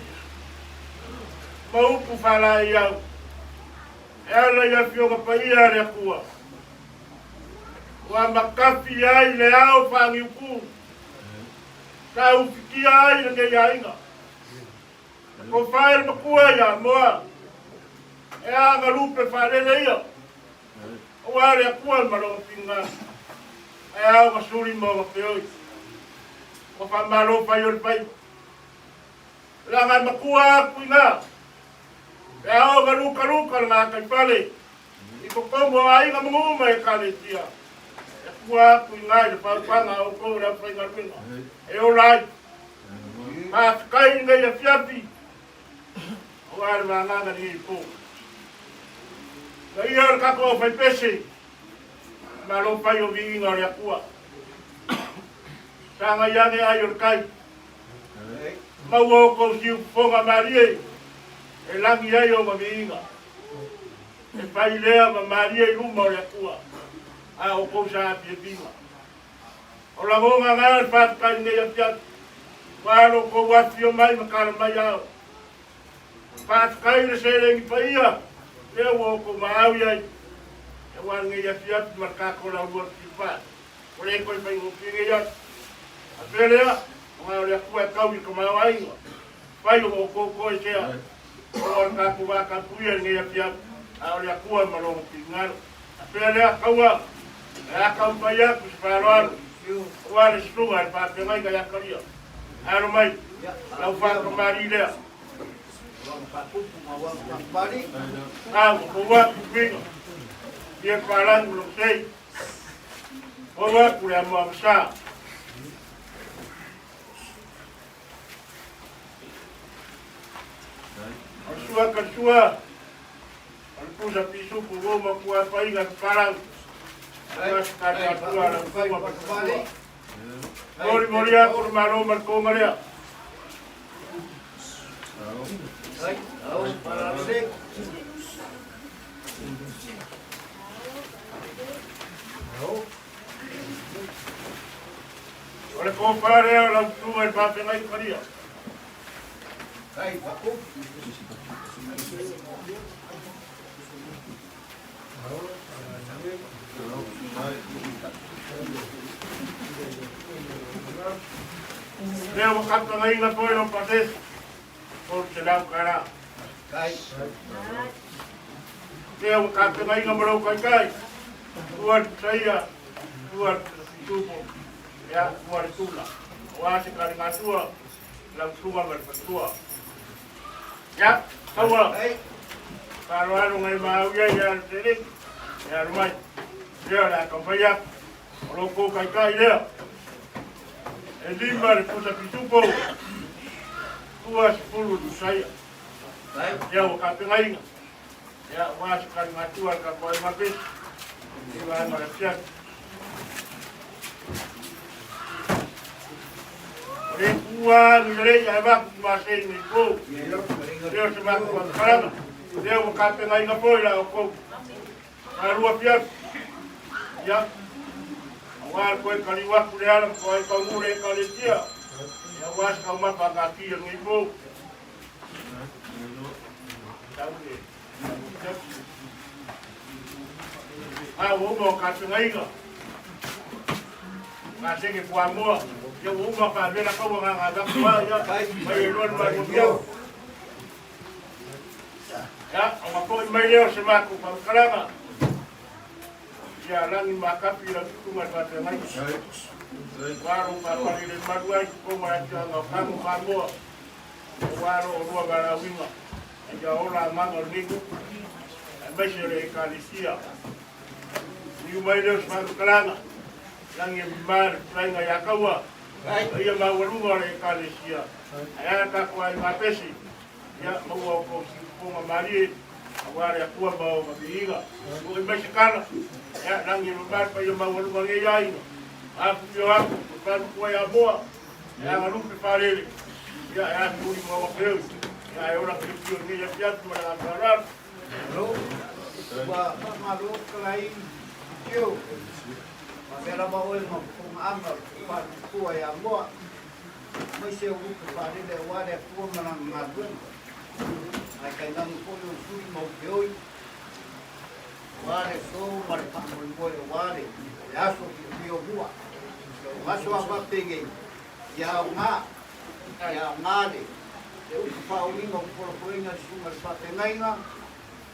ma upu faalaeiau e ala i Afioga Paia a le Atua, ua makafi ai le ao faaniuku sa ufitia ai lenei aiga. E tofa e le matua ia Moa e agalupe faalele ia, aua le Atua ma lona finagalo, ae ao ma suli ma ona feoi. Ua faamalo fai o le faiva. Leaga e matua atu i ina, pe a oo na lukaluka le gataifale i totonu o aiga ma nuu ma Ekalesia, e tua atu i ina i le fautuaga a outou le aufaigaluega e ola ai. Faafetai i lenei afiafi, aua le vagana i lenei po. Paia o le tatou aufaipese, malo fai o viiga o le Atua. Sagai ane ai o le tai. Maua outou siufofoga malie e lagi ai ona viiga. E fai lea ma malie i luma o le Atua a outou saafiafiga. O lagona na le faafetai i lenei afiafi, ua lo outou afifio mai ma tala mai ao. Faafetai i le seleni paia lea ua outou maau i ai, aua lenei afiafi ma le tatou laulua le fifa. Ua le toe faigofie nei aso. A fea lea, ona o le Atua e tau i le tamaoaiga, fai o outou toesea, ona o le tatou vatapuia i lenei afiafi, a o le Atua ma Lona finagalo. A fea lea, taua, o le a taumafai atu se faaaloalo, aua le susuga i le faafeagaiga ia Kalia. Alo mai, lau faatamalii lea. A ua tou atu puiga, ia palagi ma lou sei. Tou atu le amoamasa. O le sua ka le sua, o le pusa pisupu ua matua faiga ka palagi. Ua se tatua lau fua ma tua. Molimoli atu le Malo ma le toga lea. O le tofa lea o lau susuga i le faafeagai Maria. Lea ua tapagaina foi lau pasese, $300. Lea ua tapagaina ma lou taitai, tua le saia, tua le tupo, ia, tua le tula. Aua se taligatua, lau susuga ma le faletua. Ia, taua, faaaloalo ngai maau ia ia le tele, ia alu mai. Lea o le a taumafai atu, o lo outou taitai lea. E 5 le pusa pisupo, 20 le saia. Ia ua tapenaina. Ia, aua se taligatua a le tatou aiga pesi. I vaega o le afiafi. tua agi lelei ae vaku tumasei nei pou. Lea o se matou faamatalaga, lea ua tapenaina foi la outou galua fiafi, ia, auā le toe taliu atu le ala ma toai taugū le Ekalesia, ia, auā se taumafa a taatia lenei pou. Tau le A ua uma o tapenaina pasene fuamoa, ia ua uma faavela kaua na na avatu a ia mai e lua le matou fiafi. Ia, ona foi mai lea o se matou faamatalaga, ia lagi makapi lau tutuga le faafeagaiga. Ua lou faapale le malu ai totonu o le atiaga o Tago Samoa, aua lo olua valaauina, ia ola agaga o lenei nuu, aemaise o le Ekalesia. Niu mai lea o se faamatalaga, lagi e mama le fetalaiga ia Kaua, paia maualuga o le Ekalesia, ae a tatou aiga pesi, ia maua o tou siufofoga malie, aua le Atua ma ona viiga. Foi mai se tala, ia lagi e mama le paia maualuga o lenei aiga, afifio atu, o le falematua ia Moa, e agalupe faalele, ia e asuli ma ona feoi, ia ae ola piopio i lenei afiafi ma le agaga faaaloalo. Malo, ua faamalo fetalai Tio, faapea lava oe ma fofogaaga o le faletutua ia Moa, aemaise o lupe faalele aua le Atua ma lana galuega. Ae tainane foi ou suli ma ou feoi, aua le aso ma le faamoemoe aua le aso fiafia o mua. O aso a faapenei, ia aoga, ia aoga le le upu faaoliga o polopoiga i le susuga i le faafeagaiga,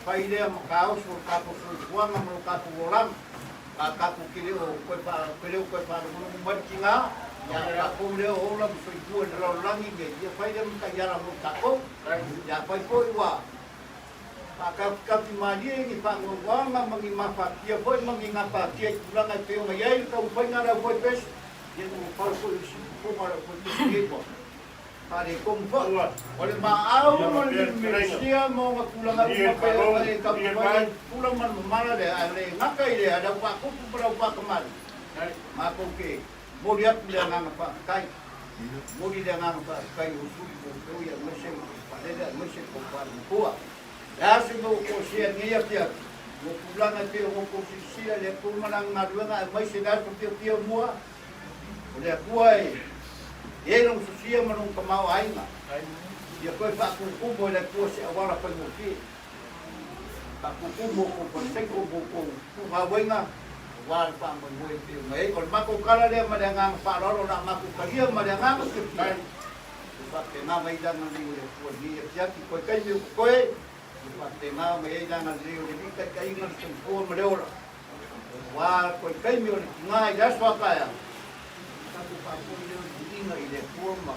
fai lea ma taoso o le tatou soifuaga ma lo tatou olaga. A tatou te le o toe te le o toe faalogologo mai le tiga, ia o tatou lea o ola ma soifua i le lalolagi nei, ia fai lea ma taiala mo tatou. Ia afai foi ua faakautikapi malie ni faanoanoaga ma ni mafatia foi ma ni gapatia i tulaga e pei ona i ai le taumafaiga a le aufaipesi, ia ua pau foi i siufofoga o le aufaipesi nei ua faaletonu foi. O le maau ma le milumilusia ma ona tulaga uma pei ona e taumafai ai pula ma le mamala lea, ae le gata i lea, le au faatupu ma le au faakamali, matou te momoli atu le agaga faafetai. Momoli le agaga faafetai i usuli mo outou aemaise o le faalele aemaise le tofa matua. Le a se mea ua toesea i lenei afiafi, ua tulaga e pei ona outou silasila i le Atua ma Lana galuega aemaise le aso fiafia mua, o le Atua e i ai Lona sosia ma Lona tamaoaiga. Ia toe faatumutumu e le Atua se auala faigofie. Faatumutumu outou faleseiko ma outou puugauaiga aua le faamoemoe e pei ona i ai. O le matou tala lea ma le agaga faaaloalo o le a matou talia ma le agaga fiafia. E faapena mai lana lei o le Atua i lenei afiafi, koe taimi o totoe, e faapena mai ai lana lei o le Alii taitaiga le soifua ma le ola. Aua koe taimi o le tiga i le aso a taeao, tatou faafoi lea o le viiga i le Atua ma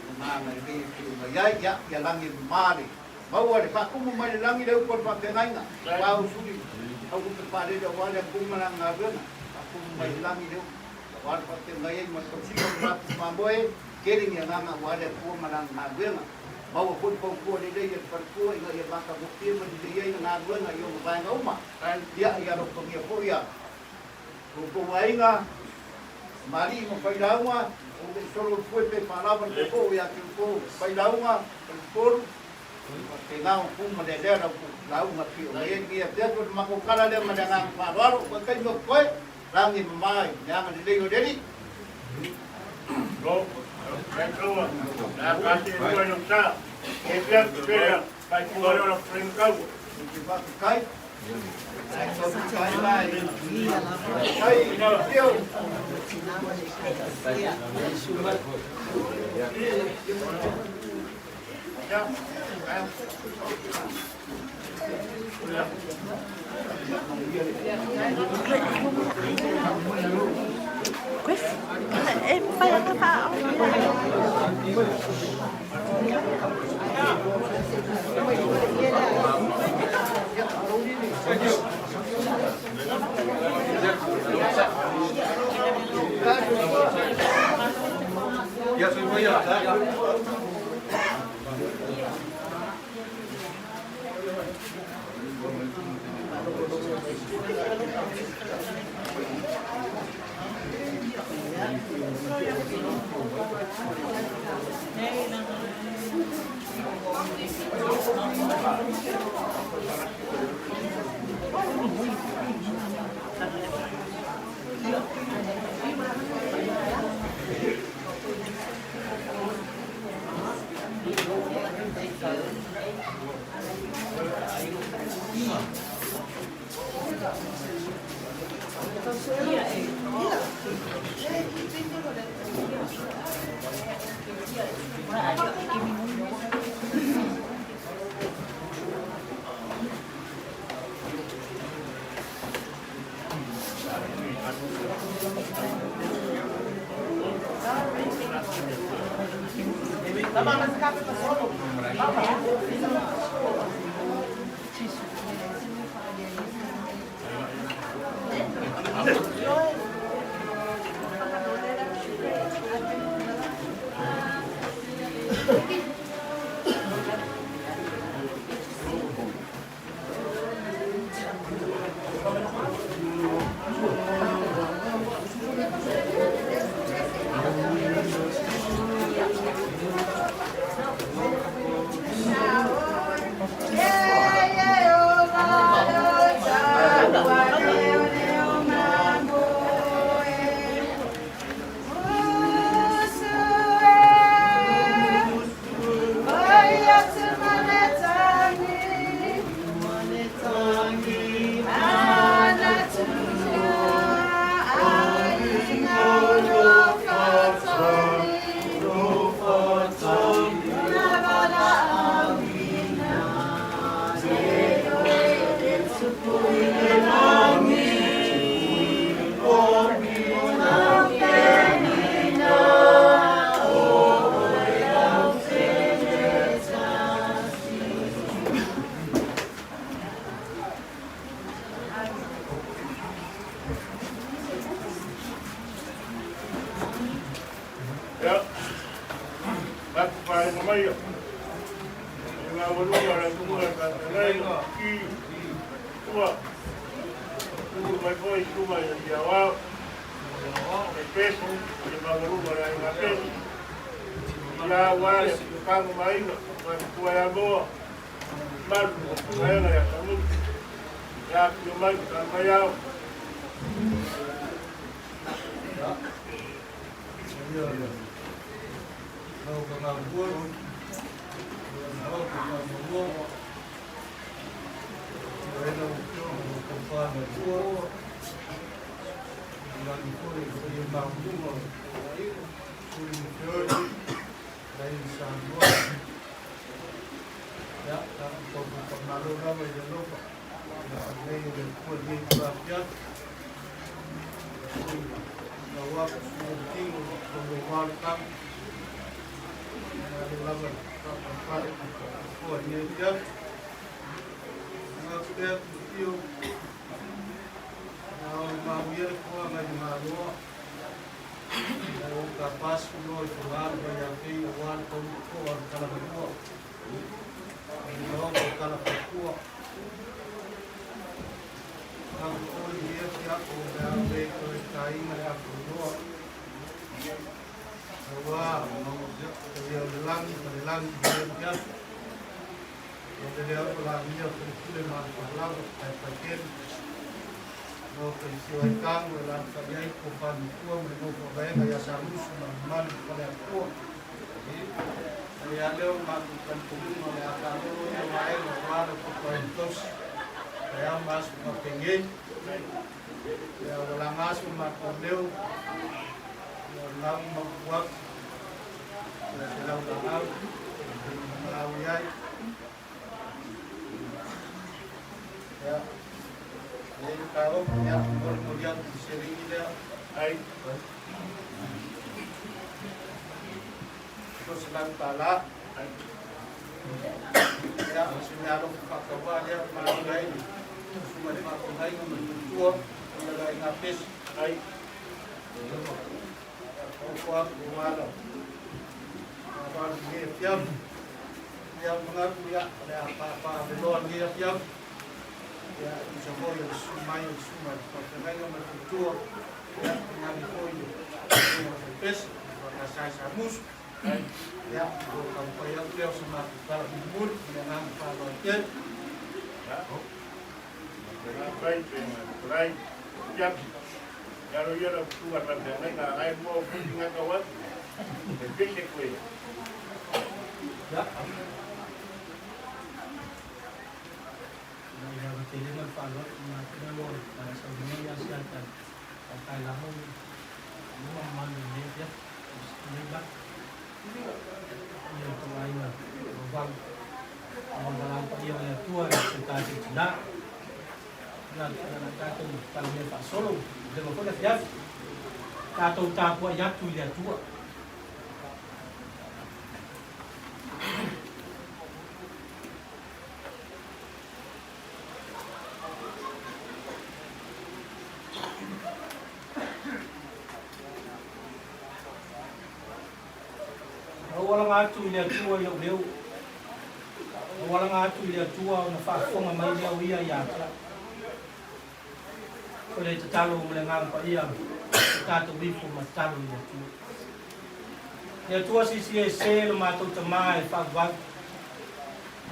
lona agalelei e pei ona i ai. Ia, ia lagi e mama le maua le faatumu mai le lagi le upu o le faafeagaiga, aua usuli au lupe faalele aua le Atua ma lana galuega, faatumu mai le lagi le upu. Aua le faafeagai ai ma le tausiga o le latou mamoe, tele ni agaga aua le Atua ma Lana galuega. Maua foi le fautua lelei a le faletua ina ia matagofie ma lelei ai le galuega i ona vaega uma. Ia, ia alofagia foi a outou aiga, kamali'i ma failauga, ou le i solo le pue pe faalava le popo'o ia te outou failauga, faletolu, faapena ona tu ma lealea la outou lauga pei ona i ai lenei afiafi. O le matou tala lea ma le agaga faaaloalo, koe taimi o totoe. Lagi mama i le agalelei o le Alii. Lo, kai kaua, la ka te rua i sa. E pia te pera, kai kua leo la prenga kaua. Te whakakai. Ai tau kai mai. Kai teo. Ia, matou faaiga mai ia. I ngā waluga le atunuu e faafeagai i tua. Tu'u mai foi i luga i le aoao. E pesi, i le maualuga o le aiga pesi. Ia aua le pago ma aiga, ma tua ia moa. Malu, vaega ia Samutu. Ia afio mai, tala mai ao. EFKS i Samusu. Ia, o lou taumafai atu lea o se matou tala mulimuli ma le agaga faaaloalo tele. Ina ia avatele ma le faaaloalo i matou o le Tala Saunoa ia Siata tautai lava o luma mamalu i lenei afiafi, lenei vale. Ia le tou aiga vaovau, o le valaau paia o le Atua i si o tatou tina. Ia, o le tatou talamea faasolo, leva foi le afiafi. Tatou tapuai atu i le Atua. Na ou alaga atu i le Atua i lou leo, na ou alaga atu i le Atua ona faafofoga mai lea o Ia ia te au. O le tatalo ma le Agaga Paia o tatou ifo ma tatalo i le Atua. Le Atua silisili ese lo matou Tama e faavavau.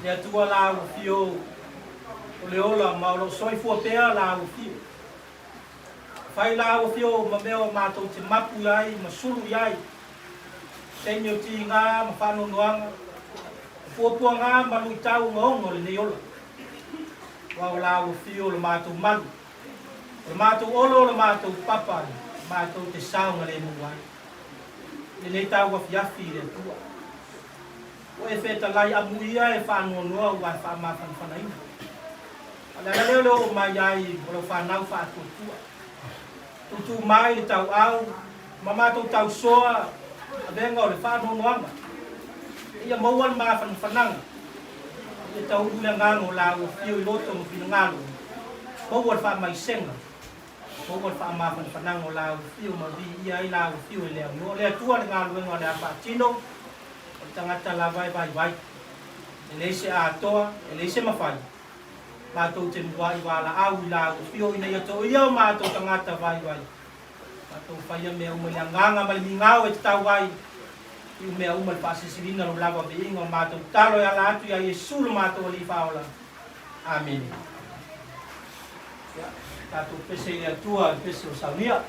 Le Atua la ua fio o le ola ma o lo o soifua pea la ua fio. Fai la ua fio ma mea o matou te mapu i ai ma sulu i ai. Taimi o tiga ma faanoanoaga, o puapuaga ma luitau ogaoga o lenei ola. Aua o la ua fio lo matou malu, o le matou olo o le matou papa matou te saogalemu ai. I lenei tau afiafi i le Atua. Ua e fetalai amuia e faanoanoa ua e faamafanafanaina. A o le ala lea o le oo mai ai o lau fanau faatuatua. Tuutuu mai le tauau ma matou tausoa avega o le faanoanoaga. Ia maua le mafanafanaga. Ia taulu le agaga o la ua fio i loto ma finagalo. Maua le faamaisega. Maua le faamafanafanaga o la ua fio ma viia ai la ua fio e le aunoa. Le Atua le galuega o le a faatino. O le tagata lava e vaivai. E leai se atoa, e leai se mafai. Matou te muai valaau i la ua fio ina ia toia o matou tagata vaivai. Matou faia mea uma i le agaga ma le migao e tatau ai, i mea uma le faasilisiliina lou lava viiga o matou tatalo e ala atu ia Iesu lo matou Alii Faaola. Amene. Ia, tatou pese i le Atua, le pese o Saunia.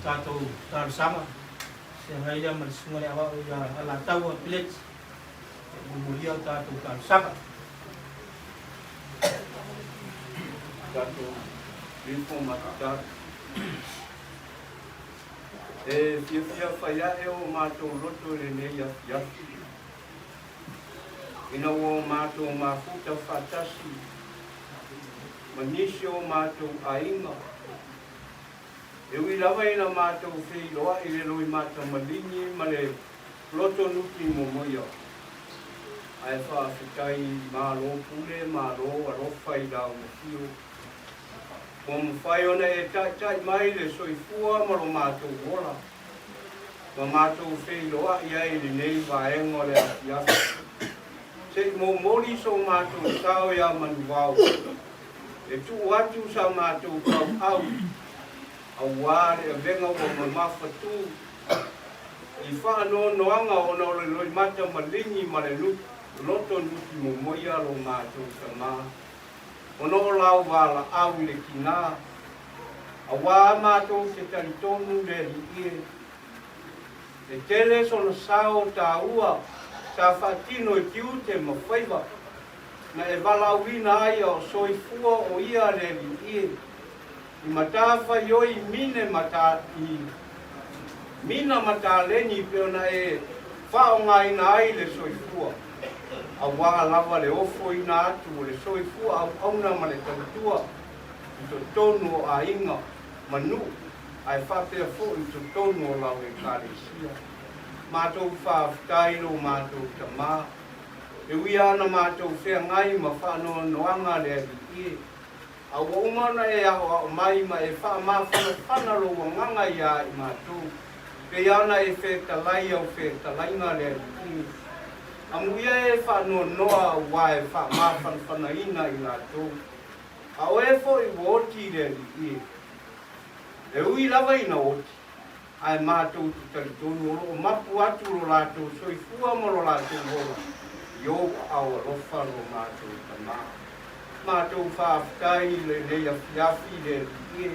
Tatou talosaga feagai lea ma le susuga i le aoao ia Alataua Village e mulimulia o tatou talosaga. Tatou lifo ma tatalo. E fiafia fai ae o matou loto i lenei afiafi, ina ua o matou mafuta faatasi ma nisi o matou aiga. E ui lava ina matou feiloai i le loimata maligi ma le loto nuti momoia, ae faafetai malo pule malo alofa i lau afio. Ua mafai ona e taitai mai le soifua ma lo matou ola, ma matou feiloai ai i lenei vaega o le afiafi. Se i momoli so matou sao iā Manuvao. E tuu atu sa matou tauau auā le avega ua mamafatū i faanoanoaga ona o le loimata maligi ma le loto nuti momoia lo matou tamā, ona o lau valaau i le tinā, auā matou te talitonu le Alii e. E tele sona sao tāua sa faatino i tiute ma faiva. Na e valaauina ai a o soifua o ia le Alii e, i matafaioi mine ma ta, i mina ma taleni pe ona e faaaogaina ai le soifua, auā lava le ofoina atu o le soifua auauna ma le tautua i totonu o aiga ma nuu ae faapea foi i totonu o lau Ekalesia. Matou faafetai lo matou Tama. E ui lava na matou feagai ma faanoanoaga le Alii e, a ua uma ona e aoao mai ma e faamafanafana lou agaga iā i matou, pei lava ona e fetalai au fetalaiga le Alii e. Amuia e faanoanoa auā e faamafanafanaina i latou, a o e foi ua oti i le Alii e. E ui lava ina oti, ae matou te talitonu o lo o mapu atu lo latou soifua ma lo latou ola i ou aao alofa lo matou Tama. Matou faafetai i lenei afiafi i le Alii e,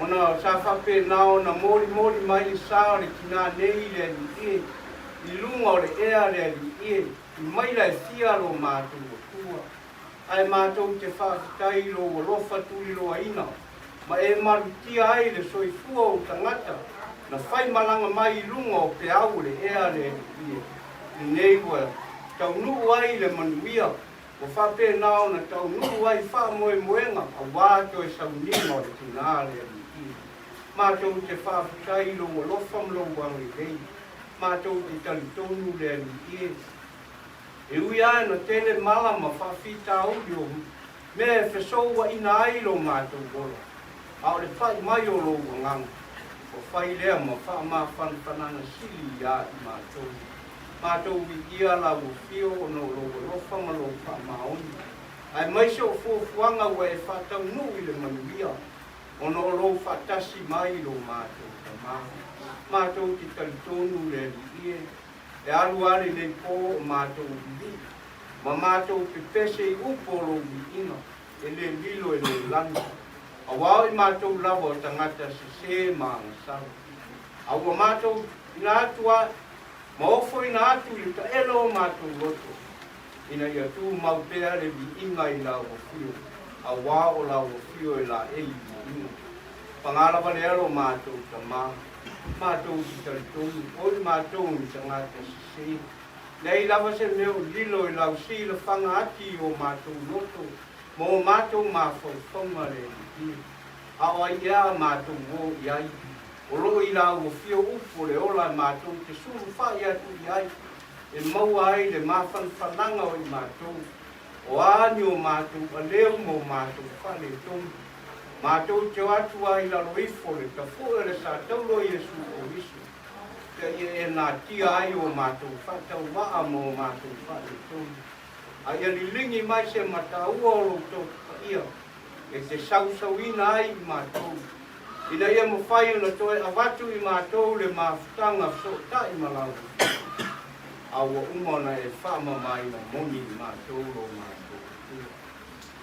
ona sa faapena ona molimoli mai le sa o le tinā nei i le Alii e, i luga o le ea le Alii e, i maila e fia lo matou Atua. Ae matou te faafetai i lou alofa tuliloaina ma e malutia ai le soifua o ou tagata na faimalaga mai i luga o peau o le ea le Alii e. Lenei ua taunuu ai le manuia, ua faapena ona taunuu ai faamoemoega auā toe sauniga o le tinā le Alii e. Matou te faafetai i lou alofa ma lou agalelei. Matou te talitonu le Alii e. E ui lava ina tele mala ma faafitauli o mea e fesouaina ai lo matou ola, a o le pai mai o lou agaga, ua fai lea ma faamafanafanaga sili iā i matou. Matou viia lau afio ona o lou alofa ma lou faamaoni, aemaise o fuafuaga ua e faataunuu i le manuia, ona o lou faatasi mai i lo matou Tama. Matou te talitonu le Alii e. E alu a lenei pō o matou vivii, ma matou pepese i upu o lou viiga, e le lilo e le lanu, auā o i matou lava o tagata sesē ma agasala. A ua matou ina atu a, ma ofoina atu i le taelo o matou loto. ina ia tumau pea le viiga i lau afio, auā o lau afio e laei i viiga. Paga lava lea lo matou Tamā, matou te talitonu, o i matou ni tagata sesē. Leai lava se mea o lilo i lau silafaga ati i o matou loto ma o matou mafaufauga le Alii, a o ai ea a matou o i ai? O lo o i lau afio upu o le ola e matou te sulufai atu i ai, e maua ai le mafanafanaga o i matou, o a ni o matou aleu ma o matou faaletonu. Matou te o atu a i lalo ifo le tafue o le satauro o Iesu Keriso, pea ia e natia ai o matou faatauvaa ma o matou faaletonu. A ia liligi mai se mataua o lou Toto Paia e te sausauina ai i matou, ina ia mafai ona toe avatu i matou le mafutaga fesootai ma lau Afioga, a ua uma ona e faamamaina moni i matou lo matou Atua.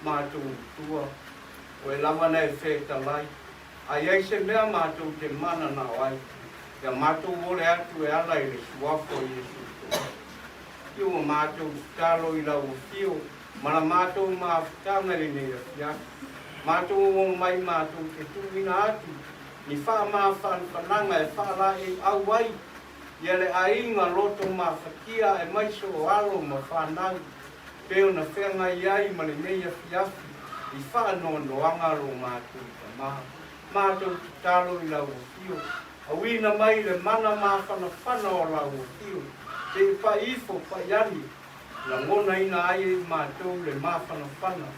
Matou Atua, o e lava na e fetalai, a i ai se mea matou te mananao ai, ia matou ole atu e ala i le Suafa o Iesu Keriso. I ua matou tatalo i lau Afio ma la matou mafutaga i lenei afiafi, matou o mai matou te tuuina atu ni faamafanafanaga e faalaeiau ai ia le aiga loto mafatia aemaise o alo ma fanau pei ona feagai ai ma lenei afiafi i faanoanoaga lo matou Tama. Matou tatalo i lau Afio, auina mai le mana mafanafana o lau Afio, se i pai ifo pai ane, Lagonaina ai e i matou le mafanafana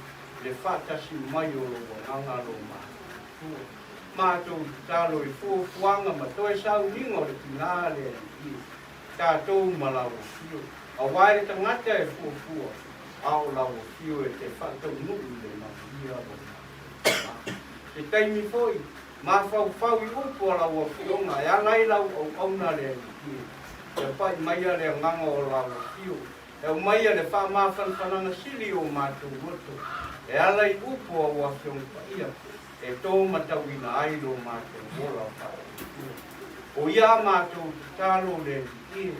i le faatasi mai o lou agaga lo matou Atua. Matou tatalo i fuafuaga ma toe sauniga o le tina le Alii, tatou ma lau Afio, aua e le tagata e fuafua, a o lau Afio e te faataunuu i le manuia lo matou Tama. Se taimi foi, mafaufau i upu a lau Afioga e ala ai lau auauna le Alii, Ia pai maia le agaga o lau afio, e aumaia le faamafanafanaga sili o matou loto, e ala i upu a ua Afioga Paia, e tō matauina ai lo matou ola faatuatua. O ia a matou tatalo le Alii e,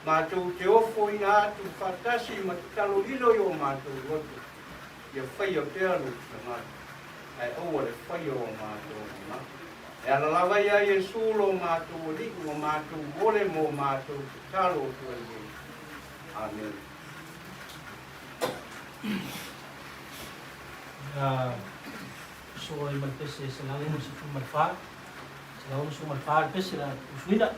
matou te ofoina atu faatasi ma tatalo lilo i o matou loto, ia faia pea lou finagalo, ae aua le faia o matou manatu. E ala lava iā Iesu lo matou Alii ua matou ole mo matou tatalo atu ai nei. Amene. Ia uso ai ma le pese 164, 164 le pese la usuina.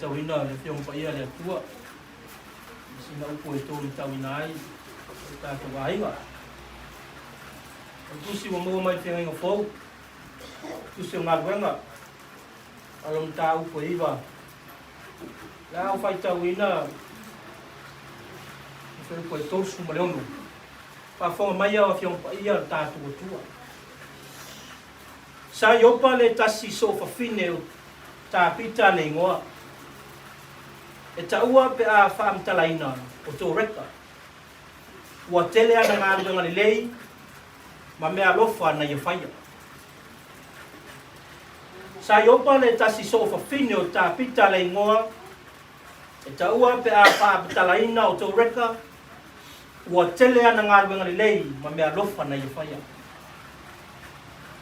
Faitauina le Afioga Paia a le Atua i sina upu e tolitauina ai o tatou aiga. O le tusi ua maua mai le Feagaiga Fou, tusi o galuega, alo mataupu e 9. Le a ou faitauina le fuaiupu e 36. Faafofoga mai au Afioga Paia o le tatou Atua. Sa Iopa le tasi soofafine o Tapita le igoa, e taua pe a faamatalaina o Toreka. Ua tele ana galuega lelei ma meaalofa na ia faia. Sa Iopa le tasi soofafine o Tapita le igoa, e taua pe a faamatalaina o Toreka, Ua tele ana galuega lelei ma meaalofa na ia faia.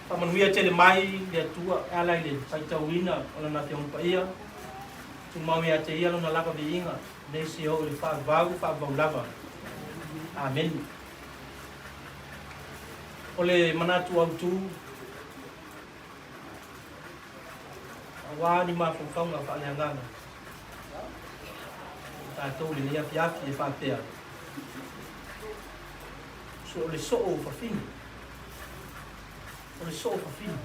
Faamanuia tele mai le Atua e ala i le faitauina o Lana Afioga Paia, tumau ia te Ia Lona lava viiga, nei se oo i le faavavau, faavavau lava. Amene. O le manatu autu, Aua ni mafaufauga faaleagaga o tatou i lenei afiafi e faapea, So o le soo fafine, o le soo fafine.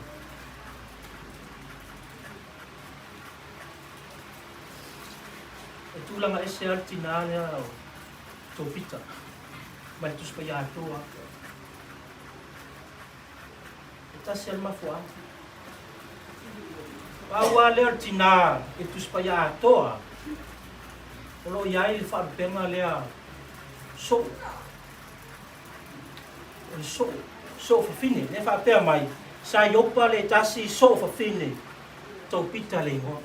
E tulaga ese lava le tinā lea o Topita mai le Tusi Paia atoa. E tasi lava le mafuaaga. Pau lava lea o le tinā i le Tusi Paia atoa o lo o i ai le faalupega lea soo. O le soo, soo fafine. Lea e faapea mai, sa Iopa le tasi soo fafine, Topita le igoa.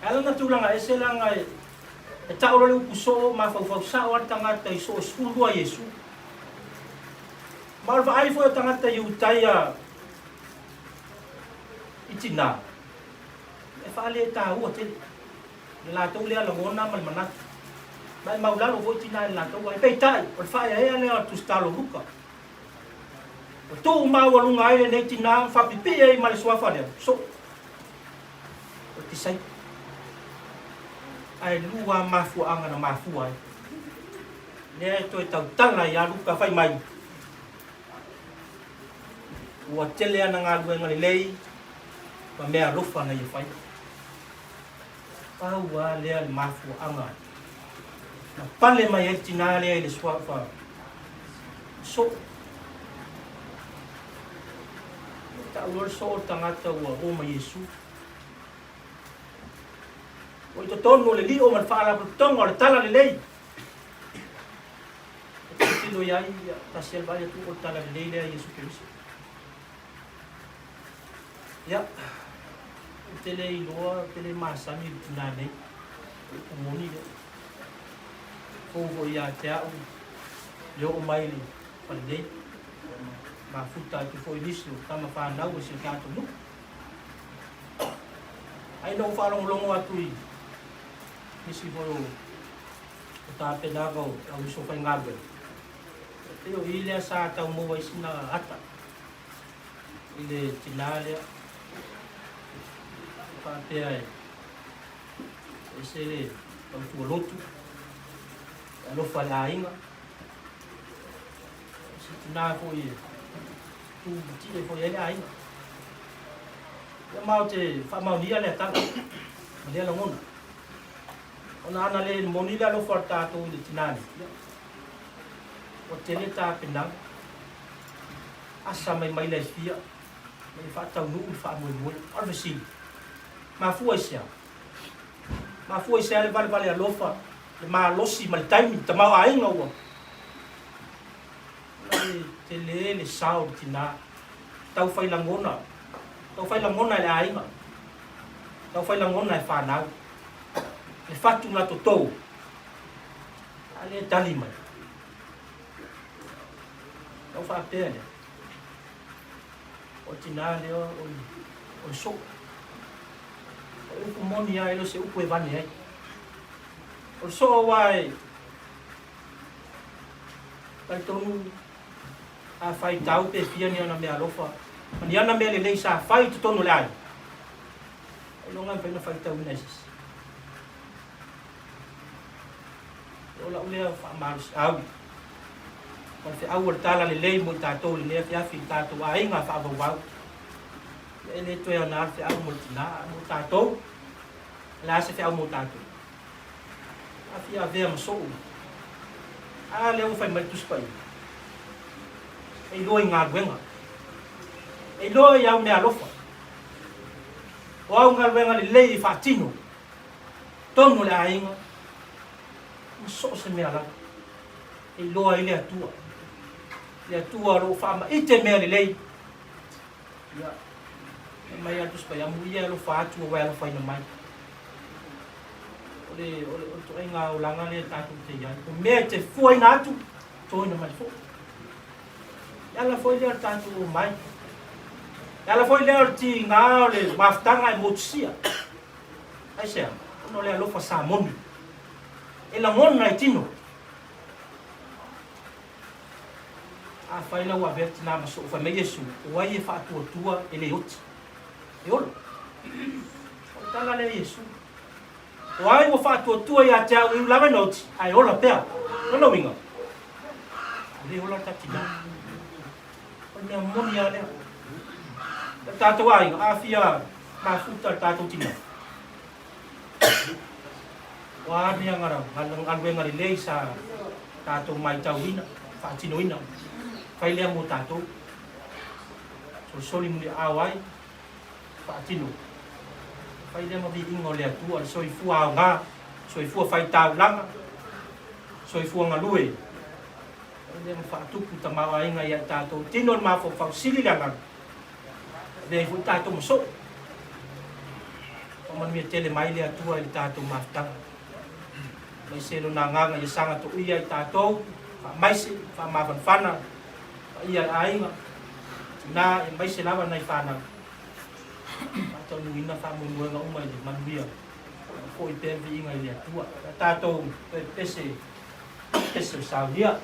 E ala ona tulaga ese leaga e tau loa le upu soo, mafaufau sao lava le tagata i soo 12 a Iesu. Ma o le vaai foi o tagata Iutaia i tinā, e faaletaua tele le latou lea lagona ma le manatu, ma e maulalo foi tinā i le latou vaai. Peitai, o le faaeaea lea o le tusitala o Luka, ua tuu maualuga ai lenei tinā ma faapipii ai ma le suafa lea, soo, o le tisaita. Ae lua lava mafuaaga na mafua ai. Lea e toe tautala ia Luka fai mai, Ua tele ana galuega lelei ma mea alofa na ia faia. Pau lava lea le mafuaaga na pale mai ai le tinā lea i le suafa soo. E tau loa le soo o le tagata ua o ma Iesu. Ua i totonu o le lio ma le faalapotopotoga o le tala lelei. E tilotilo i ai, ia, tasi lava le vaai atu o le tala lelei lea a Iesu Keriso. Ia, ou te le iloa, ou te le masani i le tinā nei, o le upu moni lea. Fou foi ia te au le oo mai i le fale nei, mafuta atu foi nisi o tama fanau o si o tatou nuu. Ae ina ua faalogologo atu i nisi foi o o tapenaga o au uso faigaluega, e pei o i lea sa tau maua ai sina ata i le tinā lea e faapea e ese le tautua lotu, e alofa i le aiga, o se tinā foi e tu matie foi ai le aiga. Ia ma ou te faamaonia lea tala ma lea lagona. Ona ana le moni le alofa o tatou i le tinā nei, ia, ua tele tapenaga, asa mai maila e fia, ma ia faataunuu le faamoemoe. A o le fesili, mafua i se a? Mafua i se a le valevale alofa, le malosi ma le taimi, tamaoaiga ua Ona e tele le sao o le tinā, tau fai lagona, tau fai lagona e le aiga, tau fai lagona e fanau. Le fatu na toto, a lea e tali mai. Tau faapea lea, o le tinā lea o le soo. O le upu moni lava, e le o se upu e vane ai. O le soo aua e talitonu a faitau pe fia ni ana meaalofa ma ni ana mea lelei sa fai i totonu o le aiga. Ailoga e mafai ona faitauina e se isi. O lau lea faamalosiau ma le feau o le tala lelei mo i tatou i lenei afiafi i le tatou aiga faavauvau. Ia e le toe aoga le feau mo le tina, a mo tatou, o le a se feau mo tatou? A fia avea ma sou. A lea ua fai mai le Tusi Paia, e iloa i galuega, e iloa i au meaalofa, o au galuega lelei e faatino, totonu o le aiga, ma so o se mea lava, e iloa ai le Atua. Le Atua o lo o faamaite mea lelei. Ia, fai mai lava le Tusi Paia, amuia e alofa atu aua e alofaina mai. O le, o le, o le toaiga olaga lea tatou te i ai. O mea e te fuaina atu, toina mai foi. E ala foi lea o le tatou omai. E ala foi lea o le tiga o le mafutaga e motusia. Aisea? Ona o le alofa sa moni. E lagona e tino. Afai la ua avea le tina ma soo, fai mai Iesu, o ai e faatuatua e le oti? E olo. O le tala lea a Iesu. O ai ua faatuatua ia te au e ui lava ina oti, ae ola pea. O lona uiga, e le ola le ta tina. O le mea moni lava lea. O le tatou aiga, a fia mafuta le tatou tina, o a mea galuega lelei sa tatou maitauina, faatinoina, fai lea mo tatou. Solisoli muliaao ai, faatino. Fai lea ma viiga o le Atua, le soifua aoga, soifua faitaulaga, soifua galue. Fai lea ma faatupu tamaoaiga ia i tatou, tino le mafaufau, sili le agaga. Avea ai foi tatou ma soo. Faamanuia tele mai le Atua i le tatou mafutaga. Aemaise Lona Agaga ia saga toia i tatou, faamaise, faamafanafana, paia le aiga, tina, aemaise lava nai fanau. Faataunuuina faamoemoega uma i le manuia, foi pea le viiga i le Atua. Ia tatou toe pese, pese o saunia.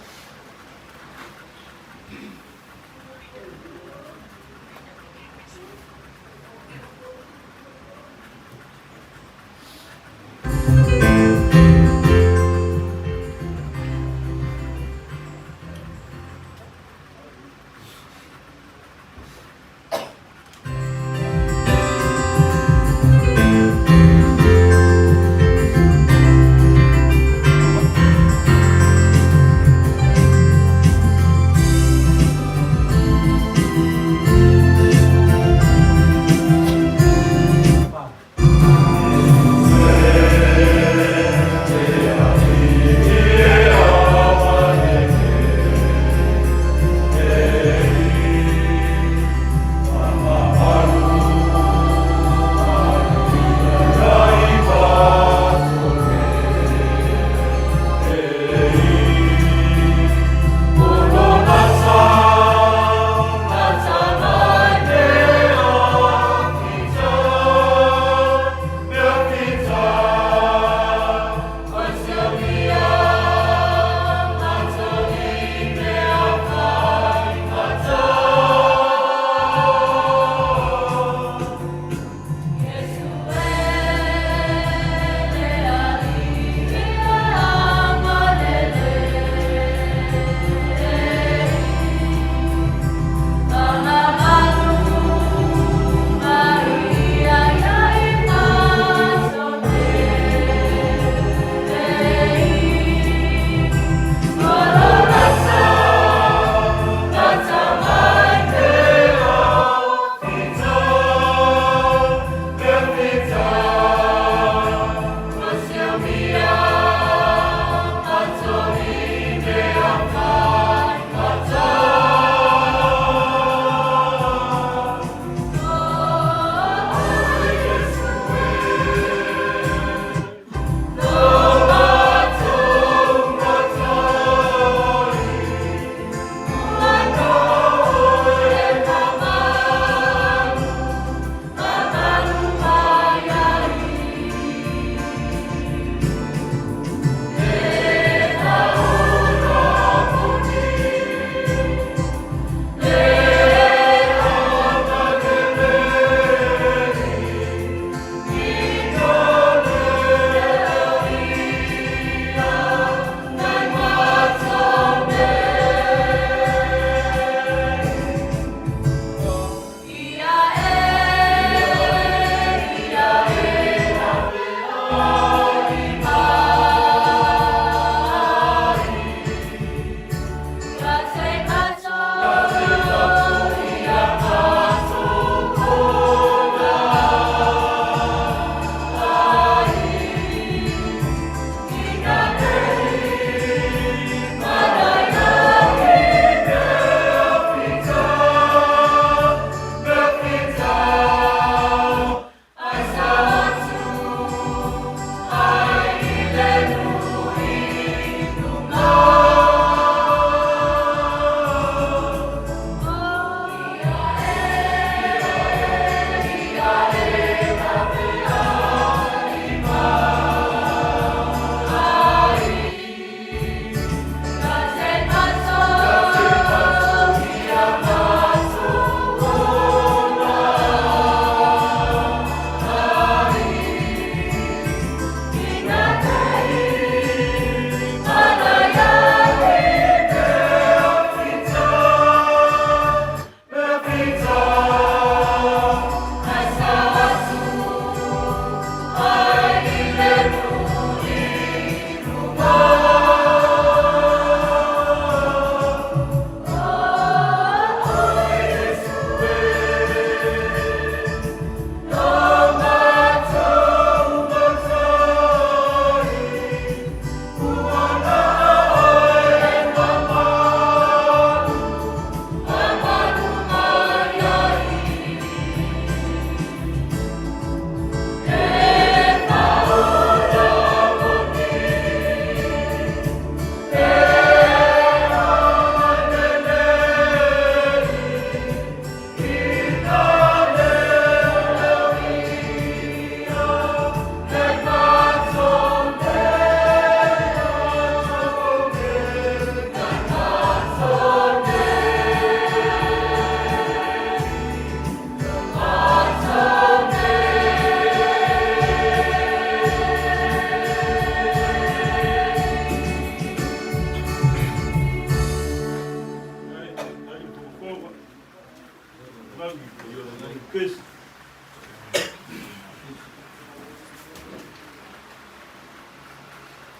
lagi o le pesi.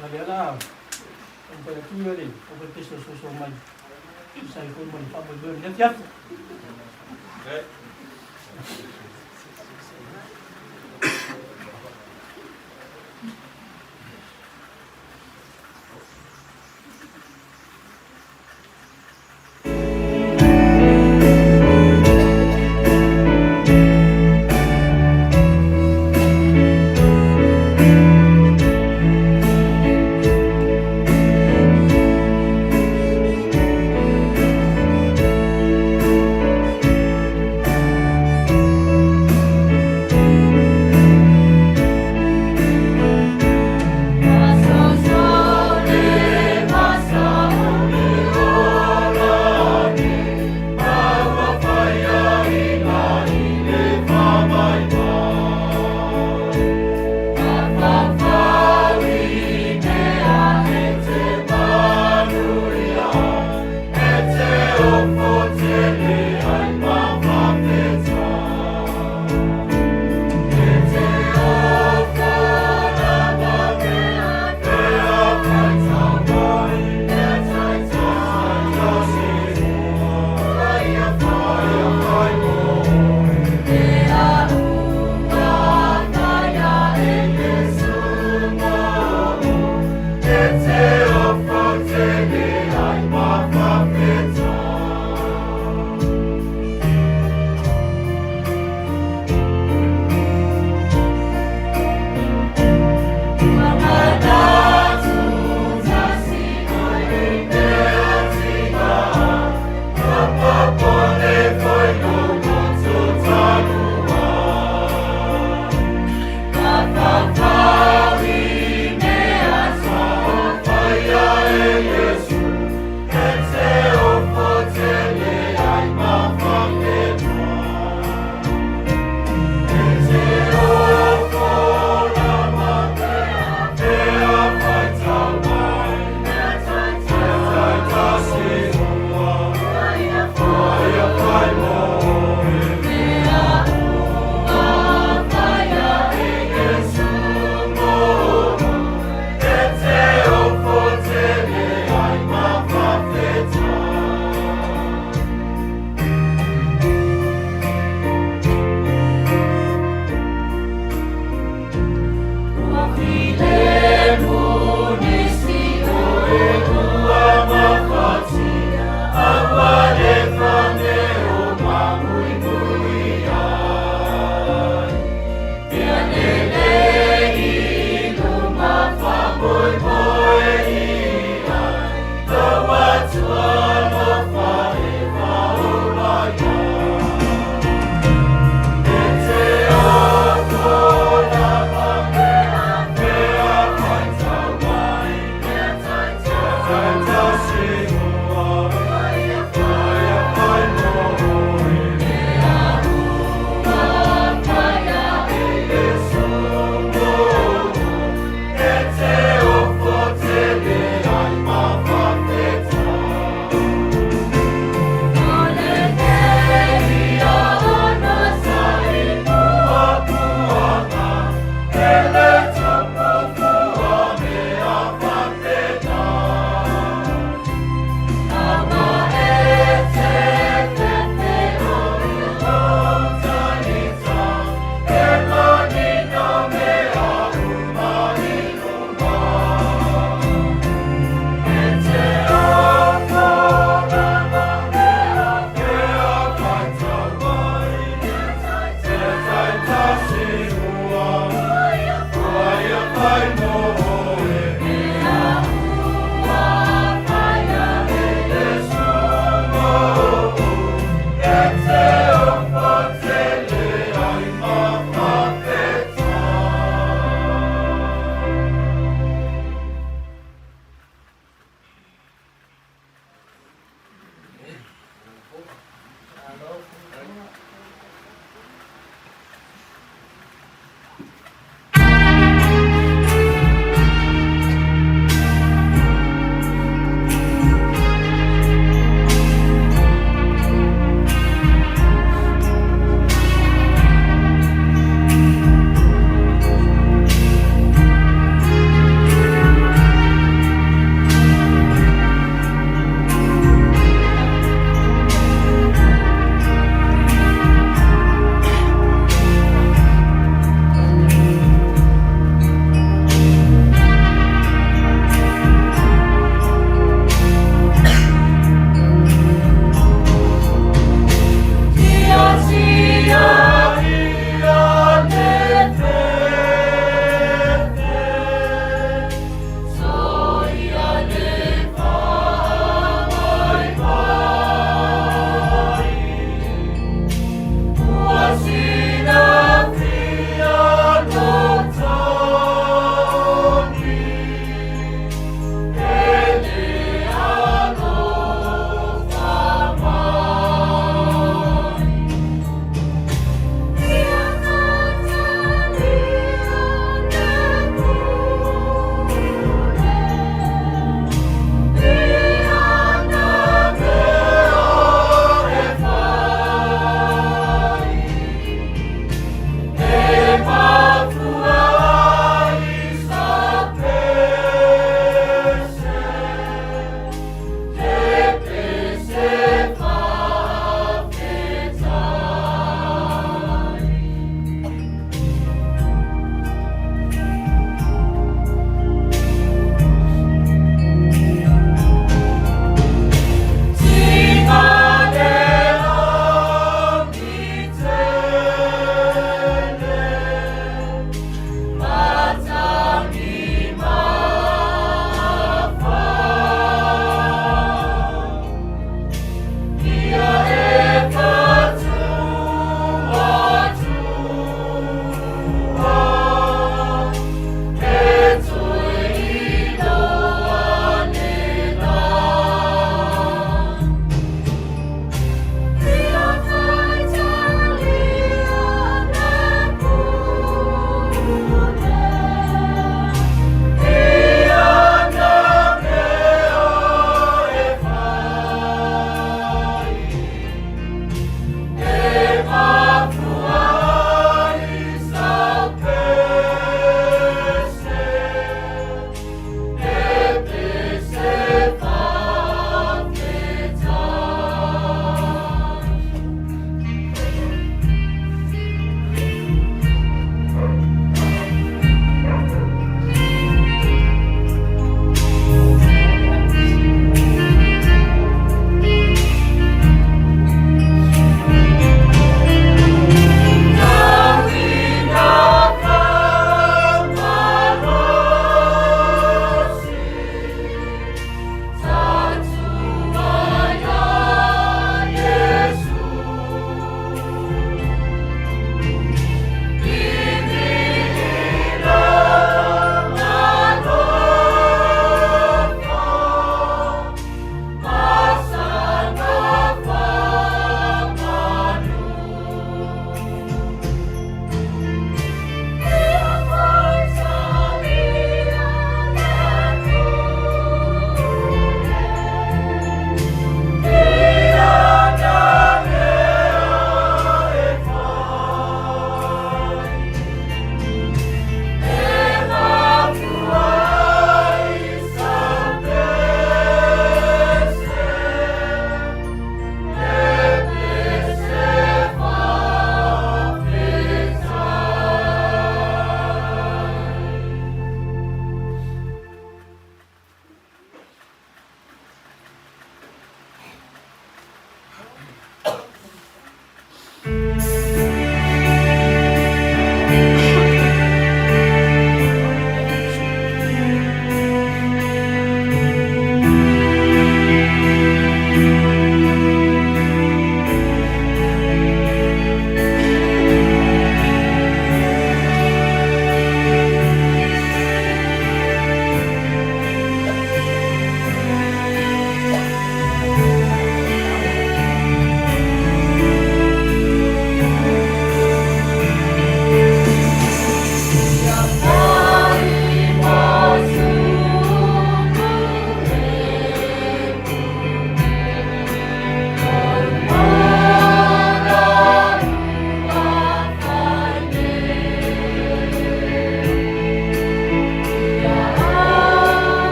Na lea la taumafai atu le aufaipesu e soso mai e tusa ai foi ma le faamoemoe o lenei afiafi.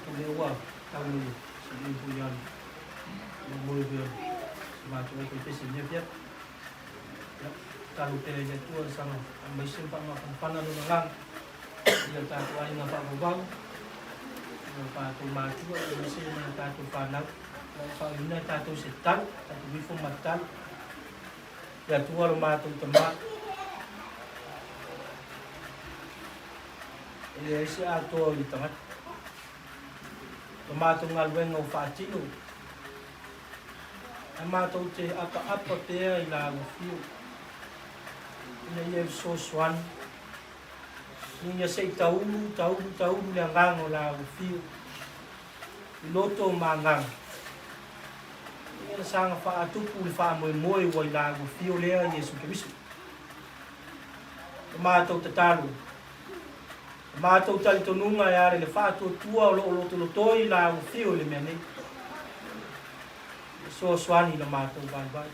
O lea ua tau le silii foi alu le moe foi o si matou ai faipese i lenei afiafi. Ia, tatalo pea i le Atua e saga faamaise ma faamafanafana Lona agaga i o tatou aiga faavauvau, i o tatou matua, aemaise nai o tatou fanau. O lo o faauiina e tatou se tatalo, tatou ifo ma tatalo. Le Atua lo matou Tama, e leai se atoa i le tagata. Lo matou galuega ua faatino, ae matou te apaapa pea i la afio, ina ia e fesoasoani, ina ia se i taulu, taulu, taulu le agaga o la afio, i loto ma agaga. Ia na saga faatupu le faamoemoe ua i la ua fio lea Iesu Keriso. O matou tatalo, o matou talitonuga e ala i le faatuatua o lo o lotolotoi i la ua fio i le mea nei. Fesoasoani i la matou vaivai.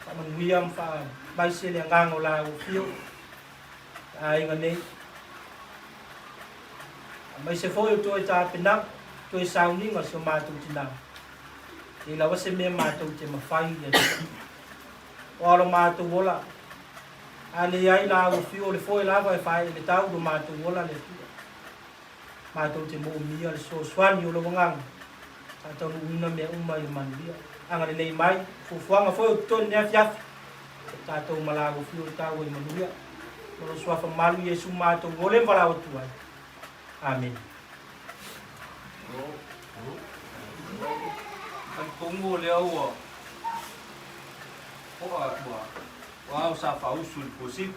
Faamanuia ma faamaise le agaga o la ua fio i aiga nei. Aemaise foi o toe tapenaga, toe sauniga o si o matou tina. Nei lava se mea matou te mafai i Atua. O a lo matou ola, a leai la ua fiu o le foe lava e faeele tau lo matou ola le Atua. Matou te moomia le fesoasoani o lou agaga, faataunuuina mea uma i le manuia. Agalelei mai, fuafuaga foi o totoe i lenei afiafi, o tatou ma la ua fiu le taua i manuia. Ma lou suafa malu Iesu matou ole ma valaau atu ai. Amene. Talitonu o lea ua oa ua ua ao sa faausu i le Tuasivi.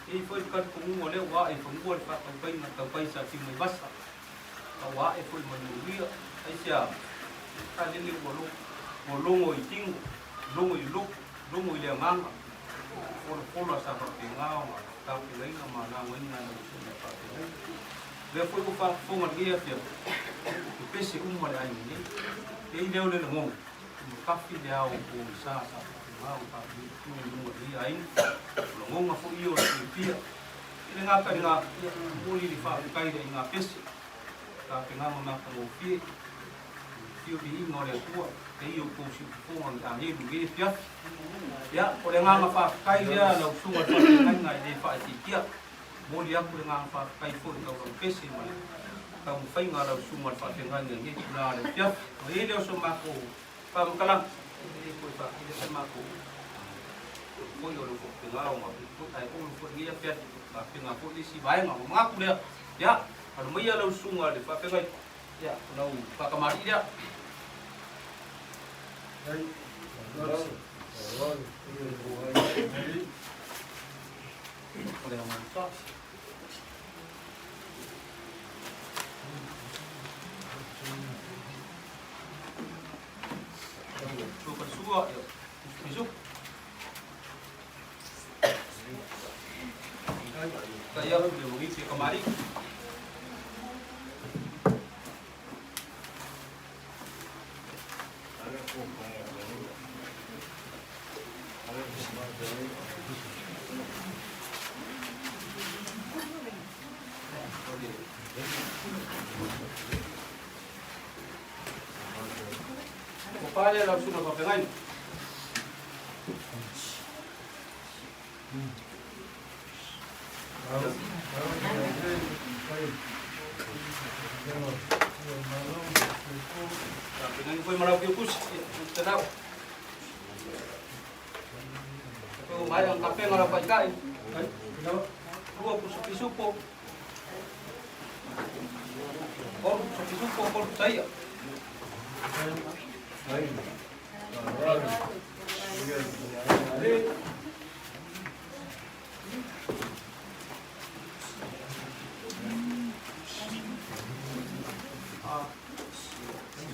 E i ai foi le talitonuga o lea ua ae i fanua le faatautaiga tautai sa tima i vasa, a ua ae foi ma le manuia. Aisea? A lele ua ua logo i tino, logo i loto, logo i le agaga, folafola sa faapena ona tapenaina ma lagoina e lau Susuga Faafeagaiga. O lea foi ua faafofoga lenei afiafi, ua pepese uma le aiga nei. E i ai lea o le lagona, ua matafi le ao o pogisa sa faapena ona tatou i luga o lenei aiga. O lagona foi ia o le fiafia. I le gata i lena, ia, momoli le faafetai i le aiga pese, tapenaga matagofie. Afio viiga o le Atua, e ia outou siufofoga i agelu i lenei afiafi. Ia, o le agaga faafetai lea lau Susuga i le Faafeagaiga e le faaitiitia. Momoli atu le agaga faafetai foi i Taulaupese ma le taumafaiga a lau Susuga i le Faafeagaiga i lenei itula o le afiafi. Ona i ai lea o so matou faamatalaga, e le toe faaili se matou foi o le faapena ona ae ulu foi lenei afiafi, faapena foi le isi vaega. Ona manatu lea, ia, alu maia lau Susuga i le Faafeagaiga, Ia, o lau faatamalii lea. O le agaga. Sua, ia, pisu. Kai aku le moni te kamari. O pale lau suna papengai.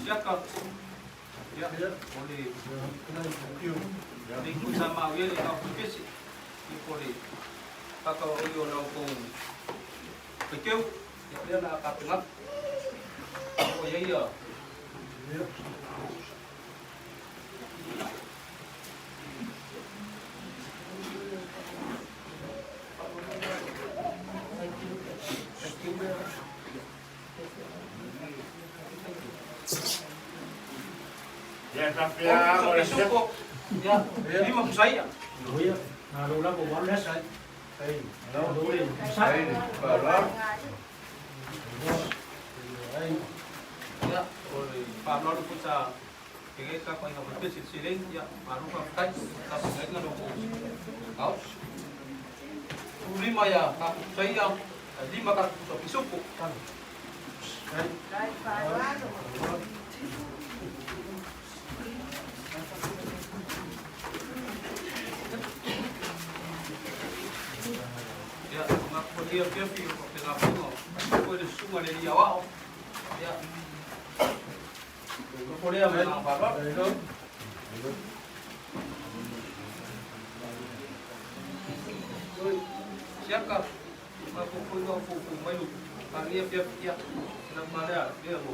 Siaka ia o le le ku sa ma le ka ku pese i ko le ka ka o yo na ko pe keu ia le na ka penga o ia ia. Faapea o pisupo, ia, 5 pusa i'a. Ia, malo lava ua alu le aso. Malo le onosai. Ia, o le faaaloalo foi sa feagai le tapuaiga faipese i le seleni, ia, malo faafetai i tapenaina lo outou gaosi. 15 ia tatou pusa i'a, ae 5 tatou pusa pisupo. Ia, o ngā kupalia fiafi o faapena foi foi le susuga le alii aoao. Ia, nofo lea ma le agaga faaaloalo. Siaka, matou foi ua foufou mai lo pagia fiafi, ia, na malea lea mo.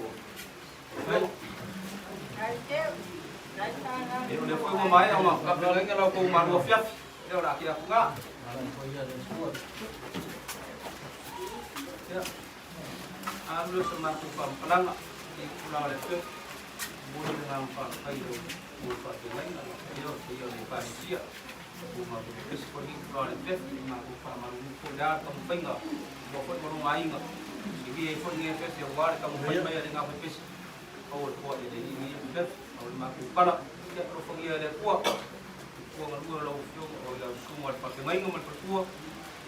Ia, o lea foi ua maea ona tapenaina la outou malu afiafi, lea o le a tea atu na. Ia, alu lea o se matou faamatalaga i tulaga o le afiafi. Momoli le agaga faafetai i lo outou faafeagaiga, ia o le paia o le Ekalesia, ua matou pepesi foi i tulaga o le afiafi, matou faamalulu foi le a le taumafaiga ua foi ma lona aiga. Silia ai foi lenei afiafi aua le taumafai mai a le gafaipese pau o le toa i le alii lenei afiafi. A o le matou pala, ia alofagia e le Atua, le Atua galue o lau Afioga o lau susuga i le faafeagaiga ma le faletua,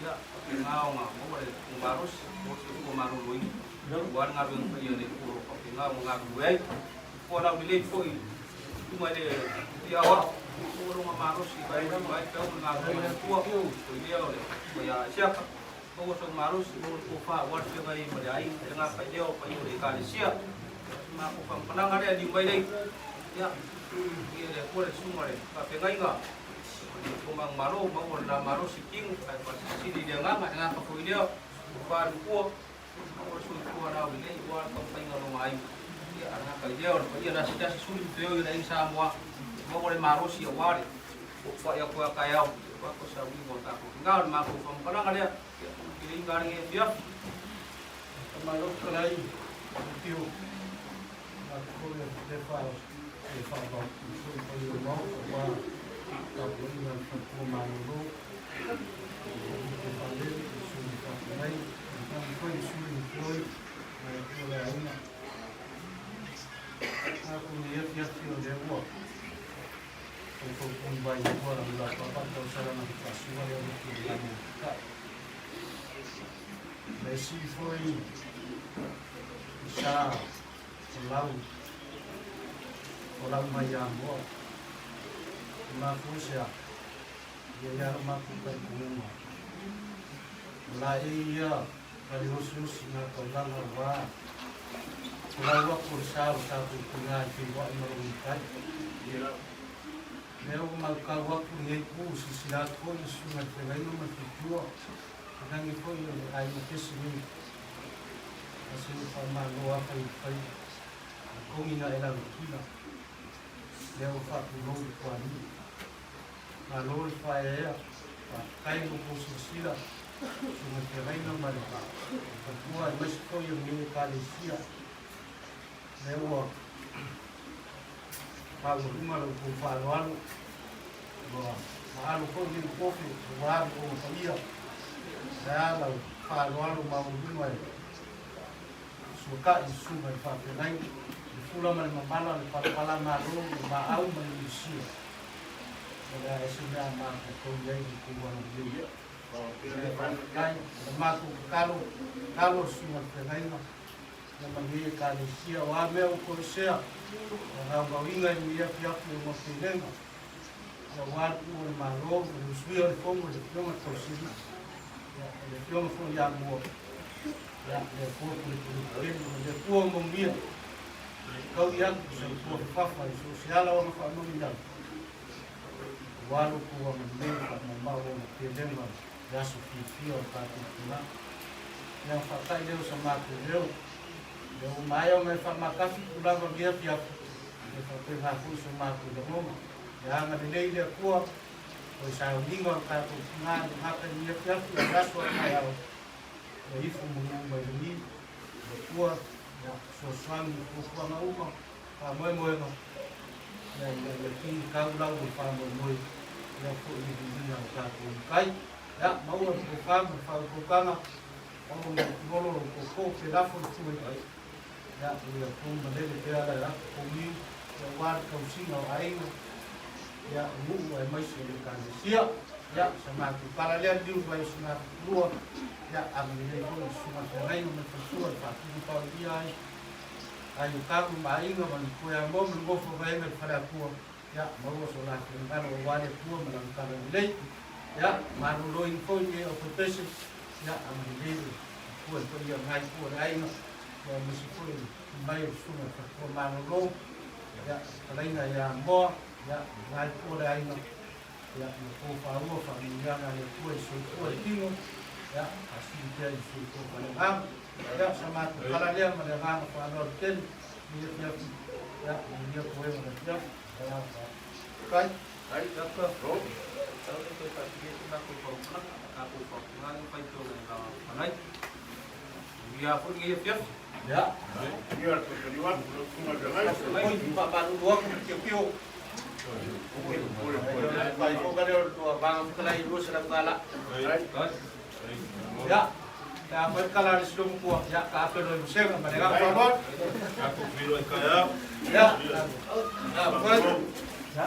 ia faapena ona maua le malosi, maua le soifua maloloina aua le galuega paia a le Atua o lo o faapena ona galulue ai. Ua laulelei foi i luga i le ia aoao, maua lona malosi e vaevae ai peau ma le galuega a le Atua, o lea o le ia Isiaka. Maua sou malosi, maua le tofa aua le feagai ai ma le aiga, e le gata i lea o paia o le Ekalesia. O se matou faamatalaga lea e liu mai nei, ia, ia le Atua le susuga le faafeagaiga o le Toma Malo, maua le la malosi i tino, ae faasilisili i le agaga, e le gata foi i lea, tofa le matua, maua le soifua laulelei aua le taumafaiga o lona aiga. Ia, a le gata i lea, o le paia lasilasi suli ma feoi o le aiga Samoa, maua le malosi aua le Foai atu a taeao, ua sa uiga o tatou tina, o le matou faamatalaga lea, ia tele ina lenei afiafi. Faamalo fetalai Matiu, matou foi o Lefa e faavautu foi mai o Maota aua tapuaiga a le faletua malolo, le Tupe Faalele, le Sui Faafeagai, le foi le Sui Mutoi ma le Atua le Aiga. Matou nei afiafi o lea ua Faufautua vai ua la papa tausala na faasuga lea o le kai. Le isi foi i sa o lau mai ia moa. I mafua se a, ia ia lo matou talitonuga. O la e ia ka le osiosi ngā taulaga ua o lau aku o le sa o tatou tina i feiloai ma lona matai. Lea ua maukau atu lenei pū, silasila atu foi le susuga i le feagaiga ma le faletua, tainane foi o le aiga pese nei. A se ua faamalo lava fai o le faiva, o togi na e lalokila, lea ua faatulou i le puanuu. Malo le faaeaea, faafetai mo tou silasila, susuga i le feagaiga ma le faletua aemaise foi o lenei Ekalesia. Lea ua maualuga la outou faaaloalo, ua maalo foi lenei pofe aua le oga paia. Ae a lau faaaloalo maualuga e suakai i susuga i le faafeagaiga, le fula ma le mamala, le palapala malo, le maau ma le musia. O le a ese mea a matou i ai le tou agalelei. Faafetai, o le matou tatalo, tatalo le susuga i le feagaiga, ia manuia Ekalesia, o a mea ua toesea, ua gaogaoina i lenei afiafi o Maupelega, ia aua le puu o le Malo, ma le usuia o le Fono i le Afioga i le Tausili, ia, o le Afioga foi ia Mua, ia, le Atua pulepulepulemu, ma le Atua o manuia, e taui atu sa tua fafafa i so o se ala o ana faamanuiaga, aua lo outou agalelei faamaumau ona pelega le aso fiafia o le tatou tulaga. Ia faata'i lea o sa matou leo, lea ua maea ona e faamatafi tulaga o lenei afiafi, e faapena foi so matou lagona. Ia agalelei le Atua o i sauniga o le tatou tina i le gata i lenei afiafi, a o le aso a taeao, ia ifo manu mai lagi, le Atua, ia fesoasoani i fuafuaga uma, faamoemoega. Ia ina ia ki kau lau le faamoemoe lea foi i le viiga o tatou matai. Ia, maua le tofa ma le faautautaga, maua le lotulolo o le tootoo pe lafo le tue. Ia, ia tou malele pea le pomiu, ia aua le tausiga o aiga, ia, o nuu aemaise o le Ekalesia. Ia, sa matou tala lea liu mai o sina lua, ia, agalelei foi i le susuga i le feagaiga ma le faletua i le faatumu paolia ai ai o tago ma aiga ma le Matua-ia-moa ma le nofo vaega i le Faleatua, ia, maua so la finagalo aua le Atua ma Lana talalelei. Ia, maloloina foi lenei aufaipeise, ia, agalelei le Atua i le paia o lena itu o le aiga, ia, aemaise foi le mai o le susuga i le faletua malolo, ia, fetalaiga ia Moa, ia, lena itu o le aiga, ia, ia tofaua faamanuiaga a le Atua i soifua i tino, ia, faasili pea i soifua faaleagaga. Ia, sa matou tala lea ma le agaga faaaloalo tele i lenei afiafi. Ia, manuia toega o le afiafi. Ia, faafetai. Ai, Dr. Rob, tau le toe faatilia se matou fautuaga, tatou fautuaga lea faitau i la fanai. Manuia foi lenei afiafi. Ia. Ia, Oi, faamalulu atu ma le tiotio. Fai foi ka lea o le vaga fetalai i $200. Ia, pe a fai le tala a le Silomutua, ia, taape loa i vasega ma le agaga faaaloalo. Ia, ia, fai. Ia.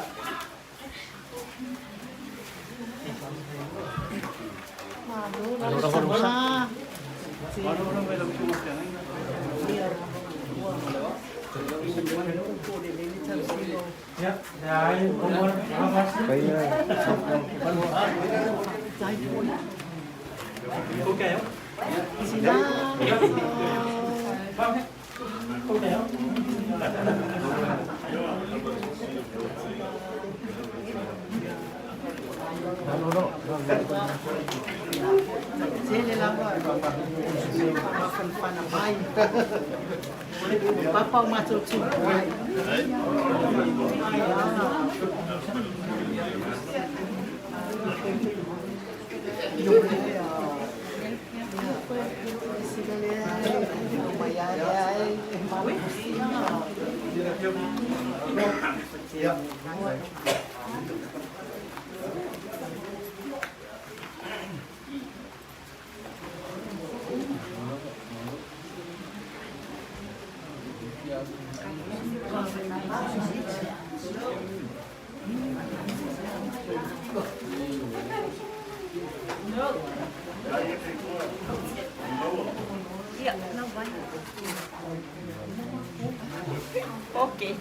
Tele lava mafanafana mai. Papa o matou tupu ai. Okay.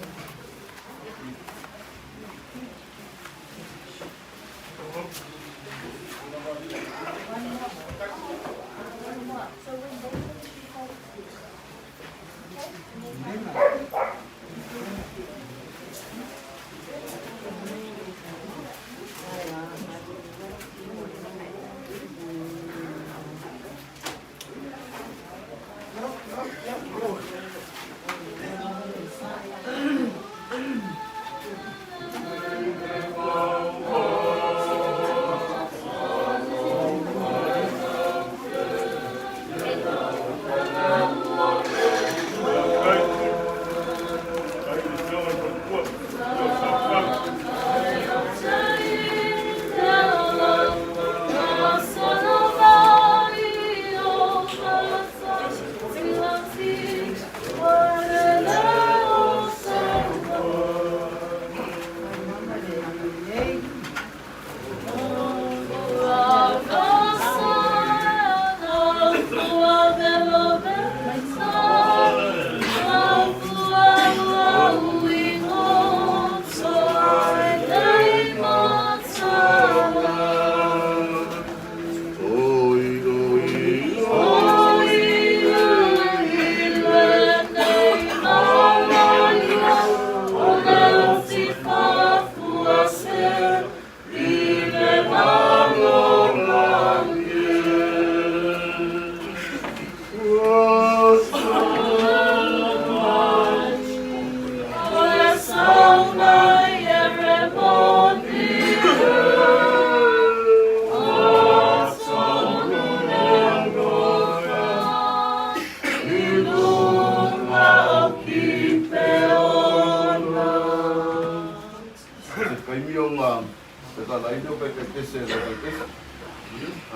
faatalaina o taitaipese e taitaipese.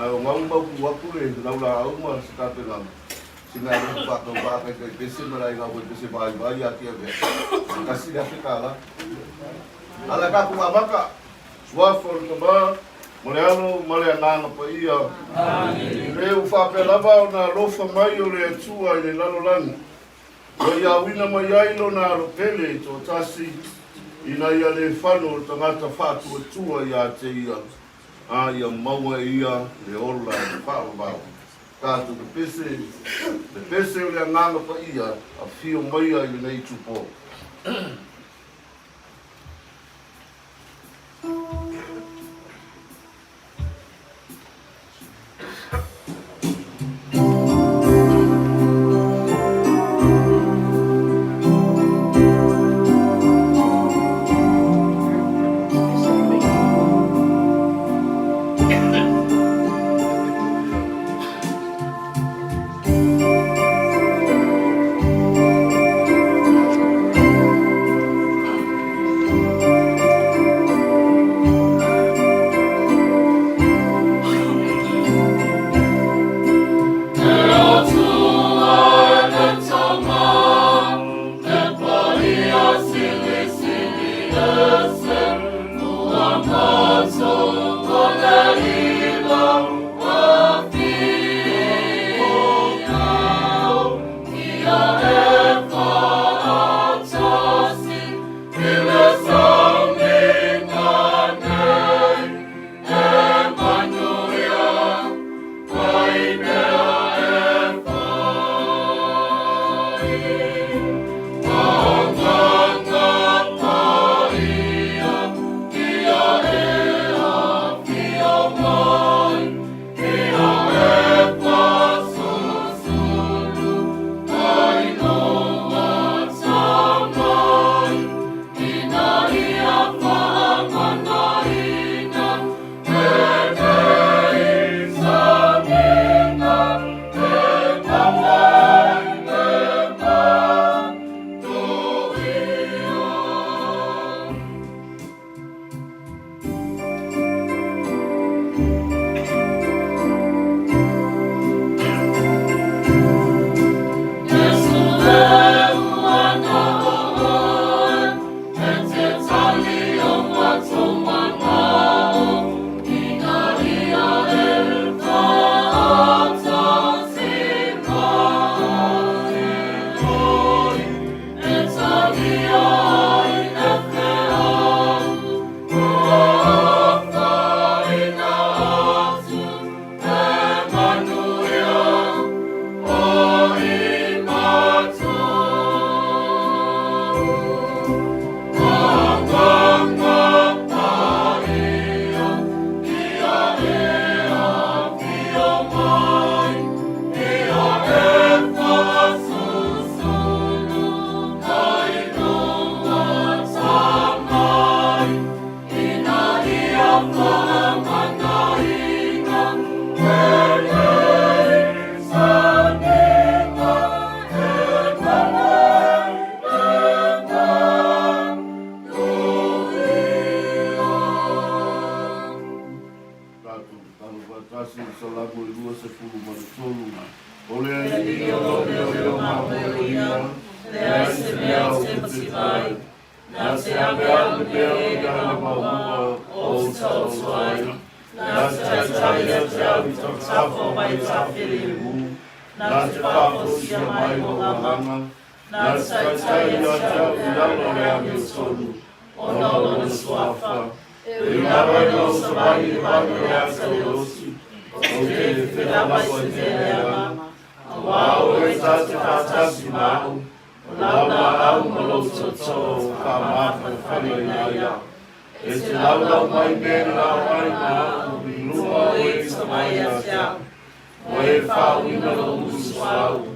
Ae o gau mautu atu le laulaau ma se tapenaga, sina alofa faatauvaa taitaipese ma le aiga taipese vaivai ia Tiavea, e $1,000. A o le a tatou amata, Suafa o le Tama, ma le Alo ma le Agaga Paia. Amene. E ua faapea lava ona alofa mai o le Atua i le lalolagi, ua ia auina mai ai lona alo pele e toatasi, ina ia le fano o le tagata faatuatua ia te ia, a ia maua e ia le ola e faavavau. Tatou pepese, pepese o le Agaga Paia, afio maia i lenei itupo. Tatou tatalo faatasi i le Salamo e 23. O le Alii o lou leoleo mamoe o ia, leai se mea ou te mativa ai. Na te ave au le mea o i ala maumua ou te taoto ai. Na te taitai ia te au i tafatafa o mai tafilemu. Na te faafosia mai lou agaga. Na te taitai ia te au i lalo o le amiotonu, ona o lona suafa. E ui lava ina ou savali i le vale o le ata o le oti, ou te le fela lava i mea leaga, auā o oe ta te faatasi ma au, o lau laau ma lou tootoo o faamafalefale ai au. E te laulau mai mea e lao ai ma au i luma o e tamai ia te au. Ua e faauiga lou usuau,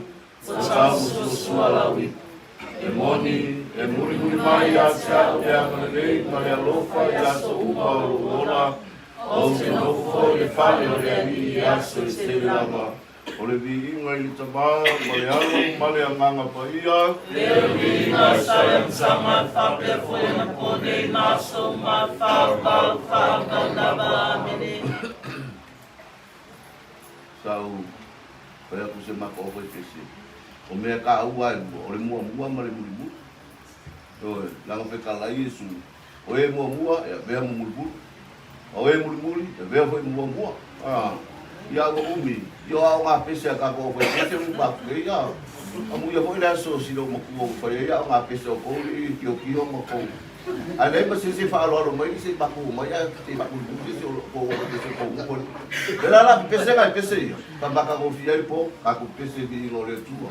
ua tausuasua lau ipu. E moni, e mulimuli mai ia te au le agalelei ma le alofa i aso uma o lou ola, ou te nofo foi i le fale o le Alii i aso e tele lava. O le viiga i le Tamā ma le Alo ma le Agaga Paia. Le viiga sa le amataga faapea foi anapo nei ma aso uma, faavavau faavavau lava. Amene. Sa ou fai atu i se matou aufaipese, o mea taua e lua, o le muamua ma le mulimuli. Ioe, leaga fetalai Iesu, o e muamua e avea ma mulimuli, a o e mulimuli e avea foi ma muamua. A, ia ua umi, ia o aoga pese a tatou aufaipese ua uma atu nei, a. Amuia foi le aso si lou matua ua fai ai aoga pese a outou i kiokio ma outou. Ae leai ma se isi e faaaloalo mai se i matou omai ae se i faamulimuli se isi o outou aufaipese o outou uma. O le a la pepese nai pese ia, ka matagofie ai po, tatou pepese i viiga o le Atua.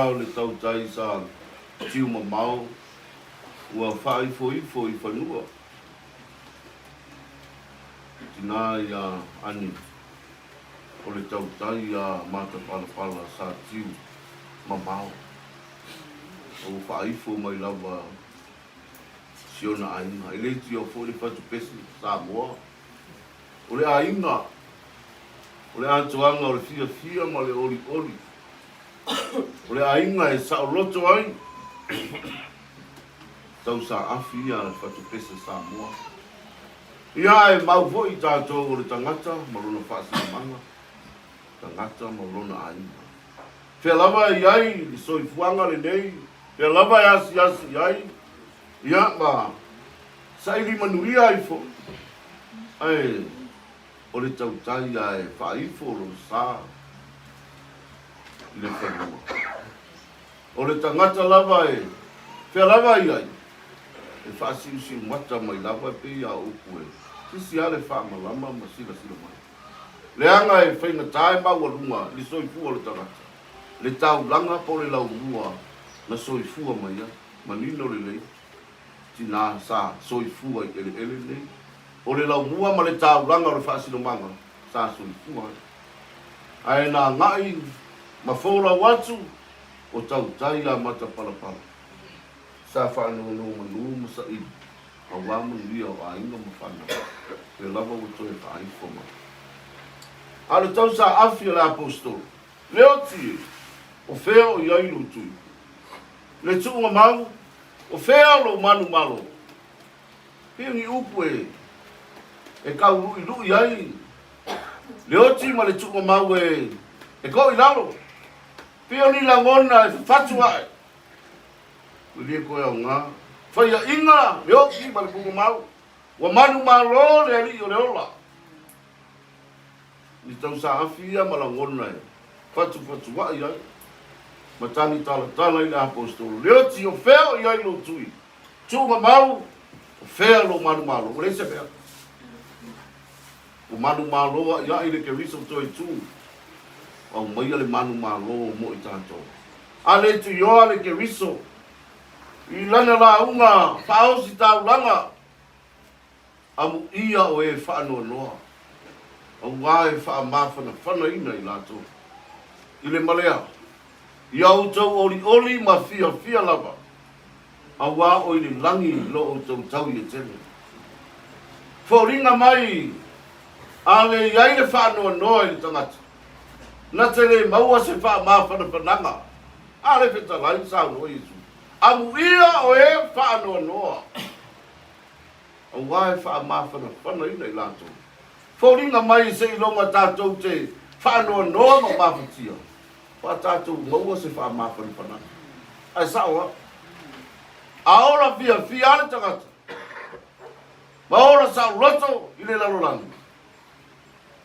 o le tautai sa tiu mamao ua faaifoifo i fanua. Tinā iā Ani o le tautai iā Matapalapala sa tiu mamao ua faaifo mai lava si ona aiga. E le tio foi le fatupese Samoa. O le aiga, o le atoaga o le fiafia ma le olioli. O le aiga e saoloto ai tausaafi ia le fatupese Samoa. Ia ae mau foi tatou o le tagata ma lona faasilamaga, tagata ma lona aiga. Fea lava e i ai le soifuaga lenei, fea lava e asiasi i ai, ia ma saili manuia ai foi, ae o le tautai ae faaifo lona sa i le fanua. O le tagata lava e fea lava i ai, e faasiusiumata mai lava e pei a upu e sisi a le faamalama ma silasila mai. Leaga e faigata e maualuga i le soifua o le tagata, le taulaga po o le laumua na soifua mai ai. Manino lelei, tinā sa soifua i eleele nei, o le laumua ma le taulaga o le faasinomaga sa soifua ai. Ae na agai ma folau atu o tautai a matapalapala sa faanonomanu ma saili Aua manuia o aiga ma fanau, lea lava ua toe faaifo mai. A o le tausaafi a le Aposetolo, Leoti e, o fea o i ai lou tui? Le tuuga mau, o fea lou manumalo? Pei o ni upu e e tauluʻiluʻi ai le oti ma le tuuga mau e e koo i lalo. Pei o ni lagona e fafatu aʻe Ua le toe aoga. Faiaʻiga le oti ma le tuugamau, ua manumalo le alii o le ola. Ni tausaafi ia ma lagona e fatufatuaʻi ai, ma tagi talatala i le Aposetolo, Le oti, o fea o i ai lou tui? Tuugamau, o fea lou manumalo? Ua leai se mea. Ua manumalo aʻiaʻi le Keriso toe tu, aumaia le manumalo mo i tatou. A le tuioa le Keriso i lana lauga faaositaulaga, amuia o e faanoanoa, auā e faamafanafanaina i latou i le malea, ia outou olioli ma fiafia lava, auā o i le lagi lo outou tau i Etene. Foliga mai a le i ai le faanoanoa i le tagata, Na te le maua se faamafanafanaga a le fetalai, saunoa Iesu, Amuia o e faanoanoa, auā e faamafanafanaina i latou. Foliga mai seiloga tatou te faanoanoa ma mafatia, fa tatou maua se faamafanafanaga. Ae sao lava. A ola fiafia lava le tagata, ma ola saoloto i le lalolagi,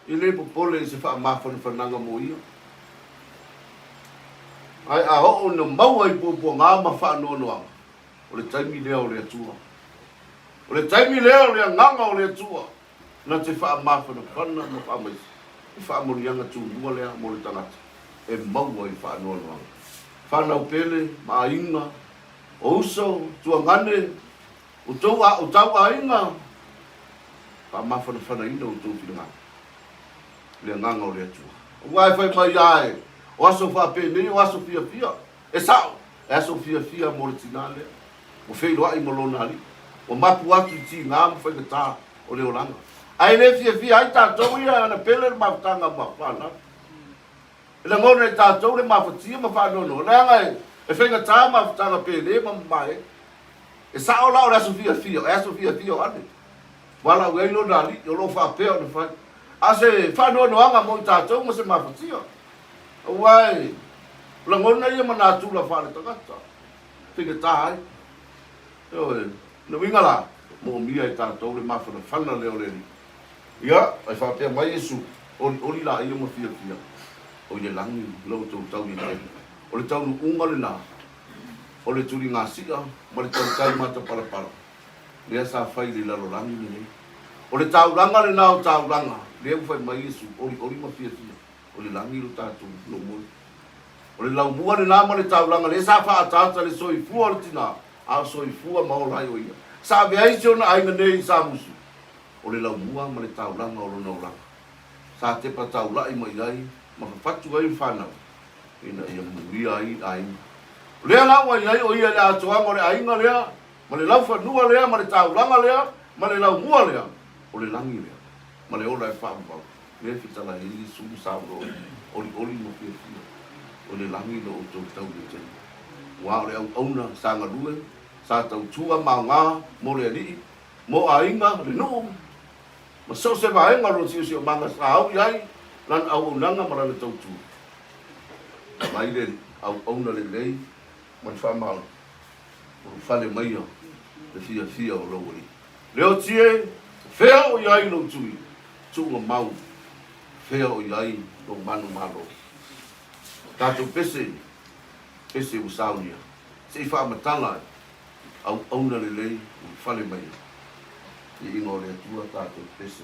E le popole i se faamafanafanaga mo ia. Ae a oo ina maua i puapuaga ma faanoanoaga, o le taimi lea o le Atua. O le taimi lea o le Agaga o le Atua na te faamafanafana ma faamaise i faamanuiaga tumua lea mo le tagata e maua i faanoanoaga. Fanau pele ma aiga, o uso, tuagane, Outou a outou aiga, faamafanafanaina outou finagalo i le agaga o le Atua. Aua e fai mai lava e, o aso faapenei o aso fiafia. E sao, e aso fiafia mo le tinā lea, ua feiloai ma lona alii, ua mapu atu i tigā ma faigatā o le olaga. Ae le fiafia ai tatou ia ana pele le mafutaga ma fanau. E lagona e tatou le mafatia ma faanoanoa, leaga e faigata mafutaga pele ma mamae. E sao la o le aso fiafia, o e aso fiafia o ane. Valaau ai lona alii, o lo o faapea ona fai. A se faanoanoaga mo i tatou ma se mafatia. Aua e lagona ia ma natura faale-tagata, faigata ai. Ioe, le uiga la, moomia e tatou le mafanafana lea o le Alii. Ia, e faapea mai Iesu, Olioli laia ma fiafia, o i le lagi lo outou tau i tele. O le taunuuga lena o le tuligasia ma le tautai matapalapala lea sa fai i le lalolagi lenei. O le taulaga lena o taulaga lea ua fai mai Iesu, Olioli ma fiafia, o le lagi lo tatou lomoi. O le laumua lenā ma le taulaga lea sa faaataata le soifua o le tinā, a o soifua ma ola ai o ia. Sa avea ai si ona aiga nei i Samusu, o le laumua ma le taulaga o lona olaga. Sa tepa taula'i mai ai ma fafatu ai le fanau ina ia manuia ai aiga. O lea la ua i ai o ia i le atoaga o le aiga lea, ma le laufanua lea, ma le taulaga lea, ma le laumua lea, o le lagi lea, ma le ola e faavavau. Lea e fetalai ai Iesu ma saunoa ai, Olioli ma fiafia, o le lagi lo outou tau le tele. Aua o le auauna sa galue, sa tautua ma aoga mo le Alii, mo aiga, le nuu, ma so o se vaega o lona siosiomaga sa au i ai lana auaunaga ma lana tautua. Mai le auauna lelei ma le faamaoni, ulufale maia le fiafia o lou Alii. Leoti e, o fea o i ai lou tui? Tuuga mau, fea o i ai lou manumalo? Tatou pese, pese ua saunia, se i faamatala auauna lelei ulufale maia. Viiga o le Atua tatou pese.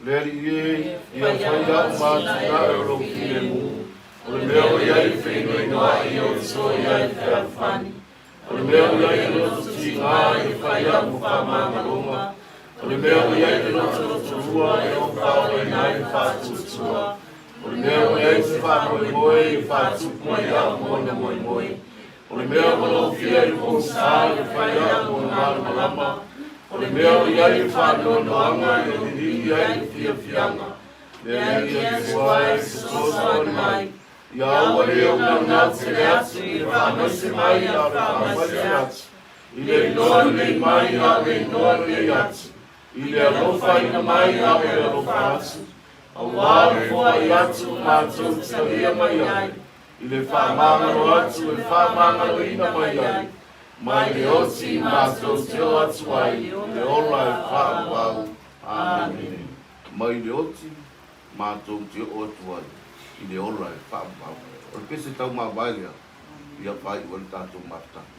Le Alii e, ia fai a'u ma atinae o lou filemu, o le mea o i ai le feinoinoa'i e otiso i ai le fealofani, o le mea o i ai le loto tigā ia fai a'u ma faamagaloga, o le mea o i ai le loto lotorua e ou faaolaina ai le faatuatua, o le mea o i ai se faamoemoe ia faatupu mai a'u ma ona moemoe, O le mea ua lofia i le pogisa ia fai a'u ona malamalama, o le mea o i ai le faanoanoaga ia liligi ai le fiafiaga. Le Alii Iesu e fesoasoani mai, ia aua ne i ou naunau tele atu i le faamaise mai a o le faamaise atu, i le inoa lelei mai a o le inoa lelei atu, i le alofaina mai a o le alofa atu, auā le foai atu matou te talia mai ai. I le faamagalo atu e faamagaloina mai ai, mai le oti matou te o atu ai i le ola e faaauau. Amene. Mai le oti matou te oo atu ai i le ola e faaauau. O le pese taumavae lea ia faaiu ai le tatou mafutaga.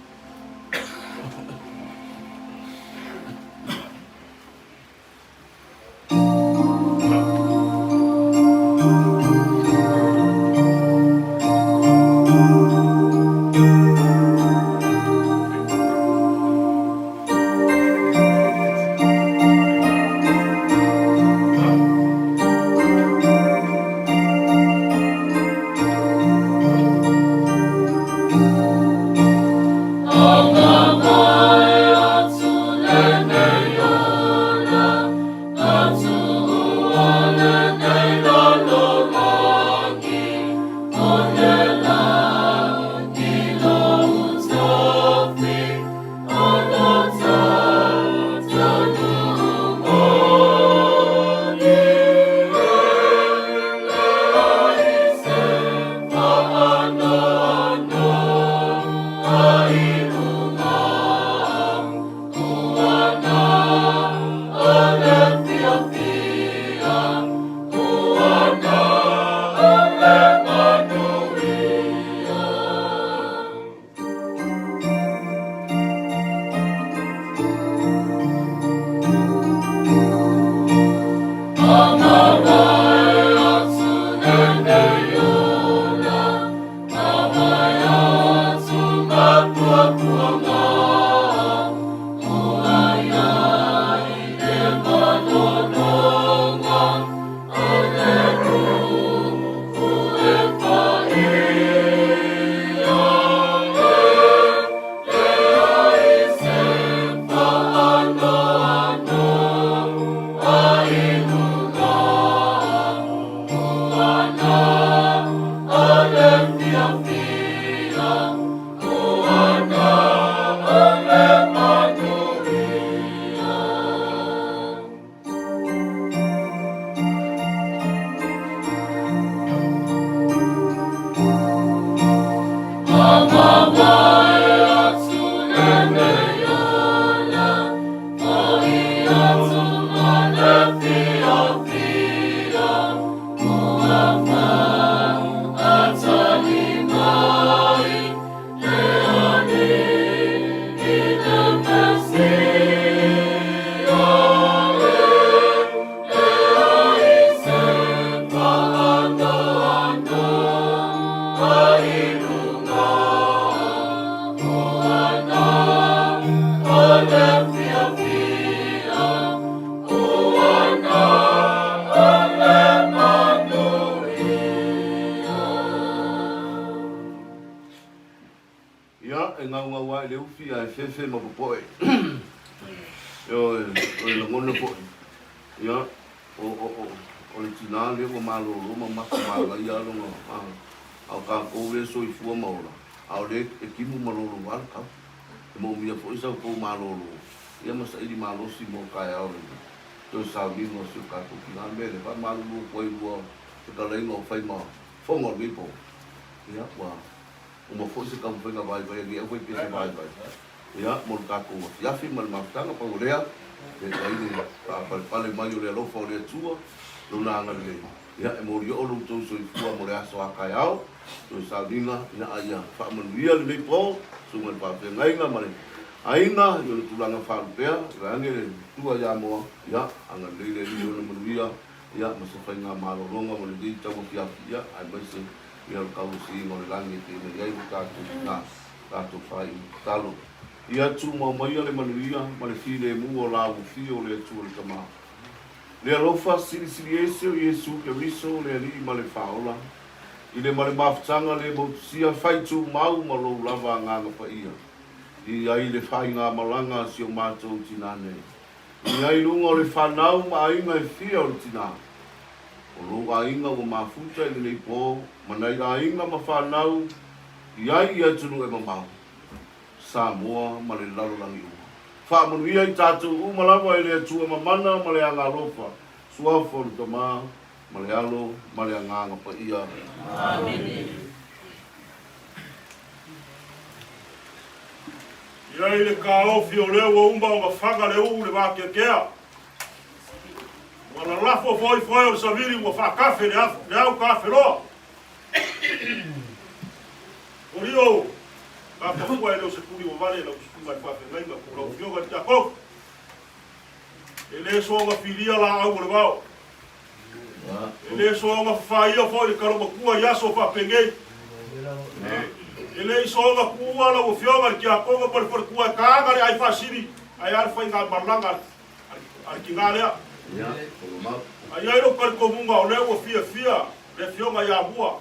Ia, e gaugau lava i le ufi ae fefe ma popoe. Ioe, o le lagona foi, ia, o, o, o, o le tinā lea ua malolo ma mata malaia lona, a, a o tatou lea e soifua ma ola, a o lea e timu ma lolo lava le tau. E moomia foi sa outou malolo, ia ma saili malosi mo taeao i le toe sauniga o si o tatou tinā. O le mea lea, faamalulu atu ai lua fetalaiga o fai ma fofoga o lenei po, ia, ua uma foi se taumafaiga vaivai a lenei aufaipese vaivai, ia, mo le tatou afiafi ma le mafutaga. Pau o lea, e i ai le faapalepale mai o le alofa o le Atua, Lona agalelei, ia, e molioo lo outou soifua mo le aso a taeao, toe sauniga, ia, a ia faamanuia lenei po, susuga i le faafeagaiga ma le aiga i ona tulaga faalupea, vaeane le Atua ia Moa, ia, agalelei le Alii i ona manuia. ia ma se faigamalologa mo lenei tauafiafi, ia, aemaise ia o le tauosiga o le lagi e pei ona i ai lo tatou tina, tatou faaiu tatalo. Ia tumau maia le manuia ma le filemu o la ua fio o le Atua le Tama. Le alofa silisili ese o Iesu Keriso le Alii ma le Faaola, i le ma le mafutaga le mautusia fai tumau ma lou lava agaga paia, i ai le faigamalaga a si o matou tina nei. I ai luga o le fanau ma aiga e fia o le tina. O lou aiga ua mafuta i lenei po ma nai aiga ma fanau i ai i atunuu e mamao, Samoa ma le lalolagi uma. Faamanuia i tatou uma lava e le Atua mamana ma le agaalofa, Suafa o le Tama ma le Alo ma le Agaga Paia. Amene. I ai le kaofi o lea ua uma ona faga le uu le vakeakea. Ua lalafo foi foe o le savili ua faakafe le au kafeloa. Olio, ka pafua e leo se puli ua vale lau susuga i le faafeagaiga po o lau afioga i le Tiakono. E le soona filia laau o le vao. E le soona fafaia foi le kalomatua i aso faapenei. E le i soona tuua lau afioga i le Tiakono ma le faletua e kaaga le ai faasili ae a le faigamalaga a le tina lea. A i ai lou talitonuga o lea ua fiafia le afioga ia Mua,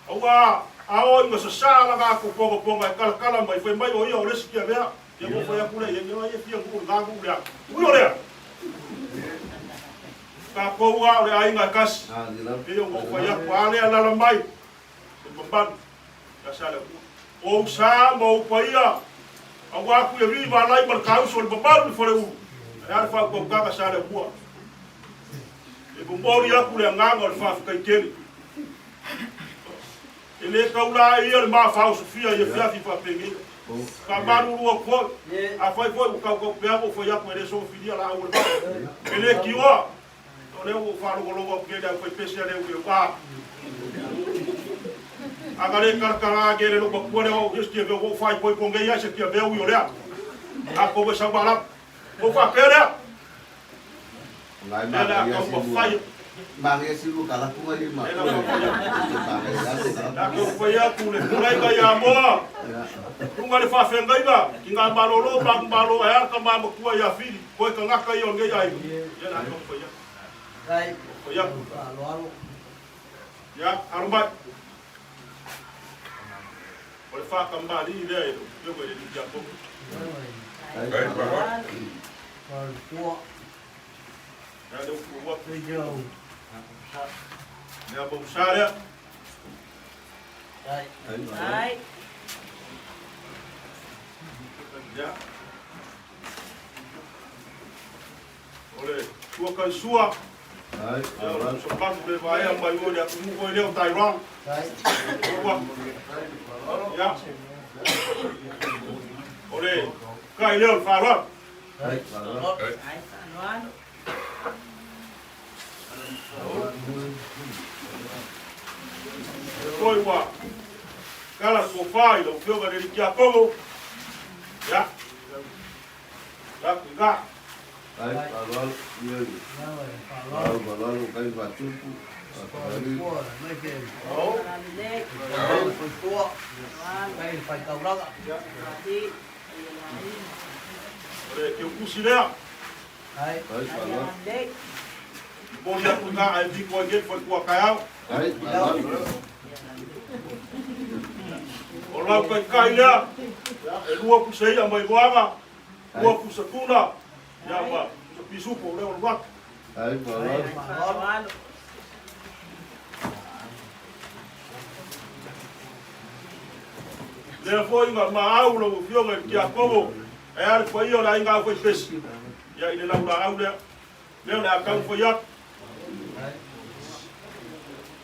aua a oo ina sasā lana atu pogapoga e talatala mai, fai mai o ia o le isi tiavea, ia ona fai atu lea i ai, ia ia fia nuu lena nuu lea. Ui o lea! Tatou lava o le aiga e tasi, pei ona ou fai atu, a lea alaala mai, le mamalu ia Saleaumua. O ou sa ma ou paia, aua Tuialii, Valai ma le Tauso, le mamalu i Faleulu, ae a le faautautaga Saleaumua. E momoli atu le agaga o le faafetai tele. E le tau laeia le mafaosofia i afiafi faapenei. Faamalulu atu foi, afai foi ua tautaupeau ou fai atu e le sogafilia laau o le vaa. E le tioa, o lea ua ou faalogologo atu nei i le aufaipese a leoleo. A! A na le talatala ake e le loomatua lea o au se tiavea ua ou faaipoipo nei ai se tiavea ui o lea. Atonu e sau malama. Ou faapea lea. Lea le a taumafai. Le a taumafai atu le tulaiga ia Moa, luga le faafeagaiga ki ngā malolo ma malo ae a le tama matua ia Fili, koe tagata ia o lenei aiga. Ia le a taumafai atu. Taumafai atu. Ia, alo mai. O le faatamalii lea i lau Afioga i le Alii Tiakono. Ia lea ua tuu atu. Lea mau sa lea. Ia. O le tuakaisua. Ia o le sopamu le vaea mai o le atunuu foi lea o Taiwan. Ua. Ia. O le kai lea o le faaaloalo. Foi ua kala tofa i lau Afioga i le Alii Tiakono. Ia. Ia, kuika. Ai, faaaloalo, ia, faaaloalo, faaaloalo, kai faatupu, faafetai. O le keukusi lea. Ai, faaaloalo. Momoli atu i ngā ai viko ai nei faletua taeao. Ai, faaaloalo. O lau taitai lea, e lua pusa ia mai Moaga, lua pusa tuna, ia ma pusa pisupo lea o le waka. Ai, faaaloalo. Lea foi na maau lau Afioga i le Tiakono, ae a le paia o le aiga aufaipesi, ia i le laulaau lea. Lea o le a taumafai atu.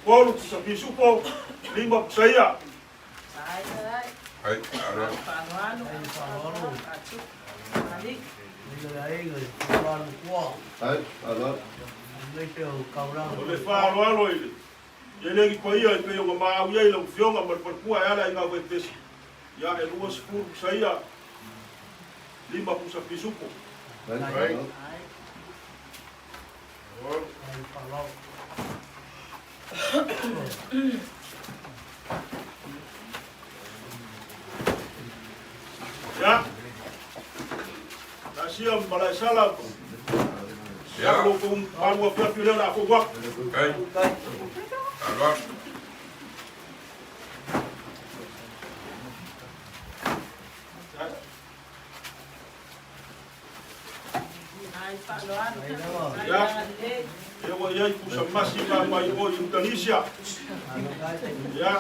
Tolu pusa pisupo, lima pusa ia. Ai, faaaloalo. O le faaaloalo i le E le ni paia e pei ona maau i ai lau Afioga ma le faletua e ala i ngā waipesi. Ia, e 20 pusa ia, lima pusa pisupo. Ai faaaloalo. Ia. Tasia Malaesala. Ia lo kou malu afiafi lea o le a fou atu. Ia, e ua i ai pusa masi ma mai o i Indonesia. Ia,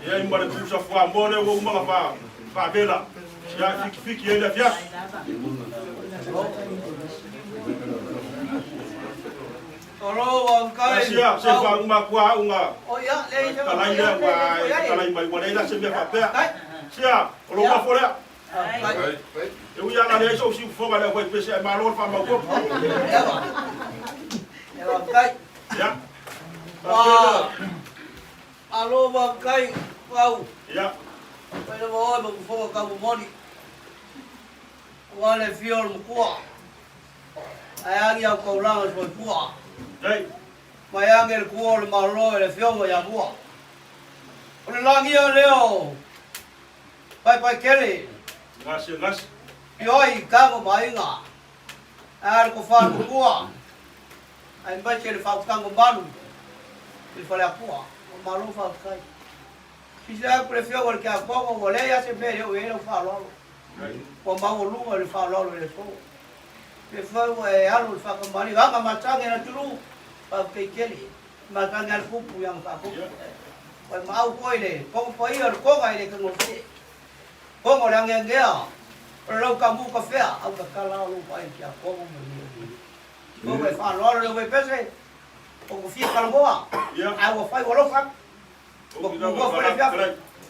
e ai ma le pusa fuamoa lea ua uma ona faavela. Ia, e fikifiki ai le afiafi. Asia, se faauma atu lava au na talai lea ua e talai mai, ua leai la se mea faapea. Sia, o lou uafo lea. E ui lava na leai sou siufofoga i le aufaipese ae malo le faamautoto. Ia. Malo faafetai Pau. Ia. Fai lava oe ma fofoga tau momoli. Aua le afio o le matua. Ae agi au taulaga soifua. Mai age le tua o le Malo e le Afioga ia Mua. O le lagia lea o Paepaetele. Gase, gase. Ioai, tama ma aiga. Ae a le tofa le matua. Aemaise le faautaga malu i le faleatua. Malo faafetai. Silasila atu le Afioga i le Tiakono ua leai lava se mea e le oo i ai lau faaaloalo. Ua maualuga le faaaloalo i le aso. Pe fai ua e alu i le faakamaliga, aga masani e le atunuu, faafetai tele. Masani lava le kupu i aga faakupu. Ua e maau foi le toga paia o le toga e le taugofie. Toga o le ageagea, o le lau taamu kafea, au tatala lava lou vaai i le tiakono ma le Toga e faaaloalo le auvaipese, ua fia talanoa, ae ua fai ua alofa atu. Ua kuua foi le afiafi.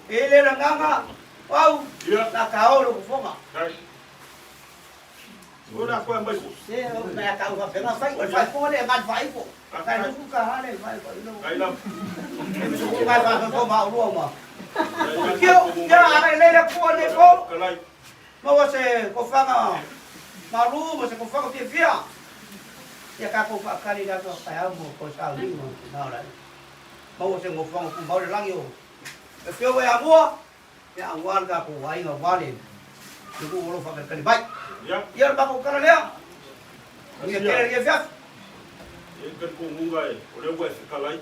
E le le agaga, o au, na ta o lou fofoga. Se, o mea tau faapena fai, o le faaifoga le agai faaifo. Kai luku ka hale, fai fai lo. Kai fai fai ma ulua ma. Kio, kia agai lele kua le ko. Maua se kofaga malu ma se kofaga fiafia. Ia tatou faakali i le aso taeao mo toe sauniga o tina o le aiga. Maua se nofoaga tumau i le lagi o le Afioga ia Mua, ia aua le tatou aiga aua le nuu o lo o faakalikali mai. Ia o le matou tala lea. Manuia tele lenei afiafi. E i ai le talitonuga o lea ua e fetalai,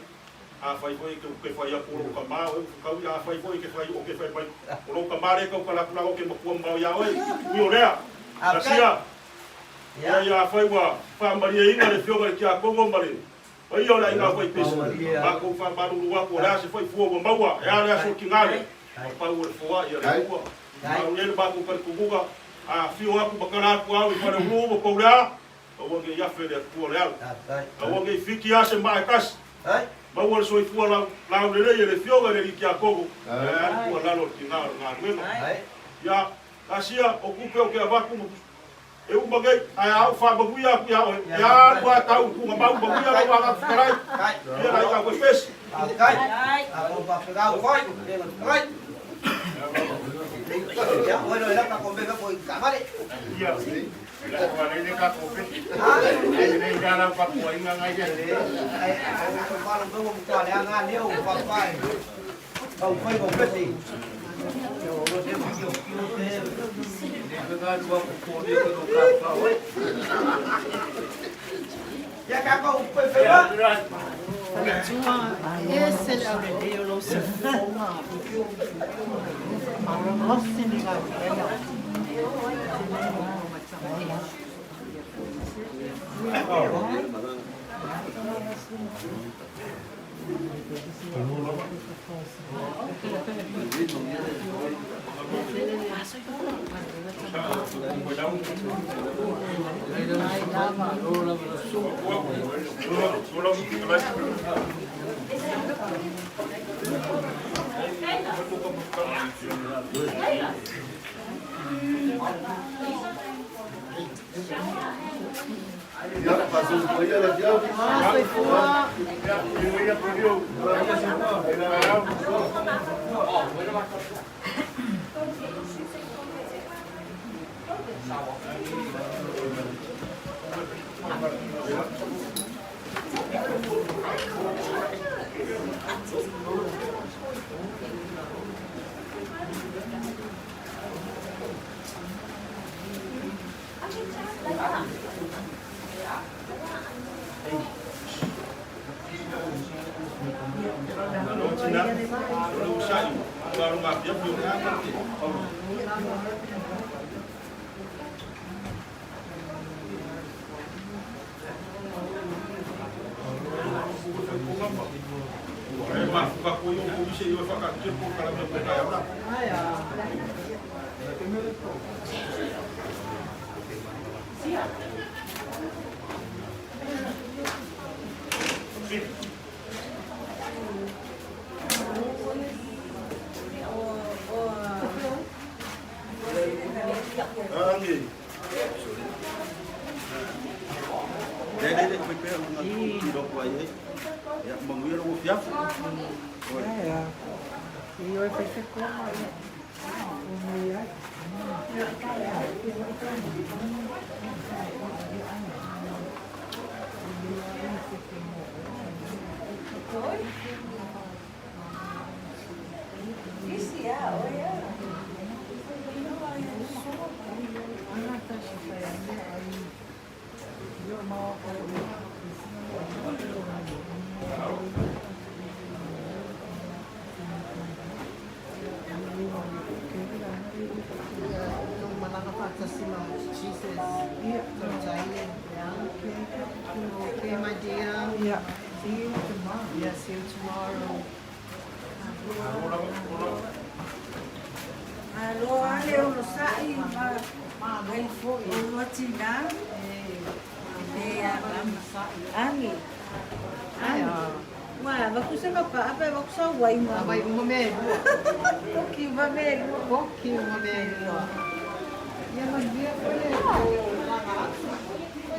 afai foi e te fai atu o lou tama oe ua fetaui, afai foi e te fai o te fai mai o lou tama lea e tautala atu leaga ou te matua mamao ia oe, ui o lea, Tasia, ia ia afai ua faamalieina le afioga i le Tiakono ma le paia o le aiga faipese, matou faamalulu atu o le a se foi fua ua maua, e a le aso o tina lea, na pau o le foai a le Atua. A o i ai le matou talitonuga, a afio atu ma tala atu au i Faleulu ma Paulea, Aua ne i afe le Atua o le ala. Aua ne i fiki lava se maa e tasi. Maua le soifua laulelei e le Afioga i le Alii Tiakono, ae a le tuualalo a le tina o le galuega. Ia, Asia, o tupe ou te avatu ma e uma nei, ae a ou faamanuia atu ia oe, e alu lava tau i tuugamau, manuia lau aga fetalai, ia le aiga Koepesi. Ese le aulelei o lou siufofoga, malolosi le galuega.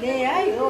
Leai o.